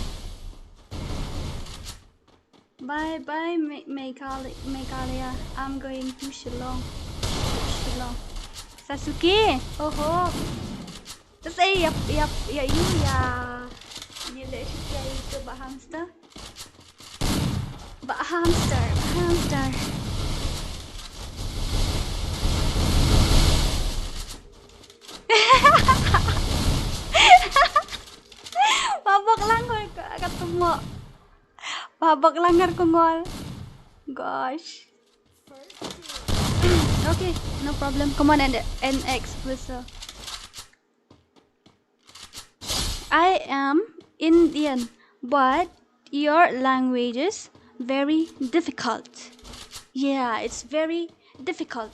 Bye bye, Meghalaya. I'm going to Shillong. Shillong. Sasuke. Oho. Te sa ïa, ïa, ïa, ïa, ïa. Ïa leh shuh ïa ïa ba hamster. Ba hamster, ba hamster. Ba bok lang ko ka, ka tumo. Ba bok lang ngar ko ngol. Gosh. Okay, no problem. Come on and, and express. I am Indian, but your language is very difficult. Yeah, it's very difficult.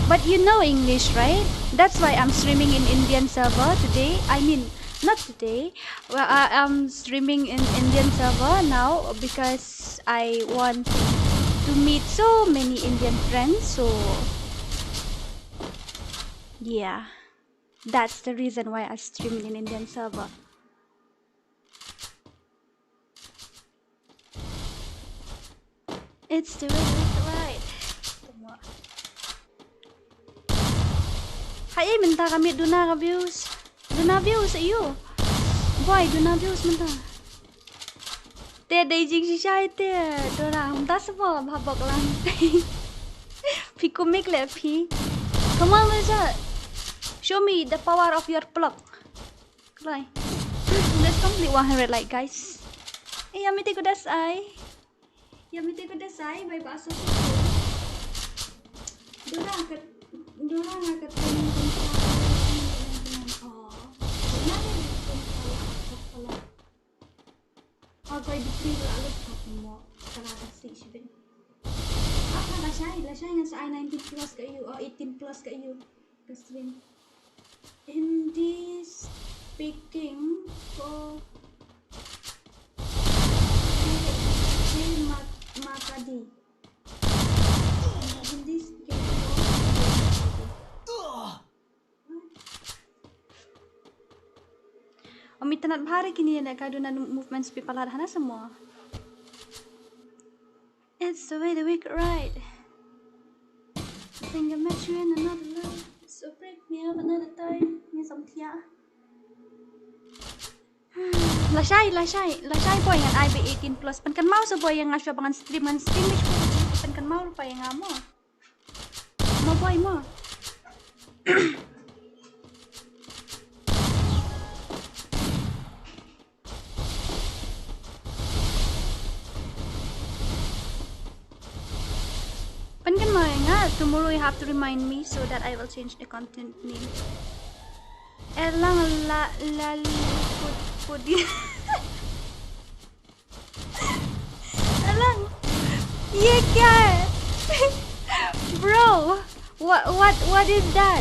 But you know English, right? That's why I'm streaming in Indian server today. I mean, not today. Well, I, I'm streaming in Indian server now because I want to meet so many Indian friends. So, yeah, that's the reason why I stream in Indian server. It's the way we like. Hai mynta ka miet duna ka views. Duna views aïu. Boy, duna views mynta. Te dei jingshisha ïa te. Dora, mynta sabo ba bok lang. Phi kumne leh phi. Come on, Lizard. Show me the power of your pluck. Kloi. Let's complete one hundred like, guys. Eh, ïa mih te ku das ai. Ïa mih te ku das ai, bai ba so. Dora ka, Dora nga ka tang tang. Oh. Nga ni tang tang. Oh, koi di free la lu ka mo. Kala ka si shibin. Ah, lashai, lashai ngan sa ai nineteen plus ka ïu, oh, eighteen plus ka ïu. Ka stream. Hindi speaking ko, ma-, makadi. Hindi speaking ko. Om itanat bhari kini na ka duna movements pi palat hana semua. It's the way the week ride. I think I met you in another life. So break me up another time. Ni samthia. Lashai, lashai, lashai boy ngan ai be eighteen plus. Pan kan mau sa boy ïa nga shuwa ba ngan stream, ngan stream be shuwa. Pan kan mau rupa ïa nga mo. Mo boy mo. Pan kan mau ïa nga, tomorrow you have to remind me so that I will change the content name. Elang la, la, put, put. Elang. Ye kya hai? Bro, what, what, what is that?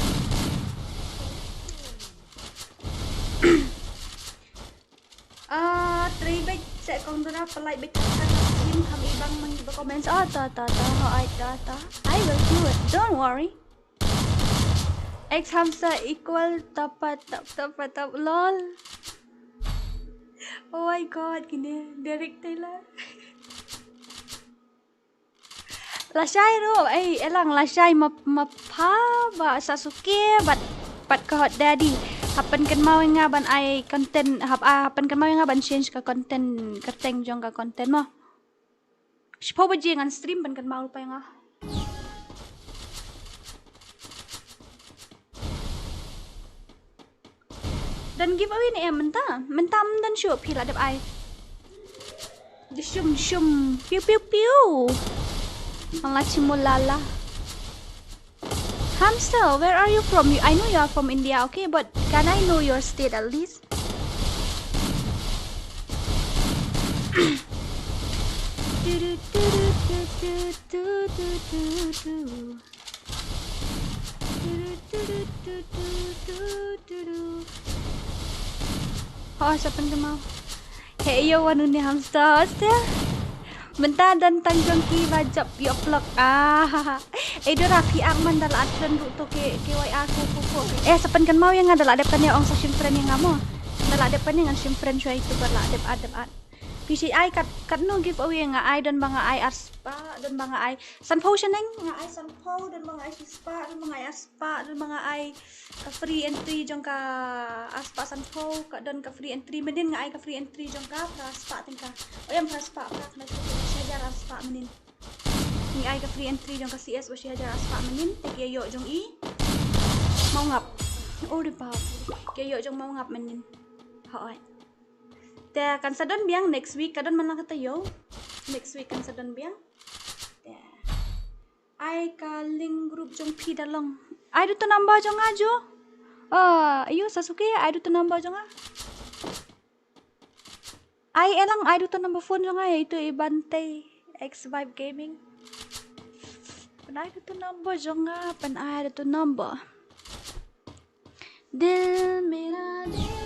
Ah, trei beit seh kong Dora, pynlait beit, kham i bang ma ngi ba comments. Oh, ta, ta, ta, ho, ai, ta, ta. I will do it. Don't worry. X hamster equal tapa tap tapa tap, lol. Oh my god, kine Derek Taylor. Lashai ruh, eh, Elang, lashai ma, ma pha ba Sasuke bad, bad ka Hot Daddy. Hap pynkynmaw ïa nga ban ai content, hap, ah, hap pynkynmaw ïa nga ban change ka content, kyrteng jong ka content mo. Shiphew baje ngan stream, pynkynmaw ruh ïa nga. Don giveaway ne em mynta? Mynta ym don shuh, phi la dep ai. Dshum shum. Piu piu piu. Ala chimolala. Hamster, where are you from? You, I know you are from India, okay, but can I know your state at least? Ho, sa pynkynmaw. He ïa wan une hamster, aste. Mynta don tang jong ki ba jop ïoh vlog. Ah. Eh, Dora, phi ar man da la add friend ruh to ki, ki wai ar ko ko ko. Eh, sa pynkynmaw ïa nga da la dep kane ong sa shim friend ïa nga mo. Da la dep kane ngan shim friend shuwa ïa ki ba la dep add, dep add. Phi shi ai kat, katno giveaway nga ai, don ba nga ai ar spah, don ba nga ai sanphew shane, nga ai sanphew, don ba nga ai shi spah, don ba nga ai ar spah, don ba nga ai ka free entry jong ka ar spah sanphew, ka don ka free entry mynnin nga ai ka free entry jong ka phra spah tyngka. O em phra spah, phra khyndai spah, shi hajar ar spah mynnin. Ngi ai ka free entry jong ka C S ba shi hajar ar spah mynnin, te ki ïoh jong i Mawngap. O ri bap. Ki ïoh jong Mawngap mynnin. Hooid. Te kan sa don biang next week, ka don man la ka taïew. Next week kan sa don biang. Te ai ka link group jong phi da long. Ai da uto number jong nga Jo. Ah, ayo Sasuke, ai da uto number jong nga. Ai elang, ai da uto number phone jong nga, ïa ito i Bantei X Vibe Gaming. Pynai da uto number jong nga, pynai da uto number. Dil mera dil.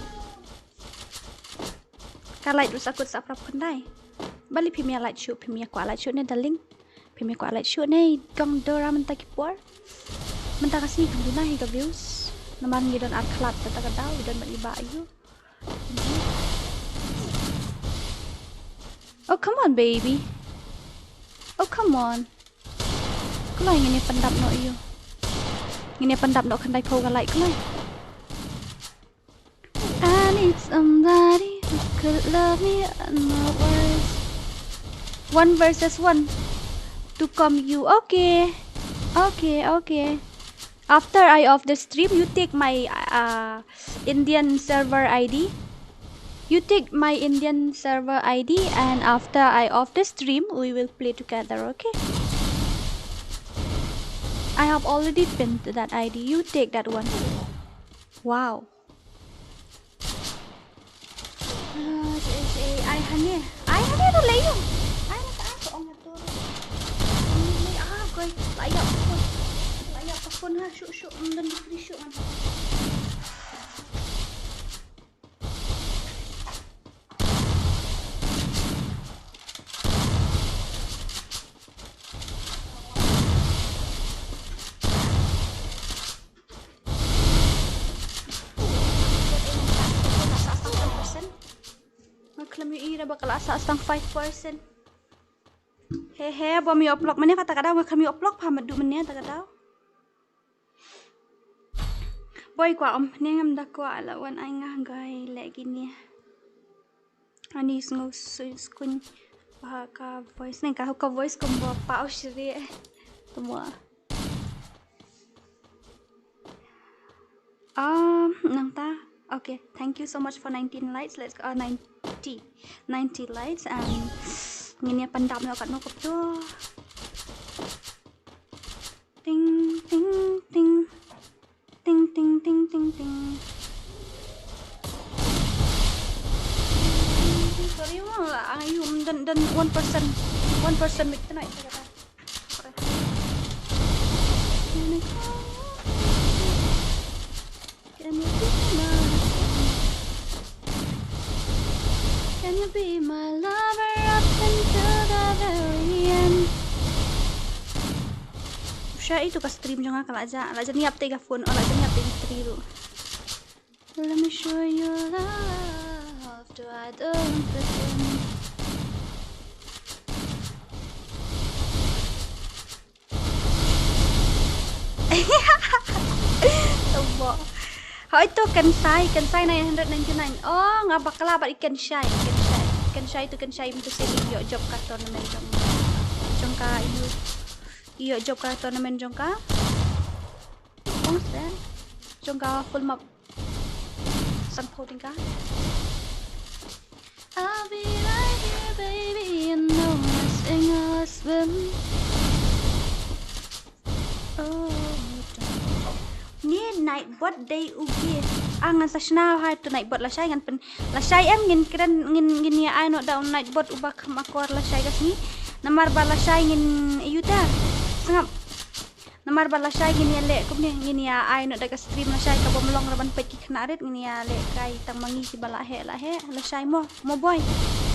Ka light ruh sa kut sa prap khyndai. Balei phim ïa light shuh, phim ïa kwah light shuh ne darling. Phim ïa kwah light shuh ne kong Dora mynta ki por. Mynta ka sngi kam duna hi ka views. Namar ngi don ar khlad ta ka daw, ngi don bad i Bah Ayu. Oh, come on, baby. Oh, come on. Kloi ngin ïa pyndap noh ïa u. Ngin ïa pyndap noh khyndai phew ka light kloi. I need somebody who could love me and my words. One versus one. To come you. Okay. Okay, okay. After I off the stream, you take my uh, Indian server I D. You take my Indian server I D, and after I off the stream, we will play together, okay? I have already pinned that I D. You take that one. Wow. Ah, ai hangne. Ai hangne ruh lei ïa u. Ai na ka ai ka ong hato ruh. Ai, ah, koi. La ïap ka phone. La ïap ka phone ha, shuh, shuh. Ym don battery shuh ngan. Nga khlem ïohi ba ka la sah tang five percent. He he, bym ïoh block mynne kata ka daw, nga khlem ïoh block pha, madu mynne kata ka daw. Boi kwah ym ne ngam da kwah la wan ai nga gai leh kine. Ani sngew su-, skuñ ba ka voice ne ka, ka voice kumba pa u shri. Kumba. Um, nangta. Okay, thank you so much for nineteen likes. Let's go, uh, ninety. Ninety likes and ngin ïa pyndap noh katno katto. Ting, ting, ting. Ting, ting, ting, ting, ting. Sorry, wala, ang ayu, dan, dan one percent, one percent mit tonight. Can you be my, can you be my lover up until the very end? Sha itu ka stream jong nga ka la ja, la ja niap te ka phone, oh, la ja niap te ka stream ruh. Let me show you love, do I don't pretend. Tabo. Hoi to Kensai, Kensai nine hundred ninety-nine. Oh, nga bakla bad i Kenshai, Kenshai. Kenshai to Kenshai im to sini ïoh job ka tournament jong. Jong ka ïoh. Ïoh job ka tournament jong ka. Oh, sen. Jong ka full map. San pho ting ka. I'll be right here, baby, you know I sing a swim. Oh, don't. Ni Nightbot dei u gi. Ah, ngan sa shna ha to Nightbot lashai ngan pyn, lashai em ngin kren ngin, ngin ïa ai noh da u Nightbot uba kham akor lashai ka sngi. Namar ba lashai ngin ïuta. Sngap. Namar ba lashai ngin ïa leh kumne, ngin ïa ai noh da ka stream lashai ka bym long ra ban peit ki khynnah rit, ngin ïa leh kai tang ma ngi kiba la heh la heh lashai mo, mo boi.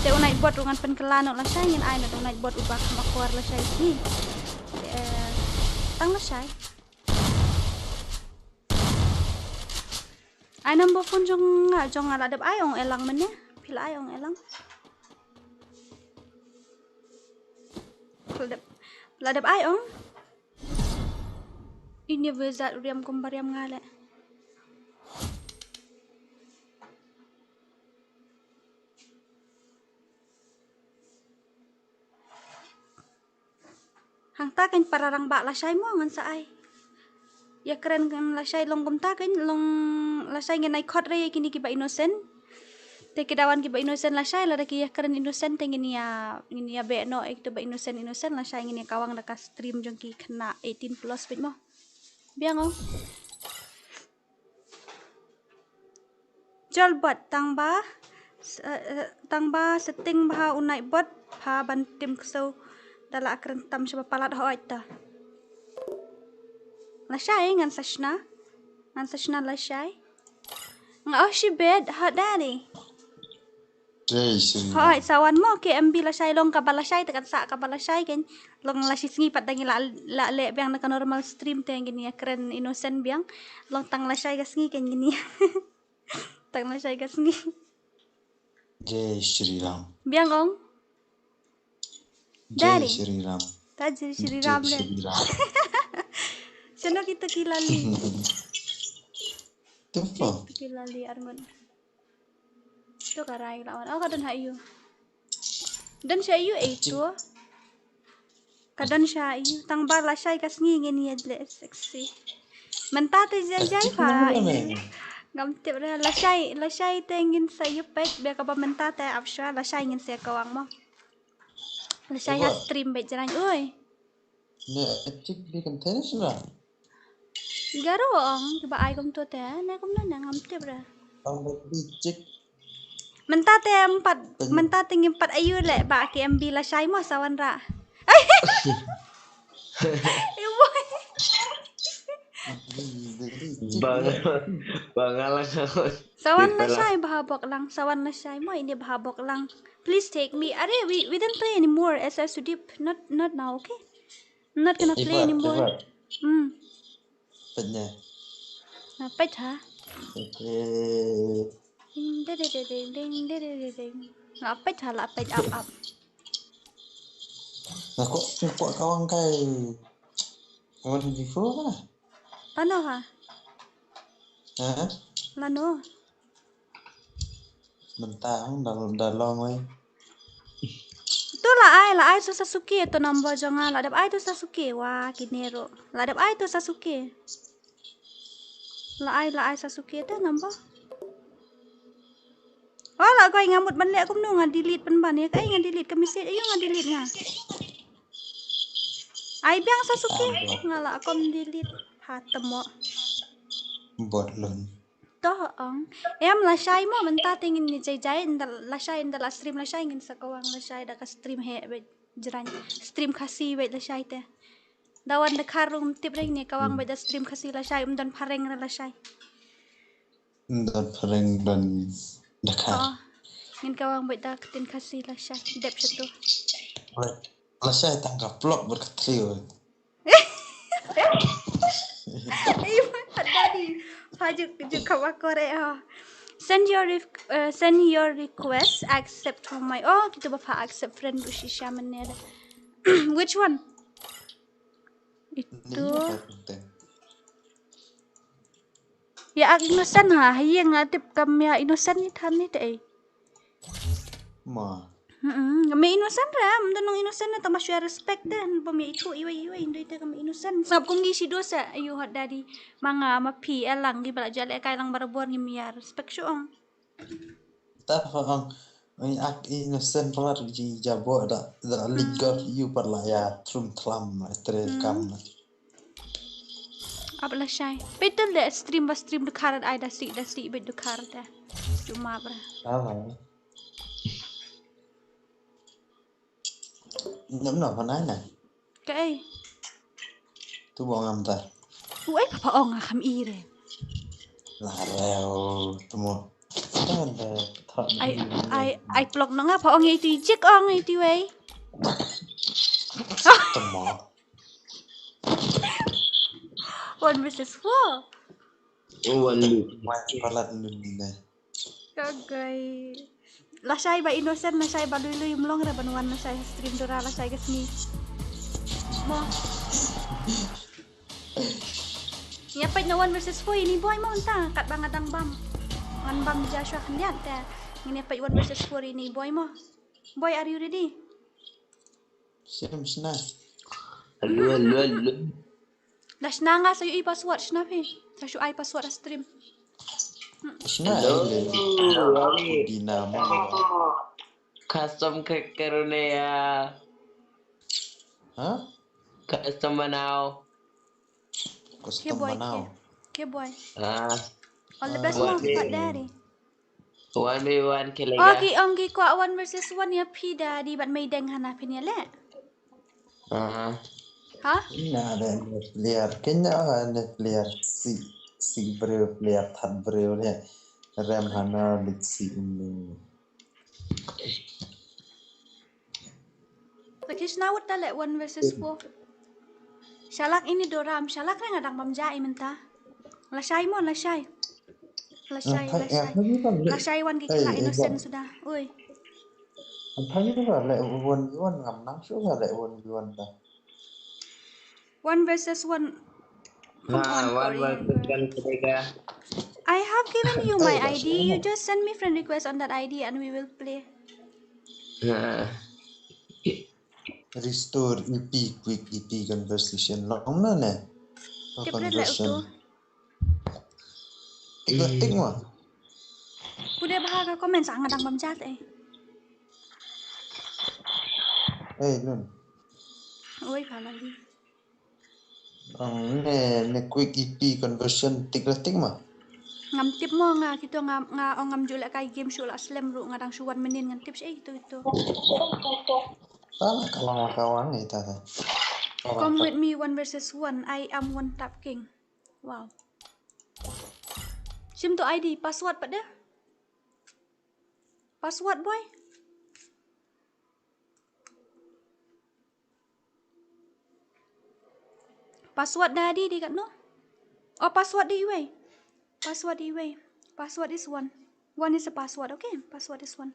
Te u Nightbot ruh ngan pynkylla noh lashai, ngin ai noh da u Nightbot uba kham akor lashai sngi. Te, eh, tang lashai. Ai number phone jong nga, jong nga la dep ai, ong elang mynne. Phi la ai, ong elang. La dep, la dep ai ong. Ini wizard riam kumba riam nga leh. Hangta kan para rangbah lashai mo ngan sa ai. Ïa kren kan lashai long kumta kan long lashai ngin ai khot re ïa kine kiba innocent. Te ki dawan kiba innocent lashai lada ki ïa kren innocent te ngin ïa ngin ïa beh noh ïa kito ba innocent innocent lashai ngin ïa kawang da ka stream jong ki khynnah eighteen plus beit mo. Biang o. Jol bot tang ba s- eh, eh, tang ba setting ba u nai bot ba ban tim ksew da la kren tam shaba palat hoi ta. Lashai ngan sa shna. Ngan sa shna lashai. Nga oh shi bed ha dari. Jai Shri Ram. Hoi sawan mo ke M B lashai long kaba lashai te kan sa kaba lashai kan long lashai sngi pat dangi la la le biang na ka normal stream te ngin ïa kren innocent biang long tang lashai ka sngi kan ngin ïa tang lashai ka sngi. Jai Shri Ram. Biang ong. Jai Dari. Shri Ram. Ta Jai Shri Ram le. Shano kita ki lali. Tupa. Kita ki lali arngon. Tu ka rai lawan. Oh ka don ha ïu. Don sha ïu eh tu. Ka don sha ïu tang ba lashai ka sngi ngin ïa jle sexy. Mynta te jai jai pa. Ngam tip re lashai lashai te ngin sa ïu pek be ka ba mynta te ap shwa lashai ngin sa kawang mo. Lashai ha stream be jrang oi. Ne active di kan tenis na. Garo ong kiba ai kum tu te ne kum na ngam tip re. Ang ba di cik. Mynta te em pat mynta te ngim pat ayu le ba ki M B lashai mo sawan ra. Bang bang ala. Sawan lashai ba bok lang sawan lashai mo ini ba bok lang. Please take me. Are we we don't play anymore. S S Sudip not not now okay. Not gonna play anymore. Hmm. Pynne. Na peit ha. Ding ding ding ding ding ding ding ding ding. La peit ha la peit ap ap. Na ko ko ka wang kai. One twenty four ka na. Lano ha. Ha? Lano. Mynta ang da da long wei. Tu la ai la ai tu Sasuke tu nombor jong nga la dep ai tu Sasuke wa kinero la dep ai tu Sasuke. La ai la ai Sasuke tu nombor. Oh la koi nga mut ban leh kumno nga delete pynban ïa kaei nga delete ka message ayo nga delete nga. Ai biang Sasuke nga la kom delete ha temo. Bot lon. Toh ong. Em lashai mo mynta te ngin ni jai jai inda lashai inda la stream lashai ngin sa kawang lashai da ka stream he be jrang stream Khasi be lashai te. Da wan da khar rum tip re ngin kawang be da stream Khasi lashai um don phareng re lashai. Don phareng don da khar. Oh. Ngin kawang be da ktien Khasi lashai dep shatu. Lashai tang ka plok ber ka trio. Daddy, pha juk juk khawa kore ha. Send your re- uh, send your request. Accept from my oh kita ba pha accept friend u shisha menera. Which one? Itu. Ya ak innocent ha, haye nga tip kam ya innocent ni than ni te. Ma. Hmm, me innocent ra, mdo nong innocent na tama share respect de, bo me itu iwei iwei indo ite kam innocent. Sap kum gi shido sa, ayu hot daddy. Manga ma pi elang gi bala jale kai lang barabor ngi me ya respect shu ong. Ta fa ong. Ong ak innocent pala ji jabo da da ligor yu pala ya trum tlam la tre kam la. Ap lashai. Peter le stream ba stream dukar ai da si da si be dukar da. Cuma bra. Apa? Nam na panai na. Kaei. Tu bong am ta. Uei papa ong a kham i re. La reo tu mo. Ai ai ai plok nang apa ong itu jik ong itu wei. Tu mo. One versus four. One. Mai palat nun ni. Kagai. Lashai ba innocent, lashai ba lui lui mlong re ban wan lashai stream dura lashai ka sngi. Mo. Ïa peit na one versus four ïa ini Boy mo mynta, katba nga dang bam. Ngan bam ja shuwa khyndiat te. Ngin ïa peit one versus four ïa ini Boy mo. Boy, are you ready? Sim sna. Hello, hello, hello. Da shna nga sa ïohi password shna phi. Sa shu ai password ha stream. Shna. Hello. Ai le. Hello. Dina mo. Custom ka karone ya. Ha? Custom banao. Custom banao. Ke boy. Ah. All the best mo, Fat Daddy. One v one ke lega. Oh, ki ong ki kwah one versus one ïa phi Daddy bad Meideng hana phin ïa leh. Ah. Ha? Na da ne player. Kena ne player si si briew player third briew le. Rem hana lik si ini. Laki shnawut ta leh one versus four. Shalak ini Doram, shalak re nga dang bam ja i mynta. Lashai mo, lashai. Lashai, lashai. Lashai wan ki kena innocent suda. Ui. Anthai ni ba leh one v one ngam nang shu ba leh one v one ta. One versus one. Come on, one versus one Korea. I have given you my I D. You just send me friend request on that I D and we will play. Restore E P, quick E P conversation. Long na ne? Tip red light auto. Tik la tik ma. Pune bha ka comment sa nga dang bam jat eh. Eh nun. Oi pha lagi. Ang ne ne quick E P conversion tik la tik ma. Ngam tip mo nga kito nga nga ong ngam ju leh kai game shu la slem ruh nga dang shu wan mynnin ngan tip shi eh kito kito. Ta la ka long la ka wang ita ta. Come with me one versus one. I am one tap king. Wow. Shim to I D, password pat deh. Password boy. Password da di di kat no? Oh, password di iwei. Password di iwei. Password is one. One is a password, okay? Password is one.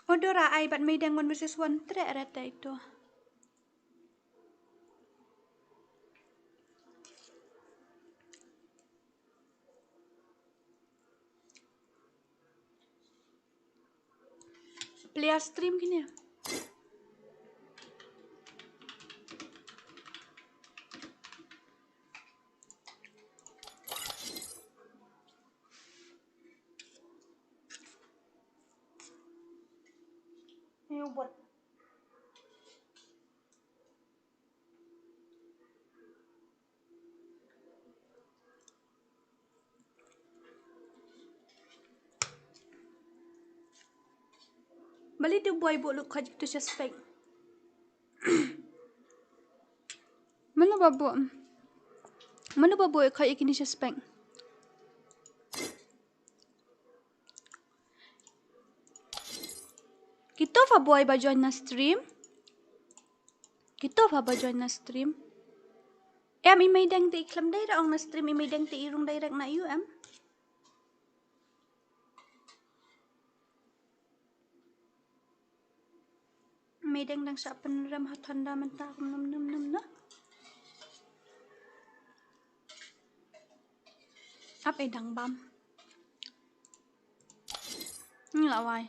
Odora ai bad Meideng one versus one. Treh rete itu. Player stream kine. Ayo buat. Bali tu boy bu luk khaj tu suspect. Mano babu? Mano babu khaj ikini suspect? Kito pha boi ba join na stream. Kito pha ba join na stream. Em i Meideng te i khlem direct ong na stream i Meideng te i rung direct na U M. Meideng dang sa pynrem ha thanda mynta kum num num num na. Ap e dang bam. Ni la wai.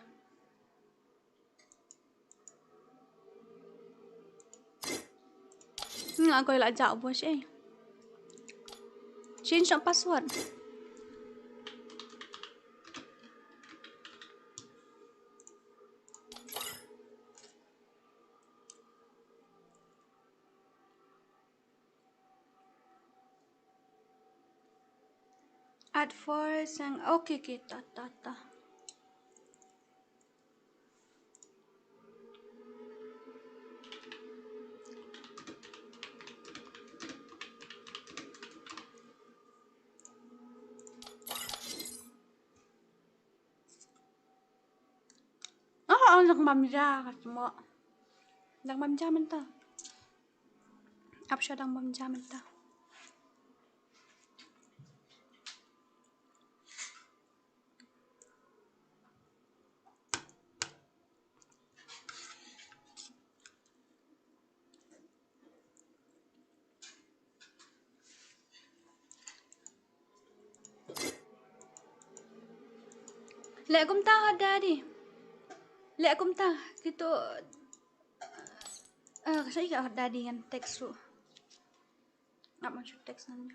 Ni la koi la jak bos eh. Change your password. At first, sang okay, okay, ta ta ta. Oh, oh, dang bam ja ka mo. Dang bam ja mynta. Ap sha dang bam ja mynta. Leh kumta Hot Daddy. Leh kumta. Kito. Ah, ka sha ïa Hot Daddy ngan text ruh. Ngam shu text nangne.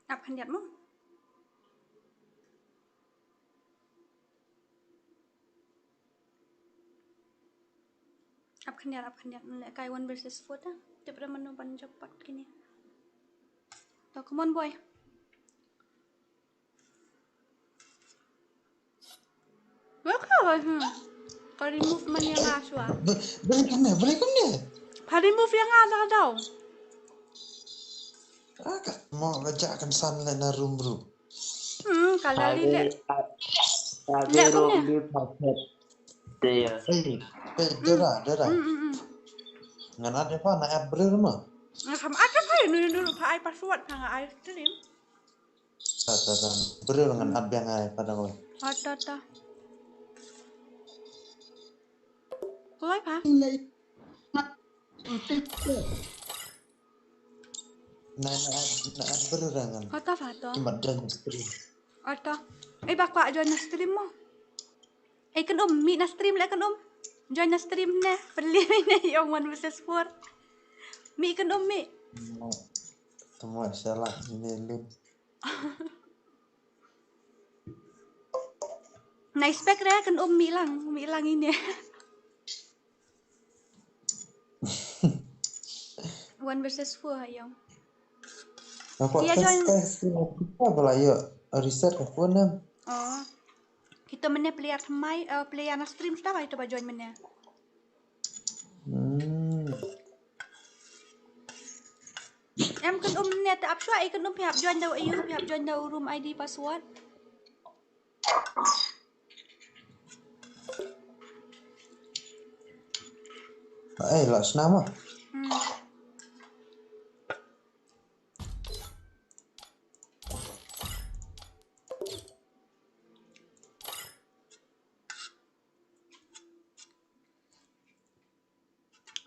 Ap khyndiat mo. Ap khyndiat, ap khyndiat. Leh kai one versus four ta. Tip ra mano ban jop pat kine. To, come on, boy. Welcome, hmm. Ka remove man ïa nga shuwa. Ber-, beri kumne, beri kumne. Ka remove ïa nga da daw. Ah, ka mo ka ja kan san le na room, bro. Hmm, ka la li le. Ave, ave, leh kumne. Wrong view password. Te ya. Hey, hey, dera, dera. Hmm, hmm, hmm. Ngan add pa na app brer ma. Nga sam add pa nu nu pa ai password pa nga ai stream. Ta, ta, ta. Brer ngan add biang ai pa da koi. Ata, ta. Kulai pa? Na, na, na, brer ngan. Ata, ata. Kimat join stream. Ata. Eh, ba kwah join stream mo. Eh, kan um, mih na stream leh kan um. Join na stream ne. Pynliem ne ïa one versus four. Mih kan um mih. Tamo, tamo shala ne lun. Nice pack re kan um mih lang, mih lang ine. One versus four ha ïong. Nampak. Ïa, test join. Test ni kita bala ïa reset ka phone em. Oh. Kita mene player thymmai, eh, player na stream suda ba ita ba join mene. Hmm. Em kan um ne te ap shuwa, eh, kan um phi hap join da u, phi hap join da u room I D password. Eh, la snam ah. Hmm.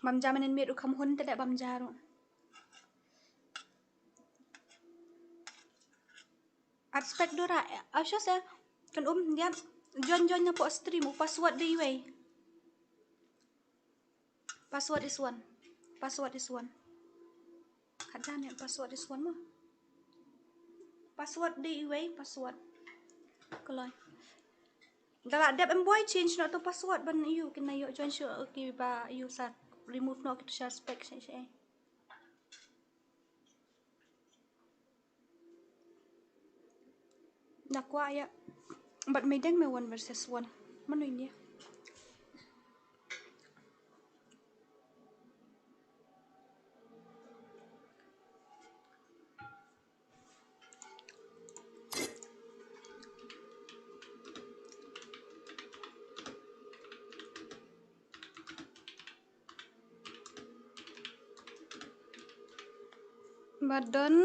Bam ja menen miet u kham hun te leh bam ja ruh. Aspect Dora, eh, asha se kan um dia join join na po stream u password dei iwei. Password is one. Password is one. Hadan ya password is one mo. Password dei iwei password. Kaloi. Da la dep em boy change noh to password ban ïoh kin ïoh join shuh, okay, ba ïoh sa remove noh kito suspect shi shi. Na kwah ïa. Bad meideng me one versus one. Mano ine? Ba don.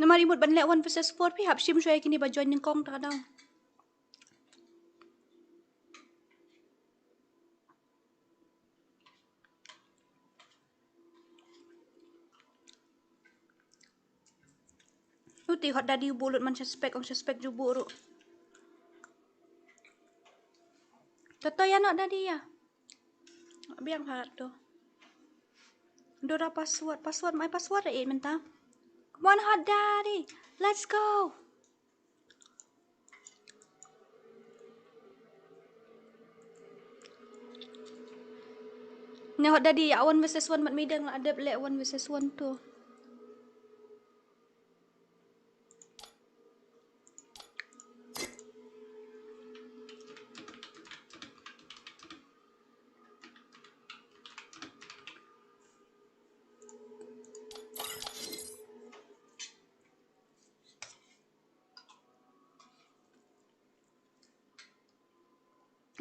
Namar i mut ban leh one versus four phi hap shim shuwa ïa kine ba join nyngkong ta ka daw. Uti hot dadi u buh lut man suspect, ong suspect ju buh ruh. Toto ïa noh dadi ïa. Biang pha to. Dora password, password, my password eh mynta. Come on hot daddy. Let's go. Ne hot dadi ya one versus one mat midang la dep le one versus one tu.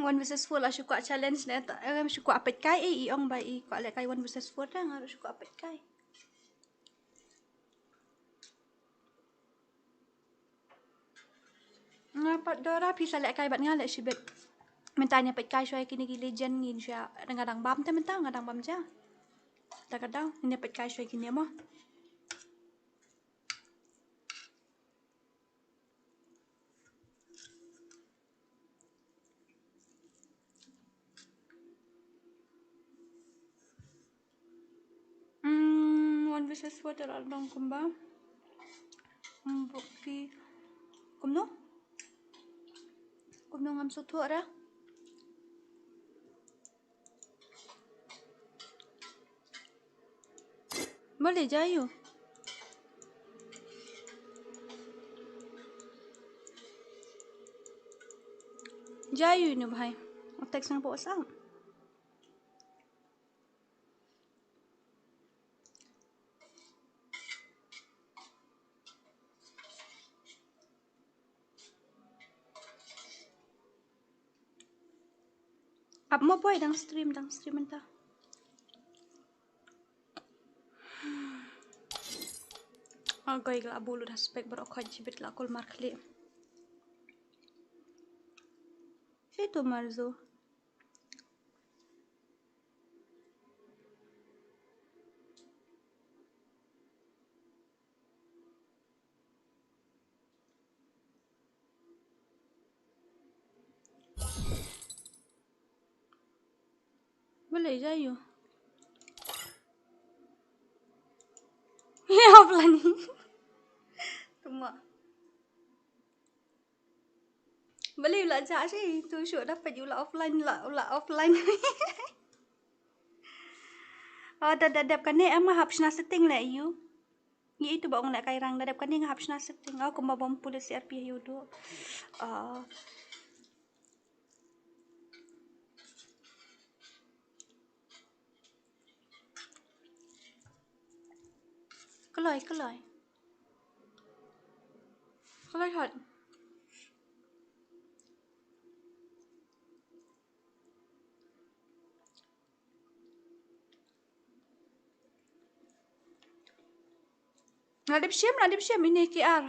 One versus four la shu kwah challenge ne ta, em, shu kwah peit kai, eh, i ong ba i kwah leh kai one versus four ta, nga ruh shu kwah peit kai. Nga pat Dora phi sa leh kai bad nga leh shibit. Mynta ne peit kai shuwa kine ki legend ngin shuwa nga dang bam te mynta nga dang bam ja. Ta ka daw ne peit kai shuwa kine mo. Hmm, one versus four te la long kumba. Hmm, bukti. Kumno? Kumno ngam sngewthuh ra? Balei jia ïu? Jia ïu ine bhai. Text nga pok sa. Ap mo poi dang stream, dang stream mynta. Agoi ka la bulu da spek baroh khot jibit la kul markhlieh. Itu Marzo. Balei jia ïu? Offline. Tuma. Balei u la jah shi tu shu dapat u la offline, la, u la offline. Oh, da, da dep kane em nga hap shna setting leh ïu. Ngi itu ba ong leh kai rang da dep kane nga hap shna setting. Oh, kumba bom pulit C R P ïu tu. Oh. Kloi, kloi. Kloi hot. La dep shim, la dep shim ine ki ar.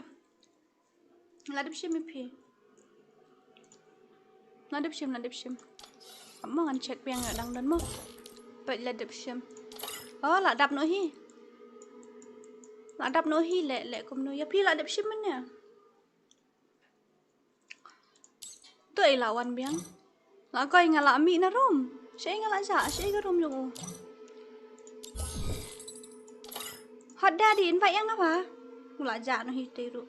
La dep shim ïa phi. La dep shim, la dep shim. Mo ngan check biang ïa dang don mo. Peit la dep shim. Oh, la dap noh hi. La dap noh hi leh, leh kumno ïa phi la dep shim mynne. To i la wan biang. La koi nga la mih na room. Shaei nga la jah, shaei ka room jong u. Hot daddy, invite ïa nga ba. U la jah noh hi te ruh.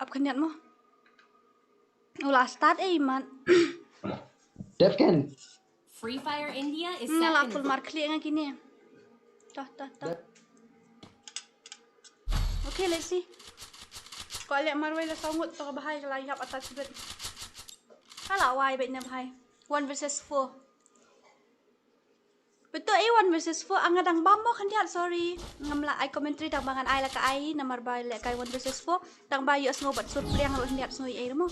Ap khyndiat mo. U la start ei mat. Dep ken. Free Fire India is nga la second. Full mark klik nga kine. Toh, toh, toh. Dep. Okay, let's see. Ko leh marwei la saw ngut to ka bhai ka la ïap atat sibit. Ka la wai bad na bhai. One versus four. Betul eh, one versus four, nga dang bam mo khyndiat, sorry. Ngam lah ai commentary tang ba ngan ai la ka ai namar ba leh kai one versus four. Tang ba ïoh sngew bad sur pliang ruh khyndiat sngew ei mo.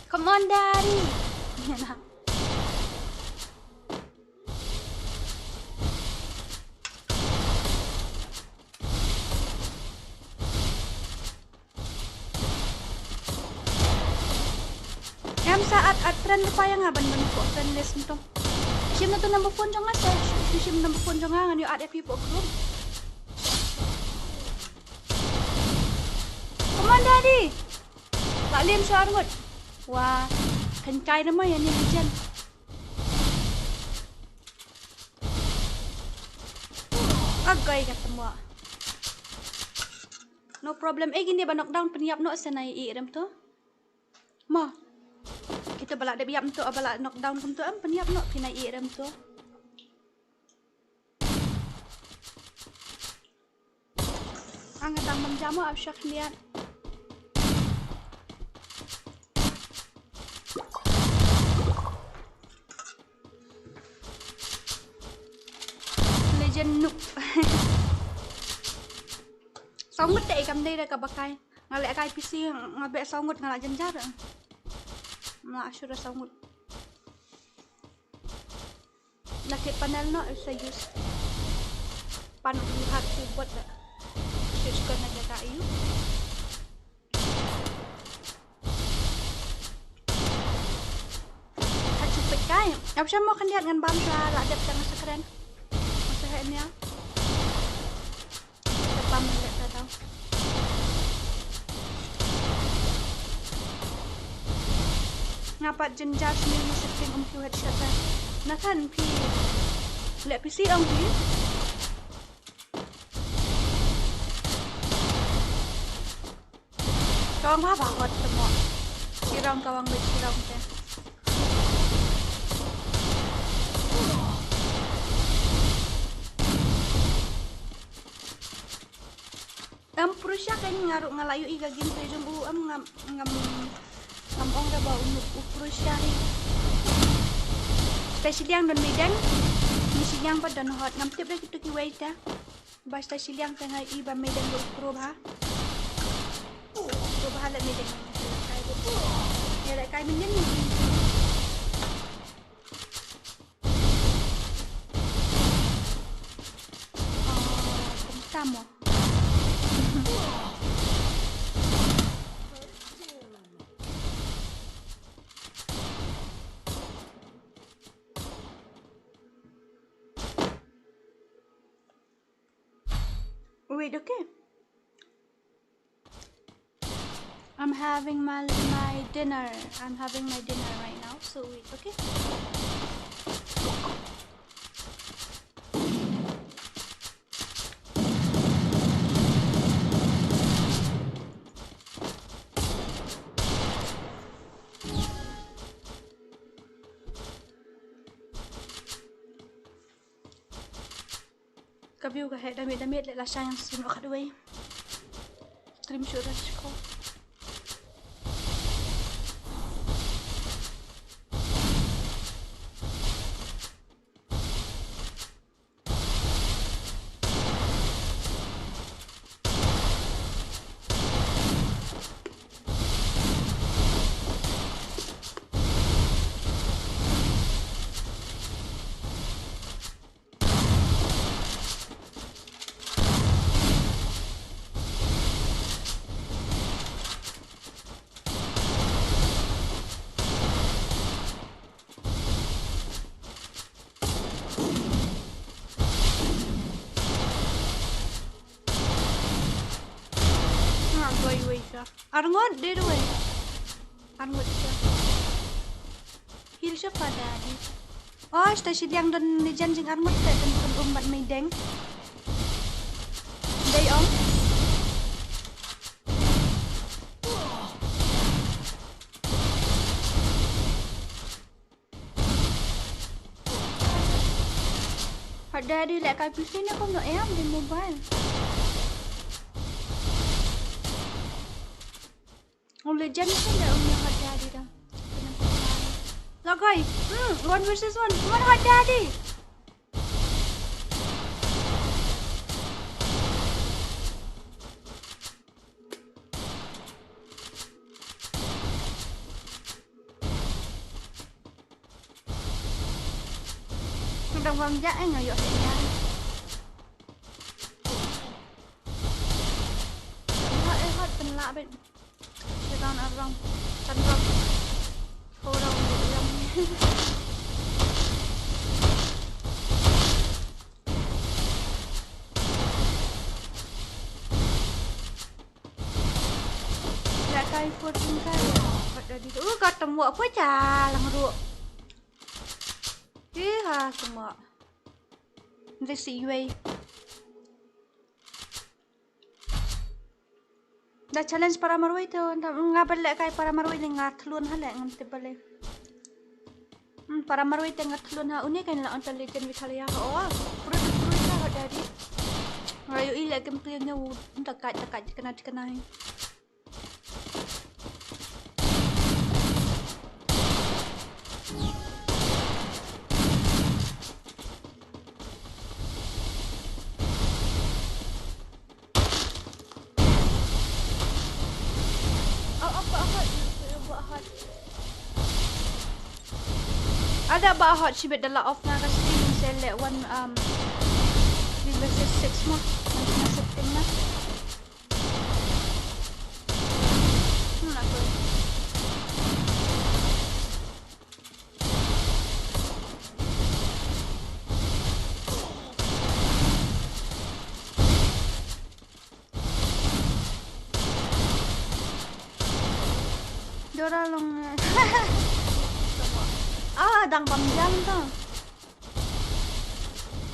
Come on, daddy. Em sa add, add friend lypa ïa nga ban, ban pynlist mynta. Shim na tu number phone jong nga sa, shim number phone jong nga ngan ïoh add ïa phi hapoh group. Come on, daddy. La lem shuwa ngut. Wa, kan kai nama ïa ni hujan. Agai ka temo. No problem. Eh, kine ba knockdown pynïap noh seh na i rem to. Mo. Kito ba la dep ïap to, ba la knockdown kumto em pynïap noh phi na i rem to. Ang tang bam jamo ap shak liat. Legend noob. Saw ngut te kam dei da kaba kai. Nga leh kai P C nga beh saw ngut nga la jynjar. Nga la shu da saw ngut. Na kit panel no isa use. Pan u hak keyboard da. Switch ko na jaga ayu. Ka chupit kai. Ap shamo khyndiat ngan bam sha la dep tang sa kren. Masa he nia. Ka bam leh ka daw. Nga pat jynjar sni ni setting um kiew headshot da. Na kan phi leh P C ong phi. Kawang ba ba hot temo. Sirong kawang ba sirong te. Em Prussia kan nga ruh nga la ïohi ka game te jong u em ngam ngam ngam ong da ba u u Prussia hi. Te shiliang don mideng. Ni shiliang ba don hot ngam tip da kitu kiwei te. Ba sta shiliang te nga i ba mideng ba u pro bha. U pro bha la mideng. Ya la kai mideng ni. Tamo. Wait, okay. I'm having my my dinner. I'm having my dinner right now. So wait, okay. Ka view ka heh da miet da miet leh la shang sien o khatwei. Stream shuh da shko. Nga goi wei sha. Arngot de wei. Arngot sha. Hil sha pada di. Oh, sta shiliang don ni jan jing arngot te don pun umbat mei deng. Dei ong. Hot Daddy leh kai P C ne kumno em di mobile. Ong Legend kan da ong Hot Daddy da. Lagai. Hmm, one versus one. Come on, Hot Daddy. Dang wang ja eh ngayo heh nya. Hot eh hot pynlah bet. Shutdown arong. Tanrong. Orang yang. Leh kai fourteen kai. Pat da di tu ka temo apa ca lang ru. Ih ha semua. Nda si iwei. Da challenge para marwei te, nga ba leh kai para marwei ne nga thlun ha leh ngan tip ba leh. Hmm, para marwei te nga thlun ha une kan la on ta legend Vitalia ka o. Pura de pura ka dadi. Nga ïohi leh game play ne u da kai da kai kana kana. Ada ba hot shibit da la off nga ka stream, select one, um, three versus six mo. Ngan setting na. Hmm, aku. Dora long. Ah, dang bam jam to.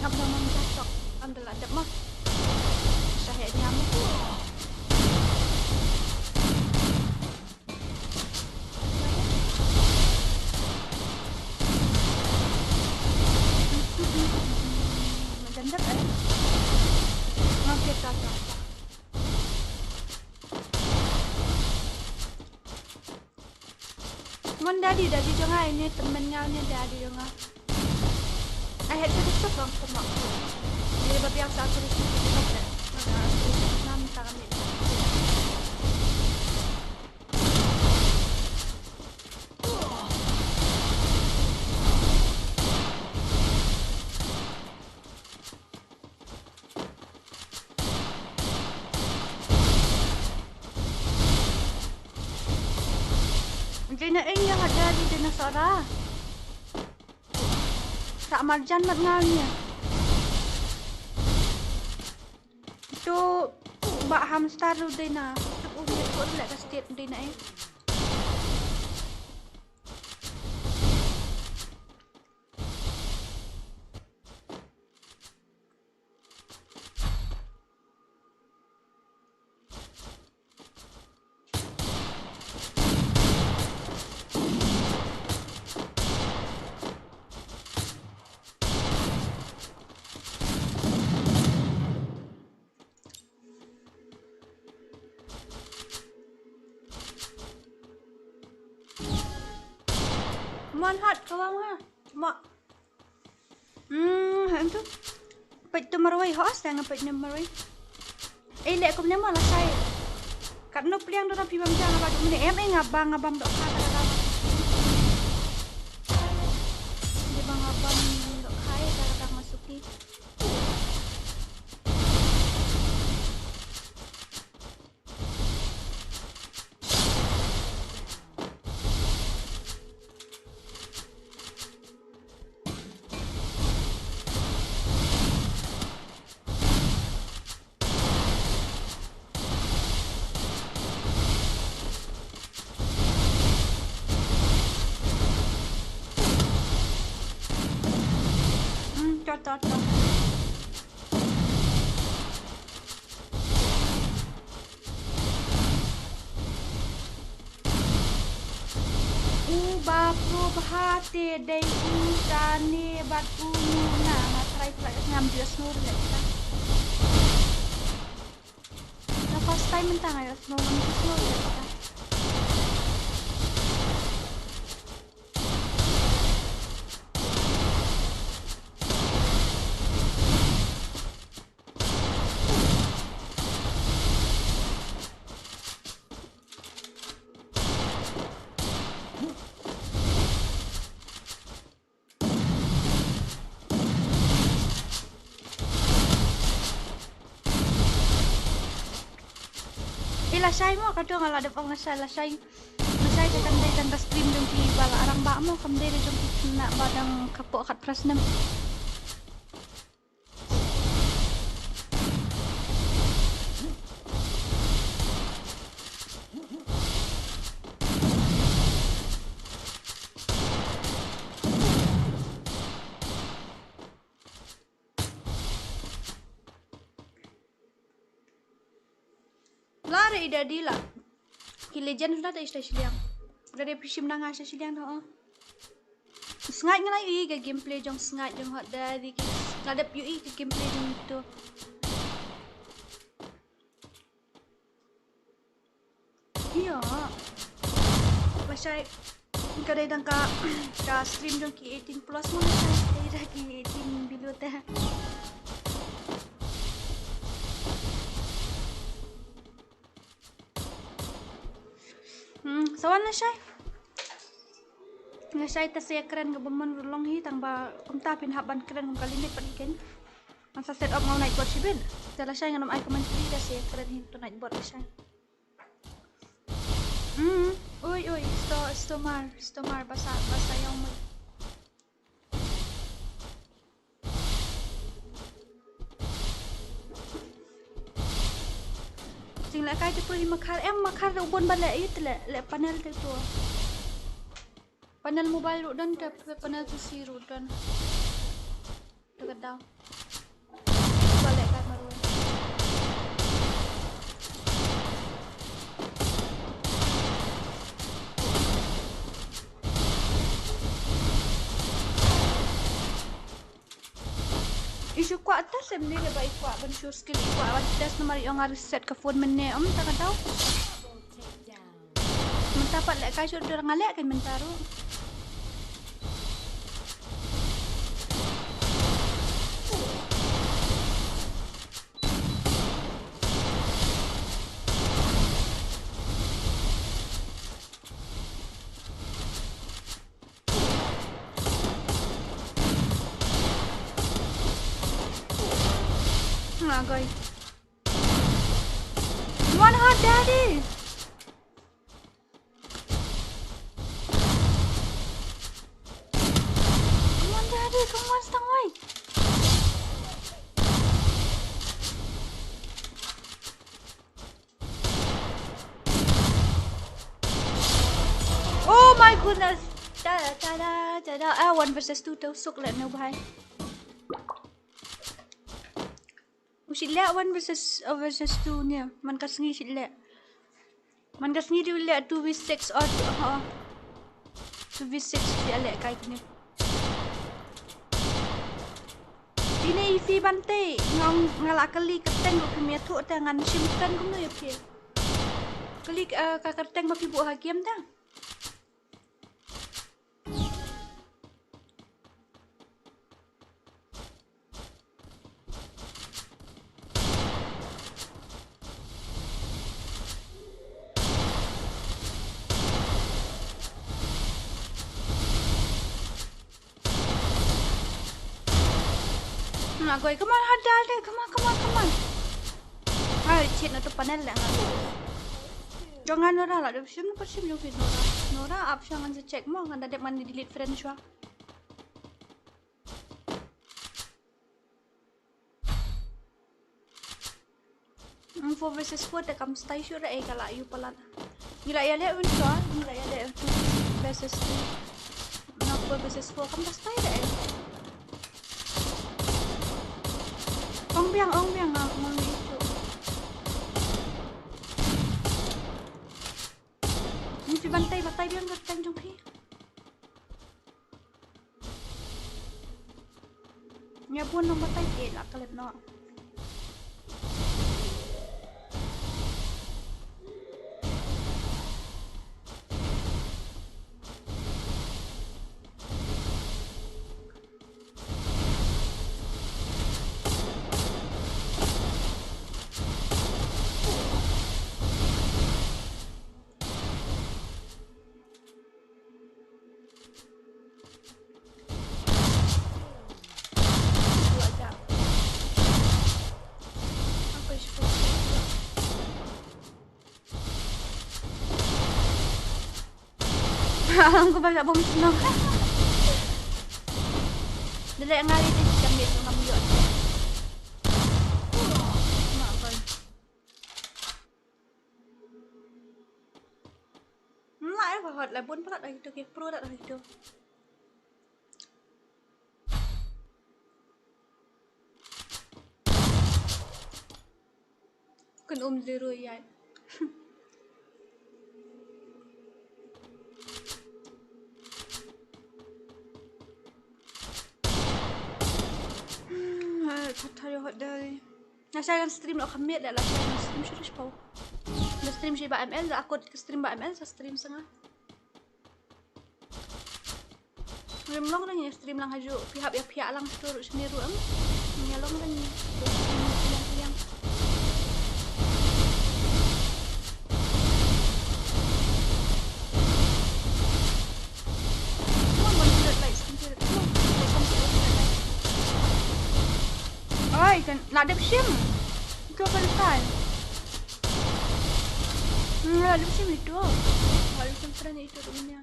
Ngap dang bam jam tok. Am dala dep ma. Sa he nyam. Mon daddy, daddy jong nga ini temen nga ni daddy jong nga. I had to stop long temen. Dia ba biasa aku stop. Mana aku stop nam tangan ni. Dina ing ya hada di dinosaur. Tak marjan mat ngal ni. Tu ba hamster lu dina. Tu umi tu lek state dina ing. Mon hot ka wang ha. Mo. Hmm, ha tu. Peit tu marwei ho, sa nga peit ne marwei. Eh, lek kum ne mo la sai. Kat no pliang do na pi bam jang ba du mene em eh nga bang nga bam do kha ta ka. Dia bang nga bam do kha eh ta ka masuki. Hmm, tot, tot, tot. U ba pro bha te dei u sa ne bad u nu na ma try pla ngam ju snow le ta. Na first time mynta nga ïoh snow ngam ju snow le ta. I lashai mo, ka dong ala dep ong lashai, lashai. Lashai ka kan dei tang ka stream jong ki ba la arang ba mo, kam dei jong ki khynnah ba dang khapoh khatphra snem. Lari Daddy la. Ki legend la da ista shiliang. Daddy pishim na nga ista shiliang da. Sngaid nga la ïohi ka gameplay jong Sngaid jong Hot Daddy ki. Nga dep ïohi ka gameplay jong itu. Ïa. Lashai ka dei dang ka, ka stream jong ki eighteen plus mo lashai. Dei da ki eighteen below te. Hmm, sa wan lashai. Lashai te sa ïa kren kaba mon ruh long hi tang ba kumta phin hap ban kren kum ka limit pat hi ken. Ngan sa set up nga u Nightbot shibit. Te lashai ngan ym ai comment pli da sa ïa kren hi to Nightbot lashai. Hmm, oi oi, sto, stomar, stomar, basa, basa ïong mut. Jingleh kai te pura hi makhar, em makhar u bun ba leh ïa te leh, leh panel te to. Panel mobile ruh don te panel P C ruh don. Te ka daw. Ba leh kai marwei. I shu kwah test em ne ba i kwah ban shu skill i kwah ban test namar i ong nga reset ka phone mynne em ta ka daw. Mynta pat leh kai shu dur nga leh kai mynta ruh. Nga goi. One heart daddy. Come on daddy, come on stang wai. Oh my goodness. Ta ta ta ta ta. Ah, one versus two to suk le no bhai. U shi le one versus, uh, versus two ne. Man ka sngi shi le. Man ka sngi di u le two v six or two, ha. Two v six di ale kai kine. Ine i phi ban te nga, nga la kali ka teng ko phi me thu te ngan shim teng kumno ïa phi. Kali, eh, ka ka teng ba phi buh ha game ta. Nga goi, come on, hot dal de, come on, come on, come on. Ai, shit, na tu panel le nga. Jong nga Nora la, dep shim, dep shim jong phi Nora. Nora, ap shang ngan sa check mo, ngan da dep ngan delete friend shuwa. Mm, four versus four te kam stai shuh re, eh, ka la ïu palat. Ngi la ïa leh un shuwa, ngi la ïa leh two versus two. Na four versus four kam da stai re, eh. Ong biang, ong biang, nga, nga ngi shuh. Ngi phi ban tai, batai biang ka tang jong phi. Nya bun nong batai ke la klet no. Ang ko ba bom snow. Dali nga ri ti jam ni ngam yo. Ma ko. Nla e hot la bun pala da itu ke pro da itu. Kan um zero yai. Hmm, eh, kata yo hot dai. Nga sa kan stream lo khamit da la sa kan stream shuh shuh pau. Da stream shi ba M L da akut stream ba M L sa stream sanga. Ngim long rangi stream lang haju pihap ya pihak lang shuh shuh ni ruam. Ngim long rangi. Oi, kan la dep shim. Itu apa lepas? Hmm, la dep shim itu. La dep shim pernah itu tu punya.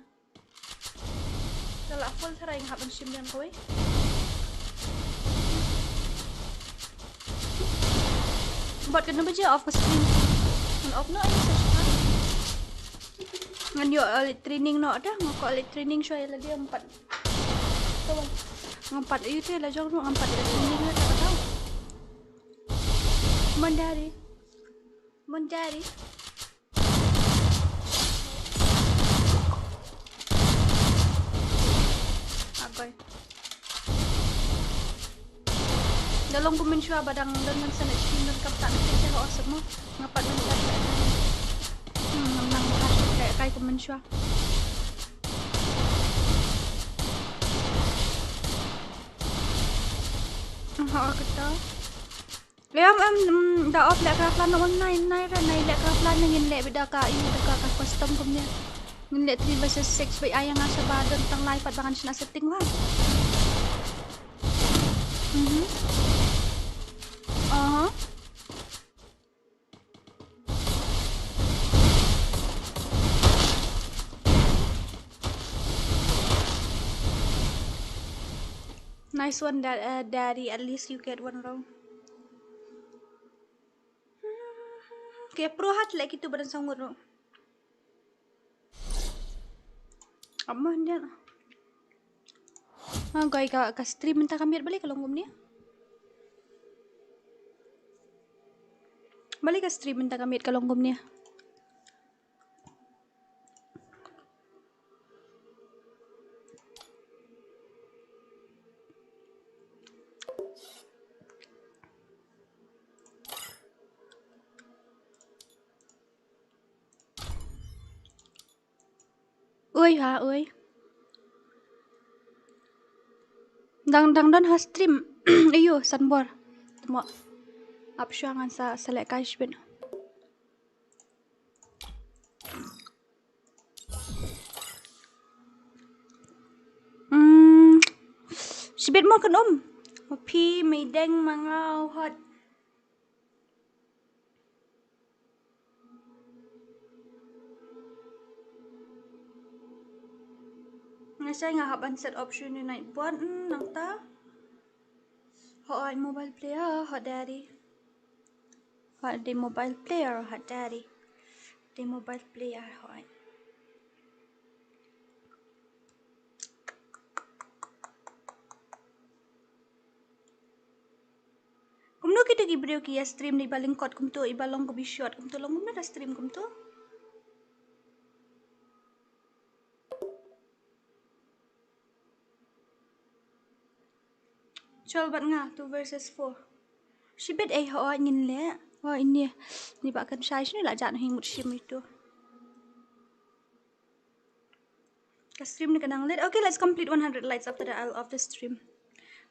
Ka la full tharai nga hap ban shim biang kawei. Bot kano baje off ka stream? Ngan off noh, ai sa shuwa. Ngan ïoh, eh, training noh da, nga ko leit training shuwa ïa lade ngam pat. Ngam pat ïa te la jong ruh ngam pat ïa training la ta ka tau. Mon Dari. Mon Dari. Agoi. Da long kum mynshuwa ba dang don ngan sa leit shim donkam ta na pyrshah ha Awesome mo. Nga pat mynshuwa. Hmm, ngam nang ba ha shuh kai kai kum mynshuwa. Ha kata. Em, em, em, da off leh craft lan online nai ra nai leh craft lan ngin leh bit da ka ïa da ka, ka custom kumne. Ngin leh three versus six bad ai nga sa ba don tang lai pat ba ngan shna setting wan. Mhm. Aha. Nice one, da-, uh, Daddy. At least you get one round. Ke pro hat leh kitu badan sangut ro. Amma dia. Ah, koi ka, ka stream mynta ka miet balei ka long kumne. Balei ka stream mynta ka miet ka long kumne. Oi ha, oi. Dang, dang don ha stream. Ayo, Sanbor. Temo. Ap shuwa ngan sa, sa leh kai shibit. Hmm. Shibit mo kan um. Phi meideng ma nga hot. Nga shai nga hap ban set option ïa night bot, hmm, nangta. Hooid mobile player, hooid Daddy. Hooid dei mobile player, hooid Daddy. Dei mobile player, hooid. Kumno kito ki briew ki ïa stream ne iba lyngkot kumto, iba long kaba short kumto, long kumno da stream kumto? Chol bad nga two versus four. Shibit ei ho ngin leh. Ho ini. Ni ba kan shai shini la jan hi mut shim itu. Ka stream ni ka nang leh. Okay, let's complete one hundred likes, after that I'll off the stream.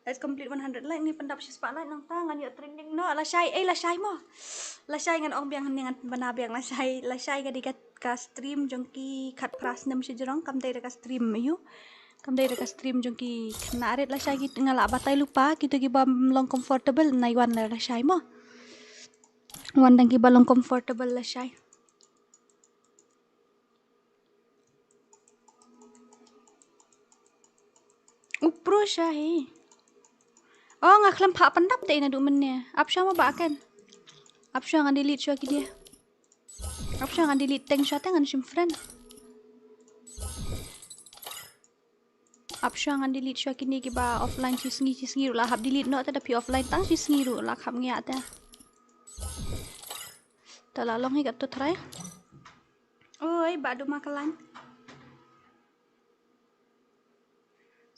Let's complete one hundred like, ni pyndap shi spah like nangta ngan ïoh trending noh. Lashai, eh, lashai mo. Lashai ngan ong biang, ni ngan bana biang lashai. Lashai ka dei ka, ka stream jong ki khatphra snem shajrong, kam dei da ka stream aiu. Kam dei da ka stream jong ki khynnah rit. Lashai ki, nga lah batai lypa kito ki bym long comfortable, nai wan la lashai mo. Wan dang ki ba long comfortable lashai. U pro sha hi. Oh, nga khlem phah pyndap te ina du mynne. Ap sha ma ba ken. Ap sha ngan delete sha ki dia. Ap sha ngan delete teng sha teng ngan shim friend. Ap sha ngan delete sha kini ki ba offline shi sngi shi sngi ruh la hap delete noh te da phi offline tang shi sngi ruh la kham ngia te. La la long hi kat tu try. Oi, ba du ma ka line.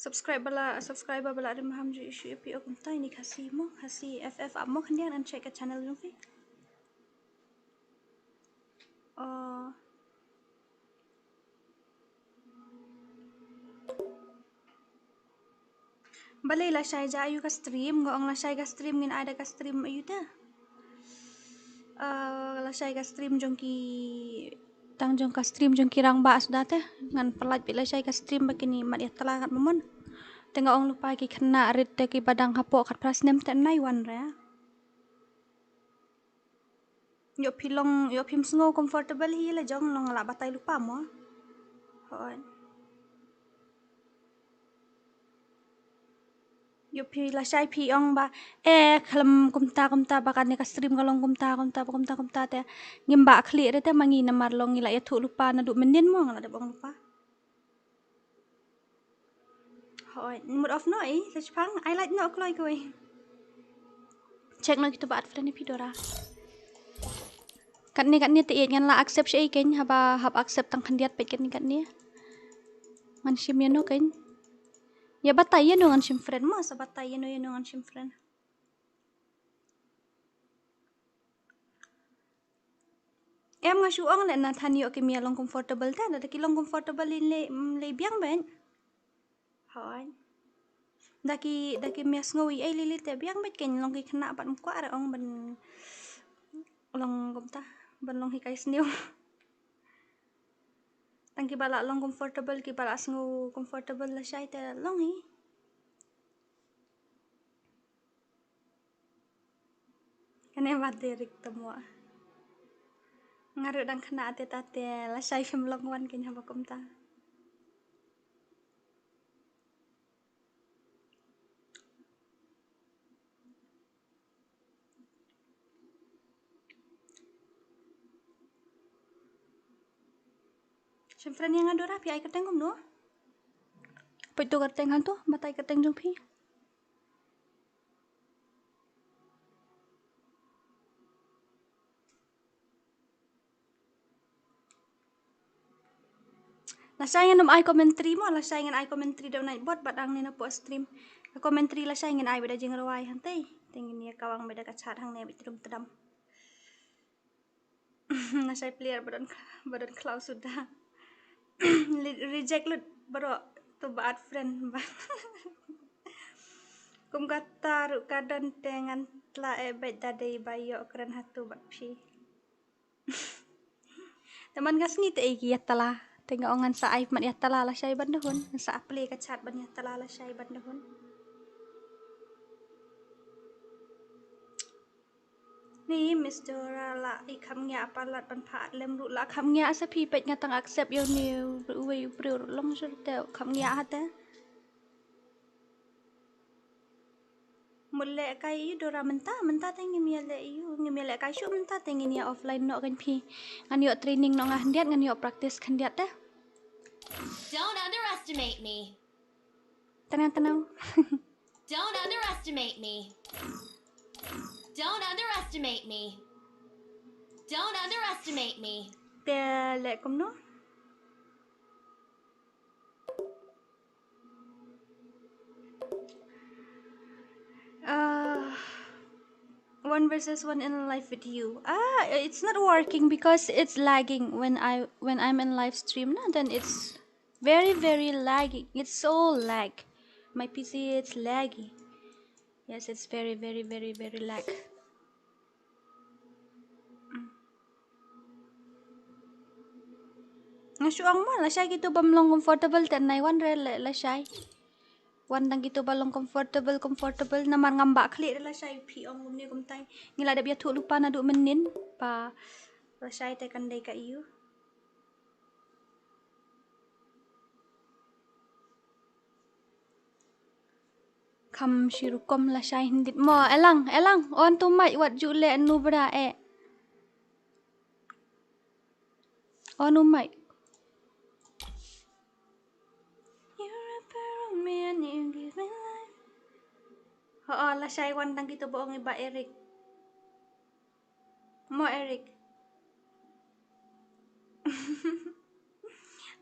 Subscribe bala, subscriber bala rim ham ju issue pi ok kumta ini Khasi mo, Khasi F F ap mo khyndiat ngan check ka channel jong phi. Oh. Balei lashai ja ayu ka stream, nga ong lashai ka stream ngin ai da ka stream ayu te. Ah, lashai ka stream jong ki tang jong ka stream jong ki rangbah suda te. Ngan pynlait beit lashai ka stream ba kine mat ïa tala kat mamon. Te nga ong lypa ki khynnah rit te kiba dang hapoh khatphra snem te nai wan re. Ïoh phi long, ïoh phim sngew comfortable hi la jong long la batai lypa mo. Hooid. Ïoh phi lashai phi ong ba, eh, khlem kumta kumta ba kane ka stream ka long kumta kumta ba kumta kumta te. Ngim ba khlieh re te ma ngi namar long ngi la ïathuh lypa naduh mynnin mo nga la dep ong lypa. Hooid, mut off noh i, sa chipang, ai lait noh kloi kawei. Check noh kito ba add friend ïa phi Dora. Katne katne te ïeit ngan la accept sha i kein haba hap accept tang khyndiat peit katne katne. Ngan shim ïano kein. Ïa batai ïano ngan shim friend mo, sa batai ïano ïano ngan shim friend. Em nga shu ong leh na than ïoh ki mia long comfortable ta, da ki long comfortable in leh, mm, leh biang beit. Hooid. Da ki, da ki mia sngew ei lili te biang beit kein long ki khynnah bad mkwah re ong ban long kumta, ban long hikai sniew. Tang kiba la long comfortable, kiba la sngew comfortable lashai te long hi. Kane ba te rik te mo. Nga ruh dang khynnah te ta te lashai phim long wan kein haba kumta. Shim friend ïa nga Dora phi ai kyrteng kumno? Peit tu kyrteng hangto, batai kyrteng jong phi. Lashai ngan ym ai commentary mo, lashai ngan ai commentary da u Nightbot bad hangne na poh stream. Ka commentary lashai ngan ai beit da jingrwai hangtei. Te ngin ïa kawang beit da ka chat hangne beit tdum tdam. Lashai player ba don, ba don khlaw suda. Li-, reject lut baroh to ba add friend ba. Kum kata ruh ka don te ngan tla eh beit da dei ba ïoh kren hato bad phi. Te man ka sngi te ei ki ïa tala. Te nga ong ngan sa ai mat ïa tala lashai ban da hun. Ngan sa apply ka chat ban ïa tala lashai ban da hun. Ni Miss Dora la i kham ngiah palat ban pha lem ruh la kham ngiah sa phi peit nga tang accept ïa une uwei u briew ruh long shuh te kham ngiah ha te. Mut leh kai ïa u Dora mynta, mynta te ngim ïa leh ïa u, ngim ïa leh kai shuh mynta te ngin ïa offline noh kein phi. Ngan ïoh training noh nga khyndiat, ngan ïoh practice khyndiat te. Don't underestimate me. Tenang, tenang. Don't underestimate me. Don't underestimate me. Don't underestimate me. Te leh kumno? Uh, one versus one in live with you. Ah, it's not working because it's lagging when I, when I'm in live stream. No, then it's very, very laggy. It's so lag. My P C, it's laggy. Yes, it's very, very, very, very lag. Nga shu ong mo, lashai kito bym long comfortable te nai wan re la, lashai. Wan tang kito ba long comfortable, comfortable, namar ngam ba khlieh re lashai phi ong kumne kumtai. Ngi la dep ïathuh lypa naduh mynnin, ba lashai te kan dei ka ïa u. Kham shi rukom lashai hynrei mo, elang, elang, on to mic wat ju leh nu bra eh. On u mic. You wrap around me and you give me life. Ho, oh, lashai wan tang kito ba ong i ba Eric. Mo Eric.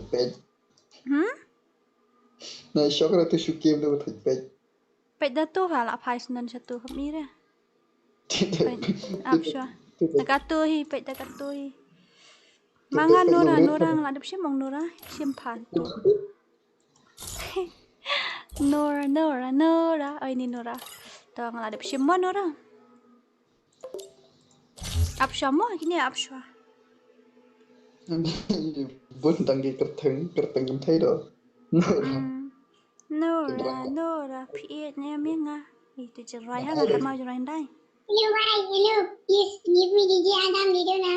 thait peit. Hmm? Na shok ra tu shu kem da thait peit. Peit da tu ha la phai snan sha tu kham ira. Peit ap shwa. Da ka tu hi, peit da ka tu hi. Manga Nora, Nora, nga la dep shim ong Nora, shim phan tu. Nora, Nora, Nora. Oi ni Nora. To nga la dep shim mo Nora. Ap shwa mo, kini ap shwa. Bun dang ki kyrteng, kyrteng kynthei do. Nora. Mm. Nora, Nora, phi ïeit ne em ïa nga. Ih, tu jingrwai ha nga, tama jingrwai ndai. Hello, hi, hello. Please give me D J Adam Lidona.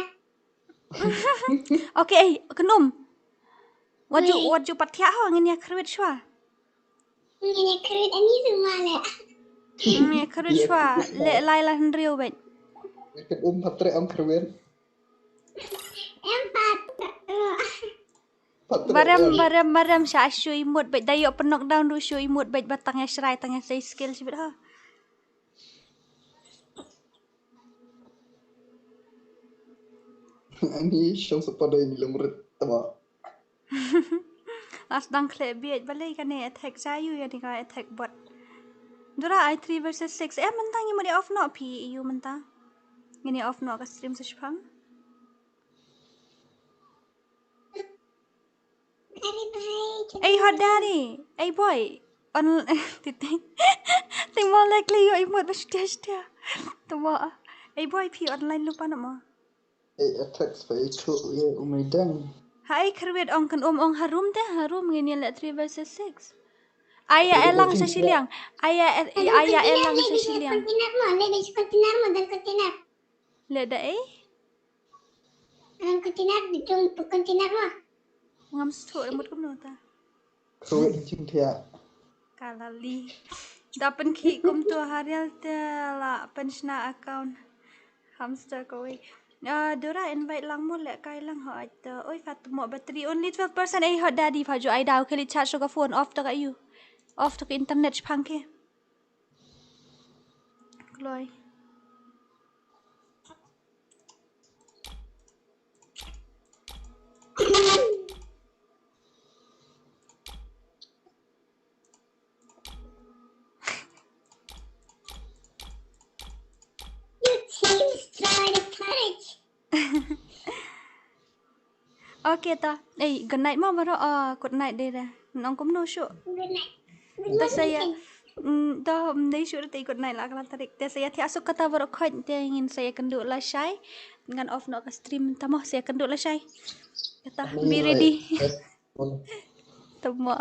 Okay, ei, kynum. Wat ju, wat ju pat thiah ho, ngin ïa khrwit shwa. Ngin ïa khrwit ani suma le. Ngin ïa khrwit shwa, le lai la hynriew bad. Kynum pat tre am khrwit. Em pat. Barem, barem, barem sha shu imut bad da ïoh pynok down du shu imut bad ba tang ïa shrai tang ïa sei skill shibit ha. Ani shong sa pada ini lemrit tama. Las dang khleh biet balei kane attack sa yu yani ka attack bot. Dura ai three versus six. Eh, mentang ngi mari off no pi yu mentang. Ngini off no ka stream sa shpang. Ei, hot daddy. Ei, boy. On, titi. Ting mo lek li yo imut ba shtia shtia. Tamo. Ei, boy, phi online lupa namo. Ei, attack sa itu yo umai dang. Ha, ei, kharwit ong kan um ong harum deh, harum ngini le three versus six. Aya elang sha shiliang. Aya e- aya elang sha Lei shiliang. Container mo, lei bej container mo, dan container. Leh da ei? Dan container, dan container mo. Ngam sngewthuh mut kumno ta. Kawei jingthiah. Ka la li. Da pynkhih kumto ha riel te la pynshna account. Hamster kawei. Ah, Dora invite lang mo leh kai lang ho ai ta. Oi Fatmo battery only twelve percent ei ho daddy pha ju ai daw khali charge ka phone off ta ka yu. Off ta ka internet phang ke. Kloi. You teens try to encourage. Okay ta. Ei, good night mo baroh. Oh, good night dei da. Nong kumno shuh. Good night. Good Ta night. saya. Weekend. Mm, da ym dei shuh da te good night la ka la tarik. Te saya thiah suk kata baroh khoit te ngin saya kynduh lashai. Ngan off noh ka stream ta mo saya kynduh lashai. Kata be ready. Ta mo.